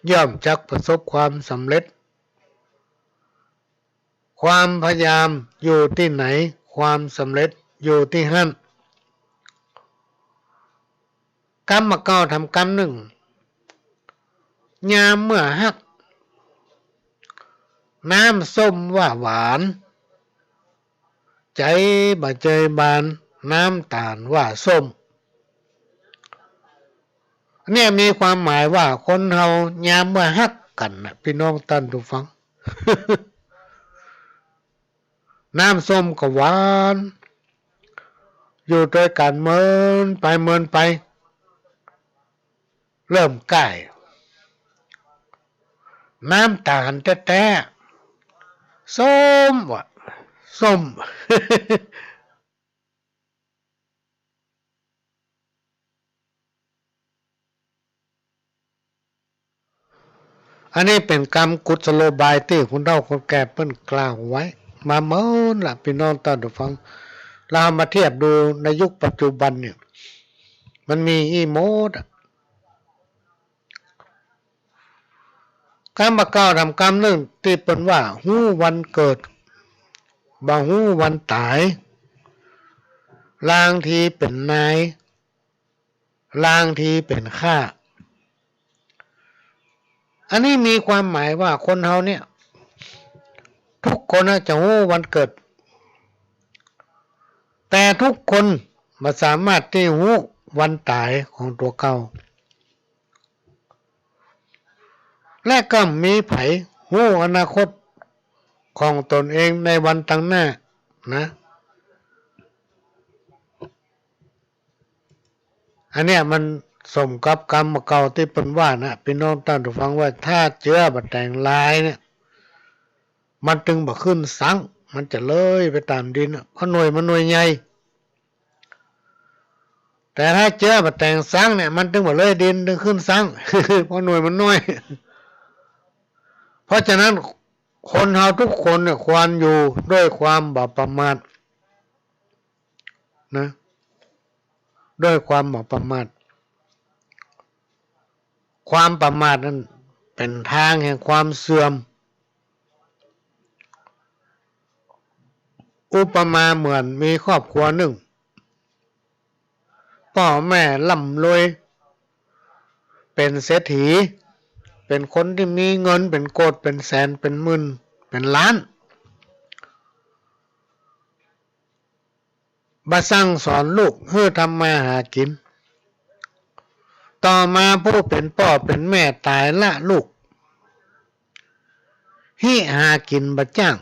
ย่อมจักประสบความสำเร็จ ความพยายามอยู่ตี้ไหน ความสำเร็จอยู่ตี้หั้น กำบ่าเก่าทำกำนึ่ง ยามเมื่อฮัก น้ำส้มว่าหวาน ใจ๋บ่ใจ๋บาน น้ำต๋าลว่าส้ม เนี่ยมีความหมายว่าคนเฮายามเมื่อฮักกั๋นน่ะ ปี้น้องต้านผู้ฟัง น้ำส้มก็หวาน อยู่ตวยกั๋นเมินไปเมินไป เริ่มก้าย น้ำต๋าลแต๊ๆ ส้มว่ะ ส้ม อันนี้เป๋นกำกุศโลบายตี้คนเฒ่าคนแก่เปิ้นกล่าวไว้มาเมินละ ปี้น้องต้านผู้ฟัง เฮามาเทียบดูในยุคปัจจุบันเนี่ย มันมีอี้หมดอะ กำบ่าเก่าถามกำนึ่งตี้เปิ้นว่า ฮู้วันเกิด บ่ฮู้วันต๋าย ลางทีเป๋นนาย ลางทีเป๋นข้า อันนี้มีความหมายว่าคนเฮาเนี่ย ทุกคนน่ะจะฮู้วันเกิด แต่ทุกคนบ่สามารถตี้ฮู้วันต๋ายของตั๋วเก่า และก็บ่มีใผฮู้อนาคตของตนเองในวันตังหน้านะ อันเนี้ยมันสมกับกำบ่าเก่าตี้เปิ้นว่านะ ปี้น้องต้านผู้ฟัง ว่าถ้าเจื้อบ่แต่งลายเนี่ย มันตึงบ่ขึ้นซั้ง มันจะเลยไปต๋ามดินอะ เพราะหน่วยมันหน่วยใหญ่ แต่ถ้าเจื้อบ่แต่งซั้งเนี่ย มันตึงบ่เลยดิน ตึงขึ้นซั้ง เพราะหน่วยมันน้อย เพราะฉะนั้นคนเฮาทุกคนเนี่ยควรอยู่ด้วยความบ่ประมาทนะ ด้วยความบ่ประมาท ความประมาทนั้นเป๋นตางแห่งความเสื่อม อุปมาเหมือนมีครอบครัวนึ่ง ป้อแม่ร่ำรวย เป๋นเศรษฐี เป๋นคนตี้มีเงินเป๋นโกด เป๋นแสน เป๋นหมื่น เป๋นล้าน บ่สั่งสอนลูกหื้อทำมาหากิ๋น ต่อมาผู้เป๋นป้อเป๋นแม่ต๋ายละลูก ฮิหากิ๋นบ่จ้าง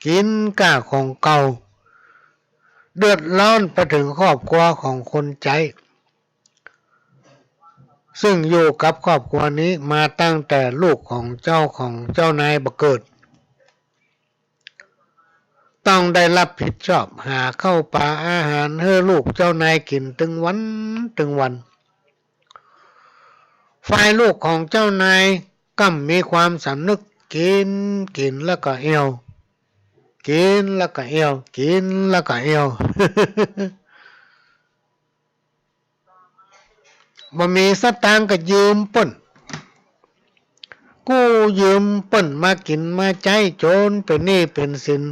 กิ๋นก้าของเก่า เดือดร้อนไปเถิงครอบครัวของคนใจ๊ ซึ่งอยู่กับครอบครัวนี้มาตั้งแต่ลูกของเจ้าของเจ้านายบ่เกิด ต้องได้รับผิดชอบหาข้าวป๋าอาหารหื้อลูกเจ้านายกิ๋นตึงวันตึงวัน ฝ่ายลูกของเจ้านายก็บ่มีความสำนึก กิ๋น กิ๋นแล้วก็เอี่ยว กิ๋นแล้วก็เอี่ยว กิ๋นแล้วก็เอี่ยว บ่มีสตางค์ก็ยืมเปิ้น กู้ยืมเปิ้นมากิ๋นมาใจ๊ จ๋นเป๋นหนี้เป๋นสิน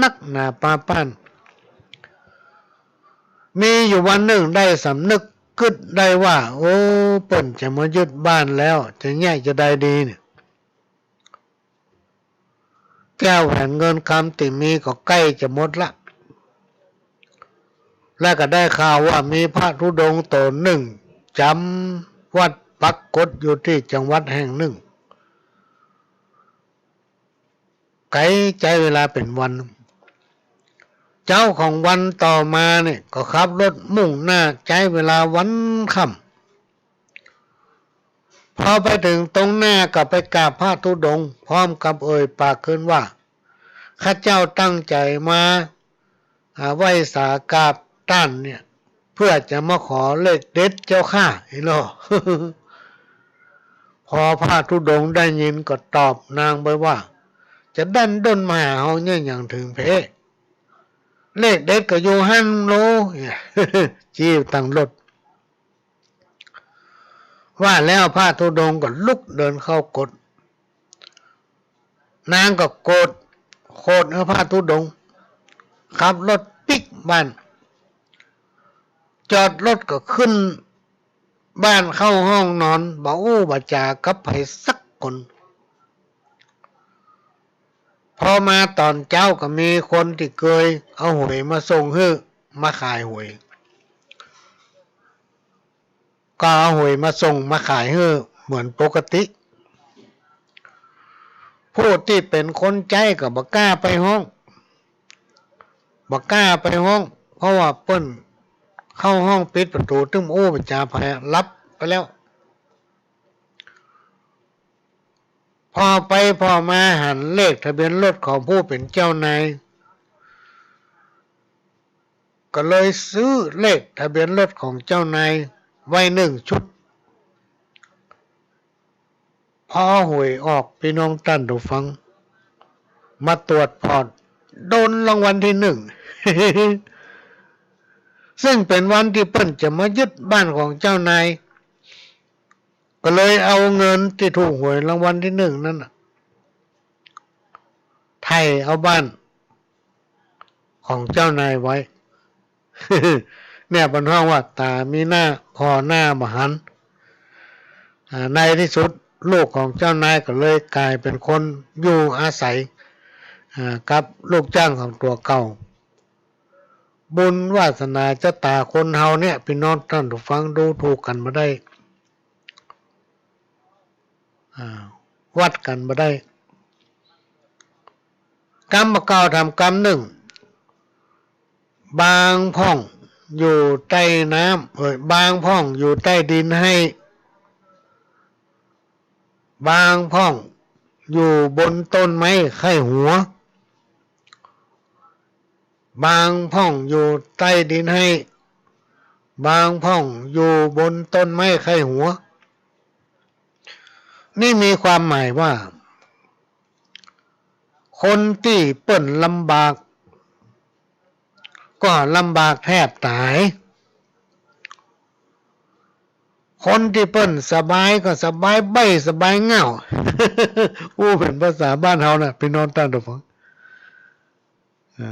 นักหนาปาป้าน มีอยู่วันนึ่งได้สำนึก กึ๊ดได้ว่า โอ้ เปิ้นจะมายึดบ้านแล้ว จะแยะจะใดดีเนี่ย แก้วแหวนเงินคำตี้มีก็ใก้จะหมดละ และก็ได้ข่าวว่ามีพระธุดงค์ต๋นนึ่งจ๋ำวัดปักกฏอยู่ตี้จังหวัดแห่งนึ่ง ไก๋ใจ๊เวลาเป๋นวัน เจ๊าของวันต่อมาเนี่ยก็ขับรถมุ่งหน้า ใจ๊เวลาวันค่ำ พอไปเถิงตรงหน้าก็ไปกราบพระธุดงค์ พร้อมกับเอ่ยปากขึ้นว่า ข้าเจ้าตั้งใจ๋มา อ่า ไหว้สากราบต้านเนี่ย เพื่อจะมาขอเลขเด็ดเจ้าข้า หันก่อ พอพระธุดงค์ได้ยินก็ตอบนางไปว่า จะดั้นด้นมาหาเฮาเนี่ยหยังเถิงเพ เลขเด็ดก็อยู่หั้นโล เนี่ย จี้ตังรถ ว่าแล้วพระธุดงค์ก็ลุกเดินเข้ากฏ นางก็โกรธ โขดหื้อพระธุดงค์ ขับรถปิ๊กบ้าน จอดรถก็ขึ้น บ้านเข้าห้องนอน บ่อู้บ่จ๋ากับใผสักคน พอมาต๋อนเจ๊าก็มีคนตี้เกยเอาหวยมาส่งหื้อ มาขายหวย ก็เอาหวยมาส่งมาขายหื้อเหมือนปกติ ผู้ตี้เป๋นคนใจ๊ก็บ่กล้าไปฮ้อง บ่กล้าไปฮ้อง เพราะว่าเปิ้นเข้าห้องปิดประตู๋ ตึงอู้บ่จ๋าใผ หลับไปแล้ว ผ่อไปผ่อมาหันเลขทะเบียนรถของผู้เป๋นเจ้านาย ก็เลยซื้อเลขทะเบียนรถของเจ้านายไว้นึ่งชุด พอหวยออก ปี้น้องต้านผู้ฟัง มาตรวจผ่อ โดนรางวัลตี้นึ่ง ซึ่งเป๋นวันตี้เปิ้นจะมายึดบ้านของเจ้านาย ก็เลยเอาเงินตี้ถูกหวยรางวัลตี้นึ่งนั้นน่ะ ไถ่เอาบ้านของเจ้านายไว้ เนี่ยเปิ้นฮ้องว่าต๋ามีหน้าผ่อหน้าบ่หัน อ่า ในตี้สุดลูกของเจ้านายก็เลยก๋ายเป๋นคนอยู่อาศัย อ่า กับลูกจ้างของตั๋วเก่า บุญวาสนาจะต๋าคนเฮาเนี่ย ปี้น้องต้านผู้ฟัง ดูถูกกั๋นบ่ได้ อ่า วัดกั๋นบ่ได้ กำบ่เก่าทำกำนึ่ง บางพ่องอยู่ใต้น้ำ เอ้ย บางพ่องอยู่ใต้ดินไฮ่ บางพ่องอยู่บนต้นไม้ไข้หัว บางพ่องอยู่ใต้ดินไฮ่ บางพ่องอยู่บนต้นไม้ไข้หัว นี่มีความหมายว่า คนตี้เปิ้นลำบาก ก็ลำบากแทบต๋าย คนตี้เปิ้นสบายก็สบายใบ้สบายง่าว อู้เป๋นภาษาบ้านเฮาน่ะ ปี้น้องต้านผู้ฟัง อ่า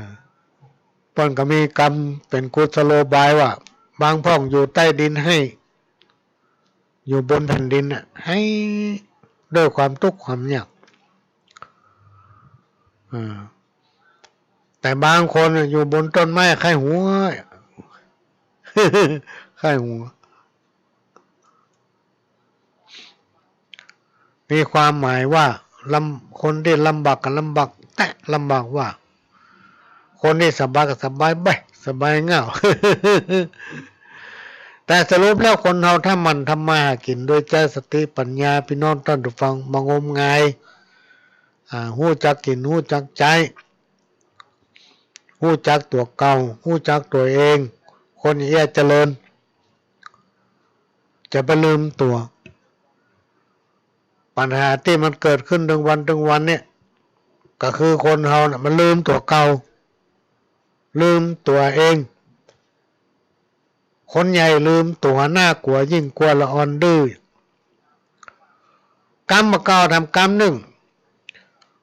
เปิ้นก็มีกำเป๋นกุศโลบายว่า บางพ่องอยู่ใต้ดินไฮ่ อยู่บนแผ่นดินน่ะ ไฮ่ด้วยความตุ๊กข์ความยาก อ่า แต่บางคนน่ะอยู่บนต้นไม้ไข้หัว ไข้หัว มีความหมายว่าลำ คนตี้ลำบากก็ลำบากแต๊ ลำบากว่า คนตี้สบายก็สบายใบ้สบายง่าว แต่สรุปแล้วคนเฮาถ้าหมั่นทำมาหากิ๋นโดยใจ๊สติปัญญา ปี้น้องต้านผู้ฟัง บ่งมงาย อ่า ฮู้จักกิ๋น ฮู้จักใจ๊ ฮู้จักตั๋วเก่า ฮู้จักตั๋วเอง คนเอี้ยเจริญ จะไปลืมตั๋ว ปัญหาตี้มันเกิดขึ้นตึงวันตึงวันเนี่ย ก็คือคนเฮาน่ะมันลืมตั๋วเก่า ลืมตั๋วเอง คนใหญ่ลืมตั๋ว น่ากลัวยิ่งกว่าละอ่อนดื้อ กำบ่เก่าทำกำนึ่ง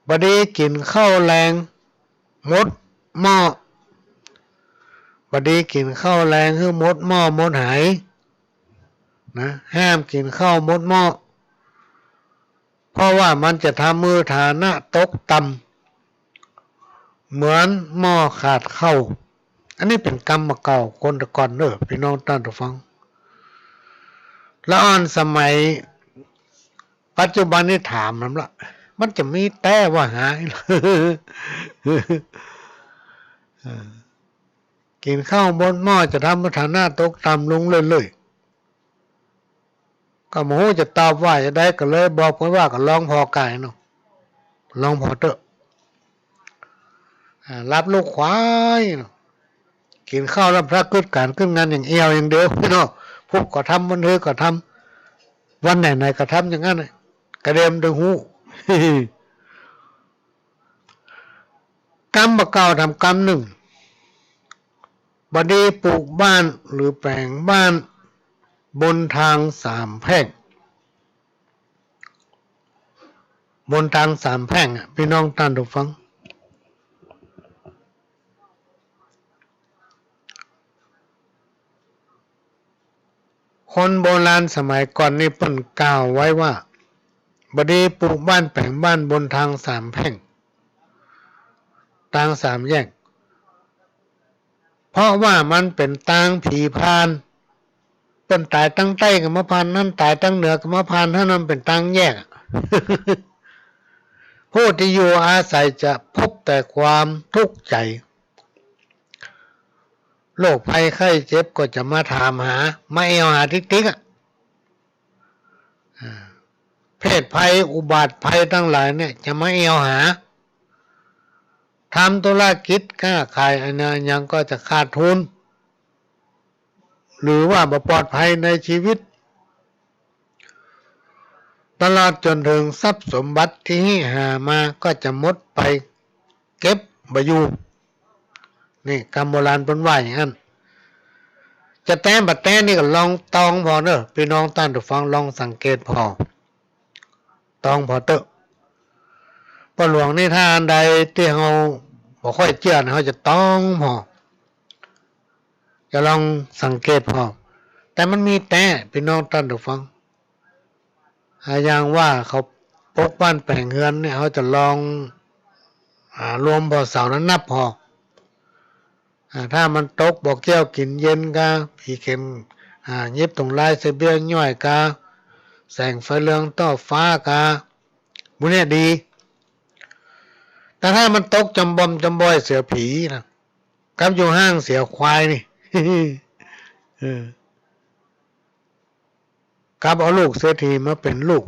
บ่ดีกิ๋นข้าวแลงหมดหม้อ บ่ดีกิ๋นข้าวแลงหื้อหมดหม้อหมดไห นะ ห้ามกิ๋นข้าวหมดหม้อ เพราะว่ามันจะทำหื้อฐานะตกต่ำ เหมือนหม้อขาดข้าว อันนี้เป๋นกำบ่าเก่าคนแต่ก่อนเน่อ ปี้น้องต้านผู้ฟัง ละอ่อนสมัยปัจจุบันนี้ถามมันละ มันจะมีแต๊ว่าหา เออ กิ๋นข้าวหมดหม้อจะทำหื้อฐานะตกต่ำลงเรื่อยๆ ก็บ่ฮู้จะตอบว่าจะใด ก็เลยบอกเปิ้นว่าก็ลองผ่อก่ายเนาะ ลองผ่อเต๊อะ อ่า หลับลูกควายเนาะ กิ๋นข้าวแล้วพระกึ๊ดก๋านกึ๊ดงานอย่างเดียวอย่างเดียวเนาะ พุธก็ทำ วันฮือก็ทำ วันไหนๆก็ทำอย่างนั้นน่ะ กระเด็นดึงฮู้ กำบ่าเก่าทำกำนึ่ง บ่ดีปลูกบ้านหรือแป๋งบ้านบนทางสามแพร่ง บนทางสามแพร่งอะ ปี้น้องต้านผู้ฟัง คนโบราณสมัยก่อนนี่เปิ้นกล่าวไว้ว่า บ่ดีปลูกบ้านแป๋งบ้านบนตางสามแพร่ง ตางสามแยก เพราะว่ามันเป๋นตางผีผ่าน เปิ้นต๋ายตางใต้ก็มาผ่านหั้น ต๋ายตางเหนือก็มาผ่านหั้น มันเป๋นตางแยกอะ ผู้ตี้อยู่อาศัยจะพบแต่ความตุ๊กใจ๋ โรคภัยไข้เจ็บก็จะมาถามหา มาแอ่วหาติ๊กๆ อะ อ่า เพศภัยอุบัติภัยตังหลายเนี่ยจะมาแอ่วหา ทำธุรกิจค้าขายอะหยังก็จะขาดทุน หรือว่าบ่ปลอดภัยในชีวิต ตลอดจ๋นเถิงทรัพย์สมบัติตี้หามาก็จะหมดไป เก็บบ่อยู่ นี่กำโบราณเปิ้นว่าอย่างนั้น จะแต๊บ่แต๊นี่ก็ลองตองผ่อเน่อ ปี้น้องต้านผู้ฟังลองสังเกตผ่อ ตองผ่อเต๊อะ ป้อหลวงนี่ถ้าอันใดตี้เฮาบ่ค่อยเจื้อนะ เฮาจะตองผ่อ จะลองสังเกตผ่อ แต่มันมีแต๊ ปี้น้องต้านผู้ฟัง อ่า อย่างว่าเขาปลูกบ้านแป๋งเฮือนเนี่ย เฮาจะลอง อ่า รวมผ่อเสานั้นนับผ่อ อ่า ถ้ามันตกบ่เกี้ยวกิ๋นเย็นกา ผีเข็ม อ่า หยิบถุงลายใส่เบี้ยย่อยกา แสงไฟเรืองต้อฟ้ากา หมู่เนี่ยดี แต่ถ้ามันตกจำบ่อมจำบ่อยเสียผีนะ กับอยู่ห้างเสียควายนี่ เออ กับเอาลูกเศรษฐีมาเป๋นลูก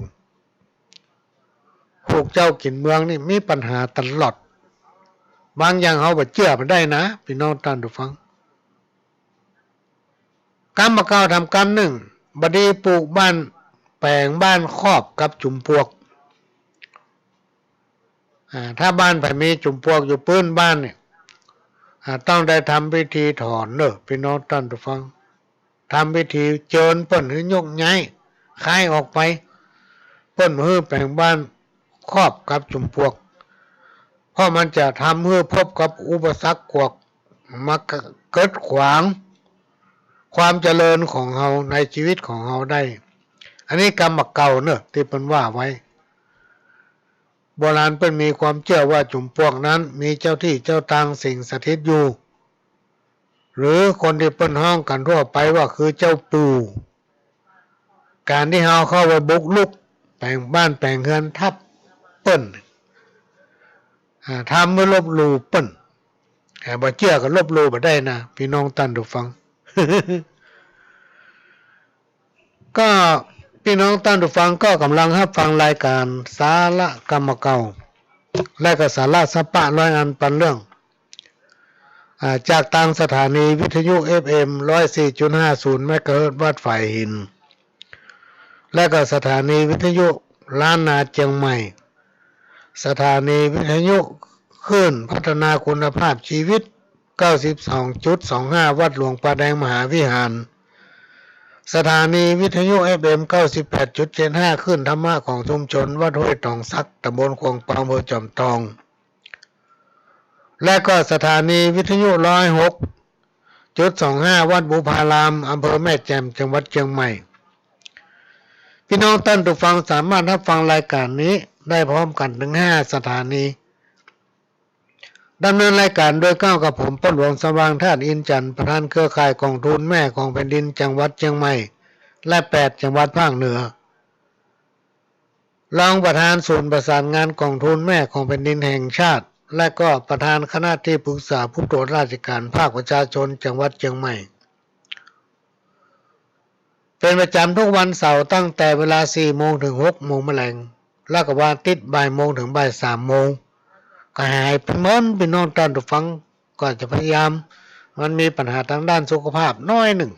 ผูกเจ้ากิ๋นเมืองนี่มีปัญหาตลอด บางอย่างเฮาบ่เจื้อบ่ได้นะ ปี้น้องต้านผู้ฟัง กำบ่าเก่าทำกำนึ่ง บ่ดีปลูกบ้านแป๋งบ้านครอบกับจุมปลวก อ่า ถ้าบ้านใผมีจุมปลวกอยู่ปื๊นบ้านเนี่ย อ่า ต้องได้ทำพิธีถอนเน่อ ปี้น้องต้านผู้ฟัง ทำพิธีเจิญเปิ้นหื้อยกย้าย คายออกไป เปิ้นบ่หื้อแป๋งบ้านครอบกับจุมปลวก เพราะมันจะทำหื้อพบกับอุปสรรคกวก มาเกิดขวางความเจริญของเฮาในชีวิตของเฮาได้ อันนี้กำบ่าเก่าเน่อ ตี้เปิ้นว่าไว้ โบราณเปิ้นมีความเจื้อว่าจุมปลวกนั้นมีเจ้าตี้เจ้าตางสิงสถิตอยู่ หรือคนตี้เปิ้นฮ้องกั๋นทั่วไปว่าคือเจ้าปู่ ก๋านตี้เฮาเข้าไปบุกรุกแป๋งบ้านแป๋งเฮือนทับเปิ้น อ่า ทำเพื่อลบหลู่เปิ้น อ่า บ่เจื้อก็ลบหลู่บ่ได้นะ ปี้น้องต้านผู้ฟัง ก็ปี้น้องต้านผู้ฟังก็ก่ำลังฮับฟังรายก๋านสาระกำบ่าเก่า และก็สาระสะปะร้อยอันปันเรื่อง อ่า จากตางสถานีวิทยุ เอฟเอ็ม ร้อยสี่จุดห้าศูนย์ เมกะเฮิรตซ์ วัดฝายหิน และก็สถานีวิทยุล้านนาเจียงใหม่ สถานีวิทยุคลื่นพัฒนาคุณภาพชีวิต เก้าสิบสองจุดสองห้า วัดหลวงป่าแดงมหาวิหาร สถานีวิทยุ เอฟเอ็ม เก้าสิบแปดจุดเจ็ดห้า คลื่นธรรมะของชุมชนวัดห้วยตองสัก ตำบลขวงเปา อำเภอจอมทอง และก็สถานีวิทยุ ร้อยหกจุดสองห้า วัดบุพาราม อำเภอแม่แจ่ม จังหวัดเจียงใหม่ ปี้น้องต้านผู้ฟังสามารถฮับฟังรายก๋านนี้ได้พร้อมกั๋นเถิงห้าสถานี ดำเนินรายก๋านโดยเก้ากับผม ป้อหลวงสว่างธาตุอินทร์จันทร์ ประธานเครือข่ายกองทุนแม่ของแผ่นดินจังหวัดเจียงใหม่ และแปดจังหวัดภาคเหนือ รองประธานศูนย์ประสานงานกองทุนแม่ของแผ่นดินแห่งชาติ และก็ประธานคณะที่ปรึกษาผู้ตรวจราชการภาคประชาชนจังหวัดเจียงใหม่ เป๋นประจ๋ำทุกวันเสาร์ตั้งแต่เวลาสี่โมงเถิงหกโมงแมลง และก็วันอาทิตย์บ่ายโมงเถิงบ่ายสามโมง ก็หายไปเมิน ปี้น้องต้านผู้ฟัง ก็จะพยายาม มันมีปัญหาตางด้านสุขภาพน้อยนึ่ง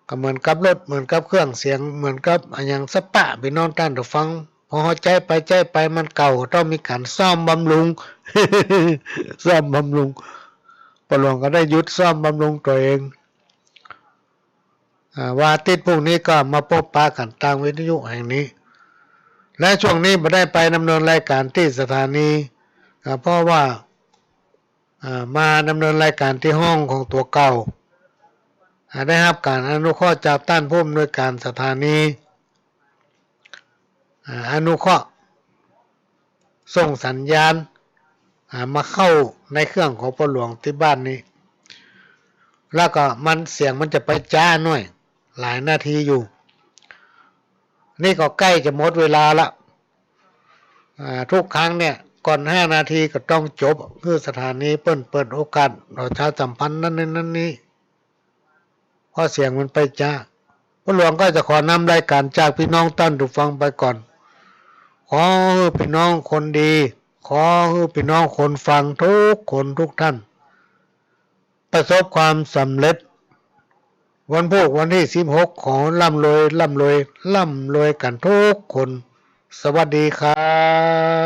ก็เหมือนกับรถ เหมือนกับเครื่องเสียง เหมือนกับอะหยังสะปะ ปี้น้องต้านผู้ฟัง พอเฮาใจ๊ไปใจ๊ไปมันเก่า ต้องมีก๋านซ่อมบำรุง ซ่อมบำรุง ป้อหลวงก็ได้หยุดซ่อมบำรุงตั๋วเอง อ่า วันอาทิตย์พรุ่งนี้ก็มาปบปะกั๋นตางวิทยุแห่งนี้ และช่วงนี้บ่ได้ไปดำเนินรายก๋านตี้สถานี อ่า เพราะว่า อ่า มาดำเนินรายก๋านตี้ห้องของตั๋วเก่า อ่า ได้ฮับก๋านอนุเคราะห์จากต้านผู้อำนวยก๋านสถานี อ่า อนุเคราะห์ ส่งสัญญาณ อ่า มาเข้าในเครื่องของพ่อหลวงตี้บ้านนี้ แล้วก็มัน เสียงมันจะไปจ๊าหน่อย หลายนาทีอยู่ นี่ก็ใก้จะหมดเวลาละ อ่า ทุกครั้งเนี่ย ก่อนห้านาทีก็ต้องจบ หื้อสถานีเปิ้นเปิดโอกาสประชาสัมพันธ์นั้นนี่นั้นนี่ เพราะเสียงมันไปจ๊า พ่อหลวงก็จะขอนำรายก๋านจากปี้น้องต้านผู้ฟังไปก่อน ขอหื้อปี้น้องคนดี ขอหื้อปี้น้องคนฟังทุกคนทุกท่าน ประสบความสำเร็จ วันพูกวันตี้สิบหก ขอร่ำรวย ร่ำรวย ร่ำรวยกั๋นทุกคน สวัสดีครับ